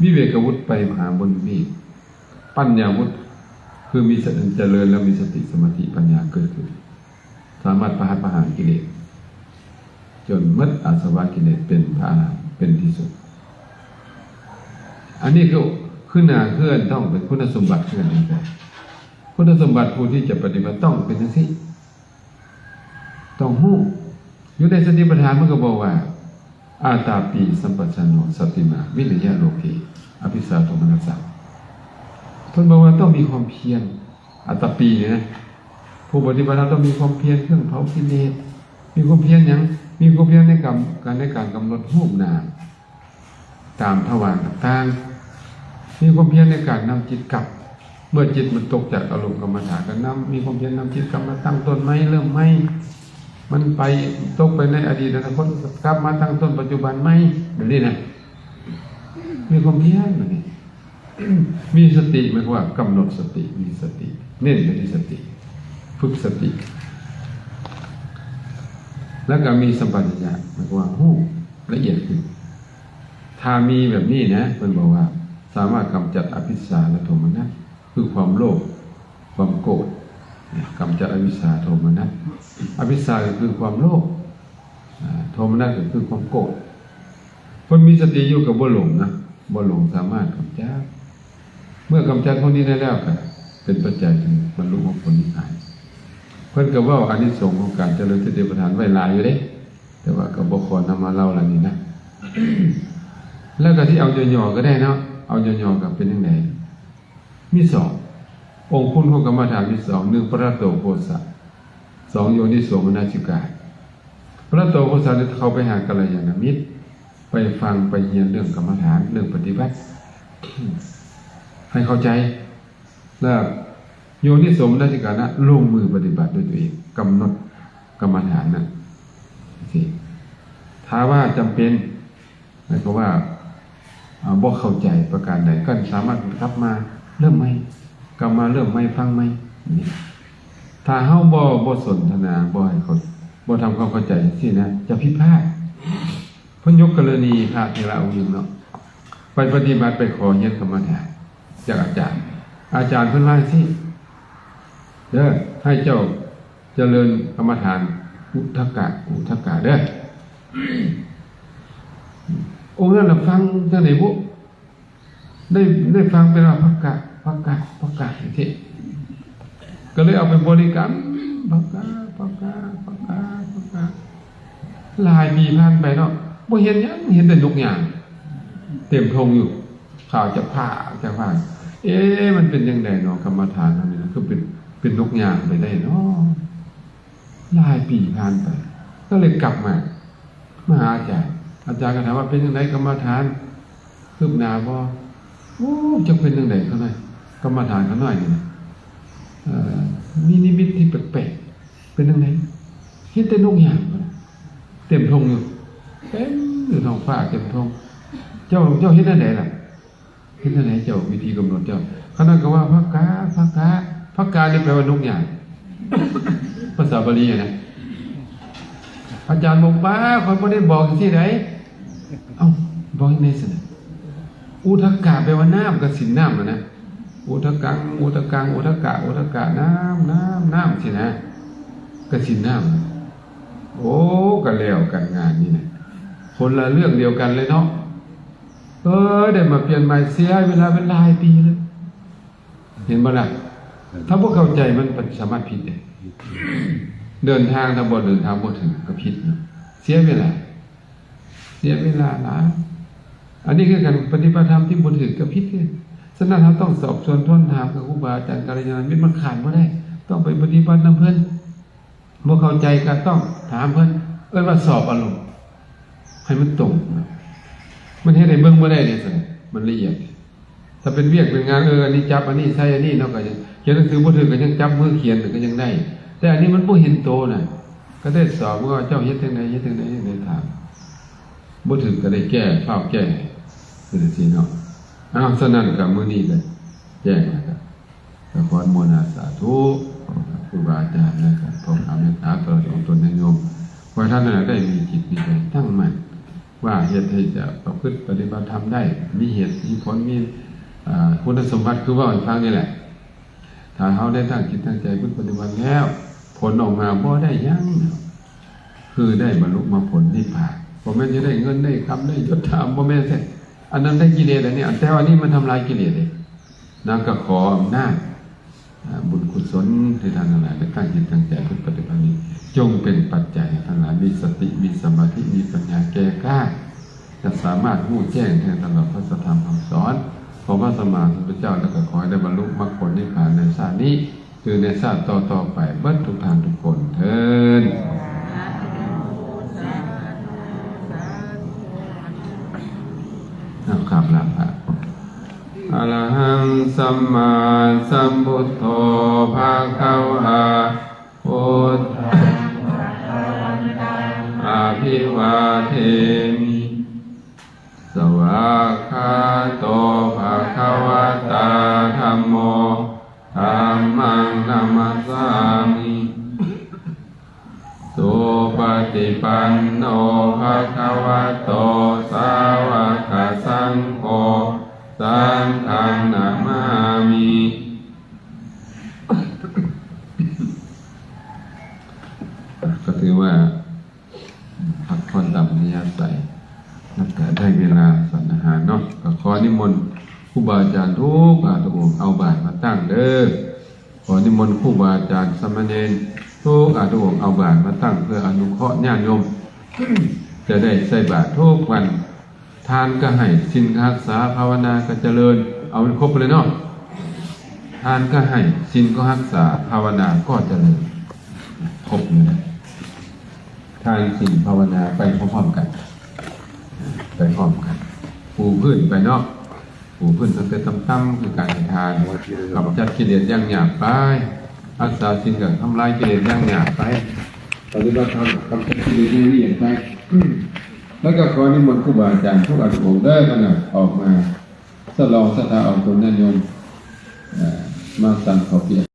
ວິເວກະວຸດ ໄປຫາບົນວິເວກ, ປັນຍາວຸດ ຄືມີສະ ຈະເລີນແລ້ວມີສະຕິ ສະມາທິ ປັນຍາເກີດຂຶ້ນ, ສາມາດປະຫັດປະຫານກິເລດ ຈົນໝົດອາສະວະກິເລດ ເປັນພະອະລະຫັນເປັນທີ່ສຸດ. ອັນນີ້ຄື ຄືໜ້າເຮືອນ ຕ້ອງເປັນຄຸນສົມບັດເຮືອນນີ້. ຄຸນສົມບັດຜູ້ທີ່ຈະປະຕິບັດຕ້ອງເປັນຈັ່ງຊີ້. ຕ້ອງຮູ້. ຢູ່ໃນສະຕິປະທານ ເພິ່ນກໍບອກວ່າ ອາຕາປີ ສຳປັດຊະໂນ ສະຕິມາ ວິເນຍະໂລເກ ອະພິສາໂທມະນັດສາ. ເພິ່ນບອກວ່າຕ້ອງມີຄວາມພຽນ. ອາຕາປີນີ້ນະ, ຜູ້ປະຕິບັດເຮົາຕ້ອງມີຄວາມພຽນ ເຄື່ອງເຜົາກິເລດ. ມີຄວາມພຽນຫຍັງ? ມີຄວາມພຽນໃນການ ໃນການກຳນົດຮູບນາມ ຕາມທະວານຕ່າງໆ, ມີຄວາມພຽນໃນການນຳຈິດກັບ. ເມື່ອຈິດມັນຕົກຈາກອາລົມກຳມະຖານ ກໍນຳ ມີຄວາມພຽນນຳຈິດກັບມາຕັ້ງຕົ້ນໃໝ່, ເລີ່ມໃໝ່. ມັນໄປຕົກໄປໃນອະດີດອະນາຄົດ ກໍກັບມາຕັ້ງຕົ້ນປັດຈຸບັນໃໝ່ ແບບນີ້ນະ. ມີຄວາມພຽນແບບນີ້. ມີສະຕິ ໝາຍຄວາມວ່າກຳນົດສະຕິ, ມີສະຕິ, ເນັ້ນໄປທີ່ສະຕິ, ຝຶກສະຕິ. ແລ້ວກໍມີສຳປະຊັນຍະ ໝາຍຄວາມວ່າຮູ້ລະອຽດຂຶ້ນ. ຖ້າມີແບບນີ້ນະ ເພິ່ນບອກວ່າສາມາດກຳຈັດອະພິດສາ ແລະ ໂທມະນັດ ຄືຄວາມໂລບ ຄວາມໂກດ, ກຳຈັດອະວິດສາ ໂທມະນັດ. ອະວິດສາກໍຄືຄວາມໂລບ, ອາ ໂທມະນັດກໍຄືຄວາມໂກດ. ຄົນມີສະຕິຢູ່ກໍບໍ່ຫຼົງນະ, ບໍ່ຫຼົງ ສາມາດກຳຈັດ. ເມື່ອກຳຈັດພວກນີ້ໄດ້ແລ້ວ ກໍເປັນປັດໄຈເຖິງບັນລຸມັກຜົນນິບພານ. ເພິ່ນກໍເວົ້າອານິສົງຂອງການຈະເລີນສະຕິປັດຖານໄວ້ຫຼາຍຢູ່ເດ້, ແຕ່ວ່າກໍບໍ່ຂໍນຳມາເລົ່າລະນີ້ນະ. ແລ້ວກໍຊິເອົາຫຍໍ້ໆກໍໄດ້ເນາະ, ເອົາຫຍໍ້ໆກໍເປັນຈັ່ງໃດ? ມີສອງ, ອົງຄຸນຂອງກຳມະຖານມີສອງ, ໜຶ່ງ ປະລະໂຕໂຄສະ, ສອງ ໂຍນິໂສມະນະສິການ. ພະໂຕໂຄສານີ້ ເຂົ້າໄປຫາກັນລະຍານະມິດ, ໄປຟັງ, ໄປຮຽນເລື່ອງກຳມະຖານ, ເລື່ອງປະຕິບັດ ໃຫ້ເຂົ້າໃຈ. ແລ້ວໂຍນິໂສມະນະສິການນະ ລົງມືປະຕິບັດດ້ວຍຕົວເອງ, ກຳນົດກຳມະຖານນະ. ຊີ້ ຖ້າວ່າຈຳເປັນ ໝາຍຄວາມວ່າ ອາ ບໍ່ເຂົ້າໃຈປະການໃດ ກໍສາມາດກັບມາເລີ່ມໃໝ່, ກັບມາເລີ່ມໃໝ່, ຟັງໃໝ່. ນີ້ ຖ້າເຮົາບໍ່ ບໍ່ສົນທະນາ, ບໍ່ໃຫ້ເຂົາ ບໍ່ທຳຄວາມເຂົ້າໃຈຈັ່ງຊີ້ນະ, ຈະຜິດພາດ. ເພິ່ນຍົກກໍລະນີພະເຖລະອົງໜຶ່ງເນາະ, ໄປປະຕິບັດ, ໄປຂໍຮຽນກຳມະຖານຈາກອາຈານ. ອາຈານເພິ່ນວ່າຈັ່ງຊີ້ເດີ, ໃຫ້ເຈົ້າ ຈະເລີນກຳມະຖານອຸທະກະ ອຸທະກະເດີ. ອົງນັ້ນລະຟັງຈັ່ງໃດບຸ, ໄດ້ ໄດ້ຟັງເປັນວ່າ ພະກະ ພະກະ ພະກະ ຈັ່ງຊີ້. ກໍເລີຍເອົາໄປບໍລິກຳ ພະກະ ພະກະ ພະກະ ພະກະ. ຫຼາຍປີຜ່ານໄປເນາະ, ບໍ່ເຫັນຫຍັງ, ເຫັນແຕ່ນົກຍາງເຕັມທົ່ງຢູ່. ຂ້າເຈົ້າພາ ເຈົ້າພາ ເອ ມັນເປັນຈັ່ງໃດເນາະ ກຳມະຖານເຮົານີ້ນະ ຄືເປັນ ເປັນນົກຍາງໄປໄດ້ເນາະ. ຫຼາຍປີຜ່ານໄປ ກໍເລີຍກັບມາ ມາຫາອາຈານ. ອາຈານກໍຖາມວ່າ ເປັນຈັ່ງໃດກຳມະຖານ ຄືບໜ້າບໍ່? ຈັກເປັນຈັ່ງໃດຂ້ານ້ອຍ ກຳມະຖານຂ້ານ້ອຍນີ້ນະ ເອີ ມີນິມິດທີ່ແປກໆ ເປັນຈັ່ງໃດ? ເຫັນແຕ່ນົກຍາງ ເຕັມທົ່ງຢູ່ ເຕັມຢູ່ທ້ອງຟ້າ ເຕັມທົ່ງ. ເຈົ້າ ເຈົ້າເຮັດແນວໃດລະ? ເຮັດແນວໃດເຈົ້າ ວິທີກຳນົດເຈົ້າ? ຂ້ານ້ອຍກໍວ່າ ຜັກກາດ ຜັກກາດ ຜັກກາດນີ້ແປວ່ານົກຍາງ ພາສາບາລີນະ. ອາຈານບອກ ປ້າ ຂ້ອຍບໍ່ໄດ້ບອກຈັ່ງຊີ້ໃດ. ເອົ້າ ບອກຈັ່ງໃດຊັ້ນນະ? ອຸທະກະແປວ່ານ້ຳ ກະສິນນ້ຳຫັ້ນນະ. ອຸທະກັງ ອຸທະກັງ ອຸທະກະ ອຸທະກະ ນ້ຳ ນ້ຳ ນ້ຳ ຊີ້ນະ ກະສິນນ້ຳ. ໂອ້ ກະແລ້ວກັນງານນີ້ນະ ຄົນລະເລື່ອງດຽວກັນເລີຍເນາະ. ເອີ ໄດ້ມາປ່ຽນໃໝ່ ເສຍເວລາເປັນຫຼາຍປີເລີຍ ເຫັນບໍ່ລະ? ຖ້າບໍ່ເຂົ້າໃຈມັນປະຕິສາມາດຜິດເດ້. ເດີນທາງ ຖ້າບໍ່ເດີນທາງບໍ່ຖືກກໍຜິດເນາະ ເສຍເວລາ ເສຍເວລາຫຼາຍ. ອັນນີ້ຄືກັນ ປະຕິບັດທຳທີ່ບໍ່ຖືກກໍຜິດເດ້. ສະນັ້ນ ເຮົາຕ້ອງສອບສວນທົນຖາມກັບຄູບາອາຈານ ກັນລະຍານະມິດ ມັນຂາດບໍ່ໄດ້ ຕ້ອງໄປປະຕິບັດນຳເພິ່ນ. ບໍ່ເຂົ້າໃຈກໍຕ້ອງຖາມເພິ່ນ ເອີ້ນວ່າສອບອາລົມ ໃຫ້ມັນຕົງ. ມັນເຮັດໃຫ້ເບິ່ງບໍ່ໄດ້ເດ້ຊັ້ນ ມັນລະອຽດ. ຖ້າເປັນວຽກເປັນງານ ເອີ ອັນນີ້ຈັບ ອັນນີ້ໃສ່ ອັນນີ້ເນາະ ກໍຍັງຂຽນໜັງສືບໍ່ຖືກ ກໍຍັງຈັບມືຂຽນກໍຍັງໄດ້. ແຕ່ອັນນີ້ມັນບໍ່ເຫັນໂຕນະ ກໍໄດ້ສອບວ່າເຈົ້າເຮັດຈັ່ງໃດ ເຮັດຈັ່ງໃດ ຈັ່ງໃດ ຖາມ ບໍ່ຖືກກໍໄດ້ແກ້ ຟ້າວແກ້ ເປັນຈັ່ງຊີ້ເນາະ. ເອົາ ສະນັ້ນກໍມື້ນີ້ກໍແຈ້ງແລ້ວ ກໍ ກໍຂໍອະນຸໂມທະນາສາທຸ ຄູບາອາຈານ ແລະກໍພໍ່ຄ້າແມ່ຄ້າ ຕະຫຼອດອອກຕົນຍາດໂຍມ ຂໍໃຫ້ທ່ານທັງຫຼາຍໄດ້ມີຈິດມີໃຈຕັ້ງໝັ້ນ ວ່າເຮັດໃຫ້ຈະປະພຶດປະຕິບັດທຳໄດ້ ມີເຫດມີຜົນ ມີ ອາ ຄຸນນະສົມບັດ ຄືເວົ້າໃຫ້ຟັງນີ້ແຫຼະ. ຖ້າເຮົາໄດ້ຕັ້ງຈິດຕັ້ງໃຈປະພຶດປະຕິບັດແລ້ວ ຜົນອອກມາບໍ່ໄດ້ຫຍັງ ຄືໄດ້ບັນລຸມາຜົນນິບພານ. ບໍ່ແມ່ນຈະໄດ້ເງິນໄດ້ຄຳໄດ້ຍົດຖາ ບໍ່ແມ່ນແທ້ ອັນນັ້ນໄດ້ກິເລດ ອັນນີ້ ແຕ່ວ່ານີ້ມັນທຳລາຍກິເລດເດ້. ນາງກໍຂໍອຳນາດ ອາ ບຸນກຸສົນທີ່ທ່ານທັງຫຼາຍໄດ້ຕັ້ງຈິດຕັ້ງໃຈປະພຶດປະຕິບັດນີ້ ຈົ່ງເປັນປັດໄຈໃຫ້ທ່ານທັງຫຼາຍມີສະຕິ ມີສະມາທິ ມີປັນຍາແກ່ກ້າ ຈະສາມາດຮູ້ແຈ້ງແທງຕະຫຼອດພະສັດທຳຄຳສອນຂອງພະສຳມາສຳພຸດທະເຈົ້າ ແລະກໍຂໍໃຫ້ໄດ້ບັນລຸມັກຜົນນິບພານໃນຊາດນີ້ ຫຼືໃນຊາດຕໍ່ໆໄປເບິດທຸກທ່ານທຸກຄົນເທີ້ນ. ເອົາ ຂາບລາພະ. ອະລະຫັງ ສຳມາສຳພຸດໂທ ພະຄະວາ ພຸດທັງ ພະຄະວັນຕັງ ອະພິວາເທມິ. ສະວາກຂາໂຕ ພະຄະວະຕາ ທຳໂມ ທຳມັງ ນະມັດສາມິ. ສຸປະຕິປັນໂນ ພະຄະວະໂຕ ສາວະກະສັງໂຄ ສັງຄັງ ນະມາມິ. ກໍຖືວ່າ ພັກຜ່ອນຕາມອັດທະຍາໄສ ແລ້ວກະໄດ້ເວລາສັນອາຫານເນາະ. ກໍຂໍນິມົນຄູບາອາຈານທຸກອາດທຸກອົງເອົາບາດມາຕັ້ງເດີ້. ຂໍນິມົນຄູບາອາຈານ ສາມະເນນທຸກອາດທຸກອົງເອົາບາດມາຕັ້ງ ເພື່ອອະນຸເຄາະຍາດໂຍມ ຈະໄດ້ໃສ່ບາດທຸກວັນ. ທານກໍໃຫ້ ສິນກໍຮັກສາ ພາວະນາກໍຈະເລີນ. ເອົາໃຫ້ຄົບໄປເລີຍເນາະ. ທານກໍໃຫ້ ສິນກໍຮັກສາ ພາວະນາກໍຈະເລີນ. ຄົບເລີຍນະ. ທານ ສິນ ພາວະນາ ໄປພ້ອມໆກັນ ໄປພ້ອມກັນ. ປູພື້ນໄປເນາະ. ປູພື້ນຕັ້ງແຕ່ຕ່ຳໆ ຄືການໃຫ້ທານ ກຳຈັດກິເລດຢ່າງຫຍາບໄປ. ຮັກສາສິນກໍທຳລາຍກິເລດຢ່າງຫຍາບໄປ. ປະຕິບັດທຳກຳຈັດກິເລດຢ່າງລະອຽດໄປ. ແລ້ວກໍຂໍນິມົນຄູບາອາຈານທຸກອາດທຸກອົງເດີ້ ອັນນະ ອອກມາ ສະຫຼອງສັດທາອອກຕົນຍາດໂຍມ ເອີ ມາສັງເຂົ້າປຽກ